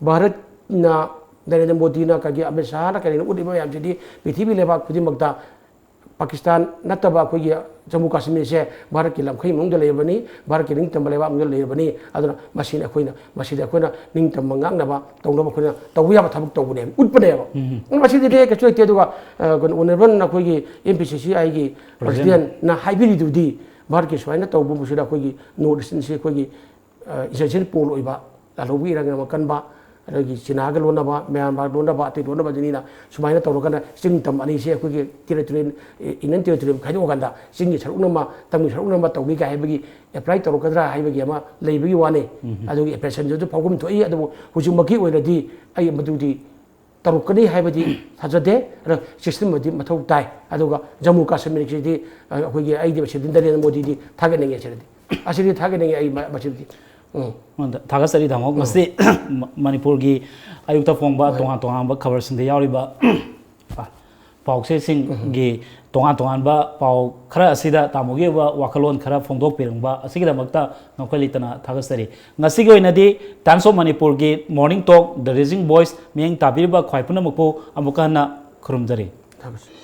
ꯚꯥꯔꯠꯅ, ꯅꯔꯦꯟꯗ꯭ꯔ ꯃꯣꯗꯤꯅ, ꯀꯩꯒꯤ ꯑꯃꯤꯠ ꯁꯥꯍꯅ ꯀꯔꯤꯅ ꯎꯠꯂꯤꯕ ꯃꯌꯥꯝꯁꯤꯗꯤ ꯄ꯭ꯔꯤꯊꯤꯕꯤ ꯂꯩꯕꯥꯛ ꯈꯨꯗꯤꯡꯃꯛꯇ ꯄꯥꯀꯤꯁꯇꯥꯟ ꯅꯠꯇꯕ ꯑꯩꯈꯣꯏꯒꯤ ꯖꯝꯃꯨ ꯀꯥꯁꯃꯤꯔꯁꯦ ꯚꯥꯔꯠꯀꯤ ꯂꯝꯈꯩ ꯃꯅꯨꯡꯗ ꯂꯩꯔꯕꯅꯤ, ꯚꯥꯔꯠꯀꯤ ꯅꯤꯡꯇꯝꯕ ꯂꯩꯕꯥꯛ ꯃꯅꯨꯡꯗ ꯂꯩꯔꯕꯅꯤ꯫ ꯑꯗꯨꯅ ꯃꯁꯤꯅ ꯑꯩꯈꯣꯏꯅ, ꯃꯁꯤꯗ ꯑꯩꯈꯣꯏꯅ ꯅꯤꯡꯇꯝꯕ ꯉꯥꯛꯅꯕ ꯇꯧꯅꯕ ꯑꯩꯈꯣꯏꯅ ꯇꯧꯕ ꯌꯥꯕ ꯊꯕꯛ ꯇꯧꯕꯅꯦꯕ, ꯎꯠꯄꯅꯦꯕ꯫ ꯃꯁꯤꯗꯗꯤ ꯀꯩꯁꯨ ꯂꯩꯇꯦ꯫ ꯑꯗꯨꯒ, ꯑ, ꯀꯩꯅꯣ, ꯑꯣꯅꯔꯦꯕꯜ ꯑꯩꯈꯣꯏꯒꯤ ꯑꯦꯝ ꯄꯤ ꯁꯤ ꯁꯤ ꯑꯥꯏꯒꯤ ꯄ꯭ꯔꯁꯤꯗꯦꯟꯅ ꯍꯥꯏꯕꯤꯔꯤꯗꯨꯗꯤ ꯚꯥꯔꯠꯀꯤ ꯁꯨꯃꯥꯏꯅ ꯇꯧꯕꯕꯨꯁꯤꯗ ꯑꯩꯈꯣꯏꯒꯤ ꯅꯣꯔꯠ ꯏꯁ꯭ꯠꯁꯤ ꯑꯩꯈꯣꯏꯒꯤ ꯏꯟꯁꯔꯖꯦꯟ ꯄꯣꯜ ꯑꯣꯏꯕ, ꯂꯥꯜꯍꯧꯕꯒꯤ ꯏꯔꯥꯡ ꯌꯥꯝꯅ ꯀꯟꯕ, ꯑꯗꯒꯤ ꯆꯤꯅꯥꯒ ꯂꯣꯟꯅꯕ, ꯃ꯭ꯌꯥꯟꯃꯥꯔ ꯂꯣꯟꯅꯕ, ꯑꯇꯩ ꯂꯣꯟꯅꯕꯁꯤꯅꯤꯅ ꯁꯨꯃꯥꯏꯅ ꯇꯧꯔꯒꯅ ꯆꯤꯡ ꯇꯝ ꯑꯅꯤꯁꯦ ꯑꯩꯈꯣꯏꯒꯤ ꯇꯦꯔꯤꯇꯣꯔꯤꯌꯦꯜ, ꯏꯟꯗꯤꯌꯟ ꯇꯦꯔꯤꯇꯣꯔꯤꯌꯦꯜ ꯈꯥꯏꯗꯣꯛꯑꯀꯥꯟꯗ ꯆꯤꯡꯒꯤ ꯁꯔꯨꯛꯅ ꯑꯃ, ꯇꯝꯒꯤ ꯁꯔꯨꯛꯅ ꯑꯃ ꯇꯧꯅꯤ ꯀꯥꯏ ꯍꯥꯏꯕꯒꯤ ꯑꯦꯄ꯭ꯂꯥꯏ ꯇꯧꯔꯛꯀꯗ꯭ꯔꯥ ꯍꯥꯏꯕꯒꯤ ꯑꯃ ꯂꯩꯕꯒꯤ ꯋꯥꯅꯤ꯫ ꯑꯗꯨꯒꯤ ꯑꯦꯄ꯭ꯂꯤꯀꯦꯁꯟꯁꯨ ꯐꯥꯎꯐꯝ ꯊꯣꯛꯏ꯫ ꯑꯗꯨꯕꯨ ꯍꯧꯖꯤꯛꯃꯛꯀꯤ ꯑꯣꯏꯅꯗꯤ ꯑꯩ ꯃꯗꯨꯗꯤ ꯇꯧꯔꯛꯀꯅꯤ ꯍꯥꯏꯕꯗꯤ ꯊꯥꯖꯗꯦ꯫ ꯑꯗꯣ ꯁꯤꯁꯇꯦꯝ ꯑꯃꯗꯤ ꯃꯊꯧ ꯇꯥꯏ꯫ ꯑꯗꯨꯒ ꯖꯝꯃꯨ ꯀꯥꯁꯃꯤꯔꯒꯤꯁꯤꯗꯤ, ꯑ, ꯑꯩꯈꯣꯏꯒꯤ ꯑꯩꯗꯤ ꯃꯁꯤꯗꯤ ꯅꯔꯦꯟꯗ꯭ꯔ ꯃꯣꯗꯤꯗꯤ ꯊꯥꯒꯠꯅꯤꯡꯉꯦ꯫ ꯁꯤꯗꯤ, ꯑꯁꯤꯗꯤ ꯊꯥꯒꯠꯅꯤꯡꯉꯦ ꯑꯩ ꯃ-, ꯃꯁꯤꯗꯤ꯫ ꯎꯝ꯫ ꯃꯉꯣꯟꯗ ꯊꯥꯒꯠꯆꯔꯤ ꯇꯥꯃꯣ꯫ ꯉꯁꯤ ꯃ-, ꯃꯅꯤꯄꯨꯔꯒꯤ ꯑꯌꯨꯛꯇ ꯐꯣꯡꯕ ꯍꯣꯏ꯫ ꯇꯣꯉꯥꯟ ꯇꯣꯉꯥꯟꯕ ꯈꯕꯔꯁꯤꯡꯗ ꯌꯥꯎꯔꯤꯕ, ꯑ, ꯄꯥꯎꯆꯦꯁꯤꯡꯒꯤ ꯇꯣꯉꯥꯟ ꯇꯣꯉꯥꯟꯕ ꯄꯥꯎ ꯈꯔ ꯑꯁꯤꯗ ꯇꯥꯃꯣꯒꯤ ꯑꯣꯏꯕ ꯋꯥꯈꯜꯂꯣꯟ ꯈꯔ ꯐꯣꯡꯗꯣꯛꯄꯤꯔꯝꯕ ꯑꯁꯤꯒꯤꯗꯃꯛꯇ ꯅꯈꯣꯏ ꯂꯩꯇꯅ ꯊꯥꯒꯠꯆꯔꯤ꯫ ꯉꯁꯤꯒꯤ ꯑꯣꯏꯅꯗꯤ Times of ꯃꯅꯤꯄꯨꯔꯒꯤ Morning Talk, The Raising Voice ꯃꯤꯠꯌꯦꯡ ꯇꯥꯕꯤꯔꯤꯕ ꯈ꯭ꯋꯥꯏ ꯄꯨꯝꯅꯃꯛꯄꯨ ꯑꯃꯨꯛꯀ ꯍꯟꯅ ꯈꯨꯔꯨꯝꯖꯔꯤ꯫ ꯊꯥꯒꯠꯆꯔꯤ꯫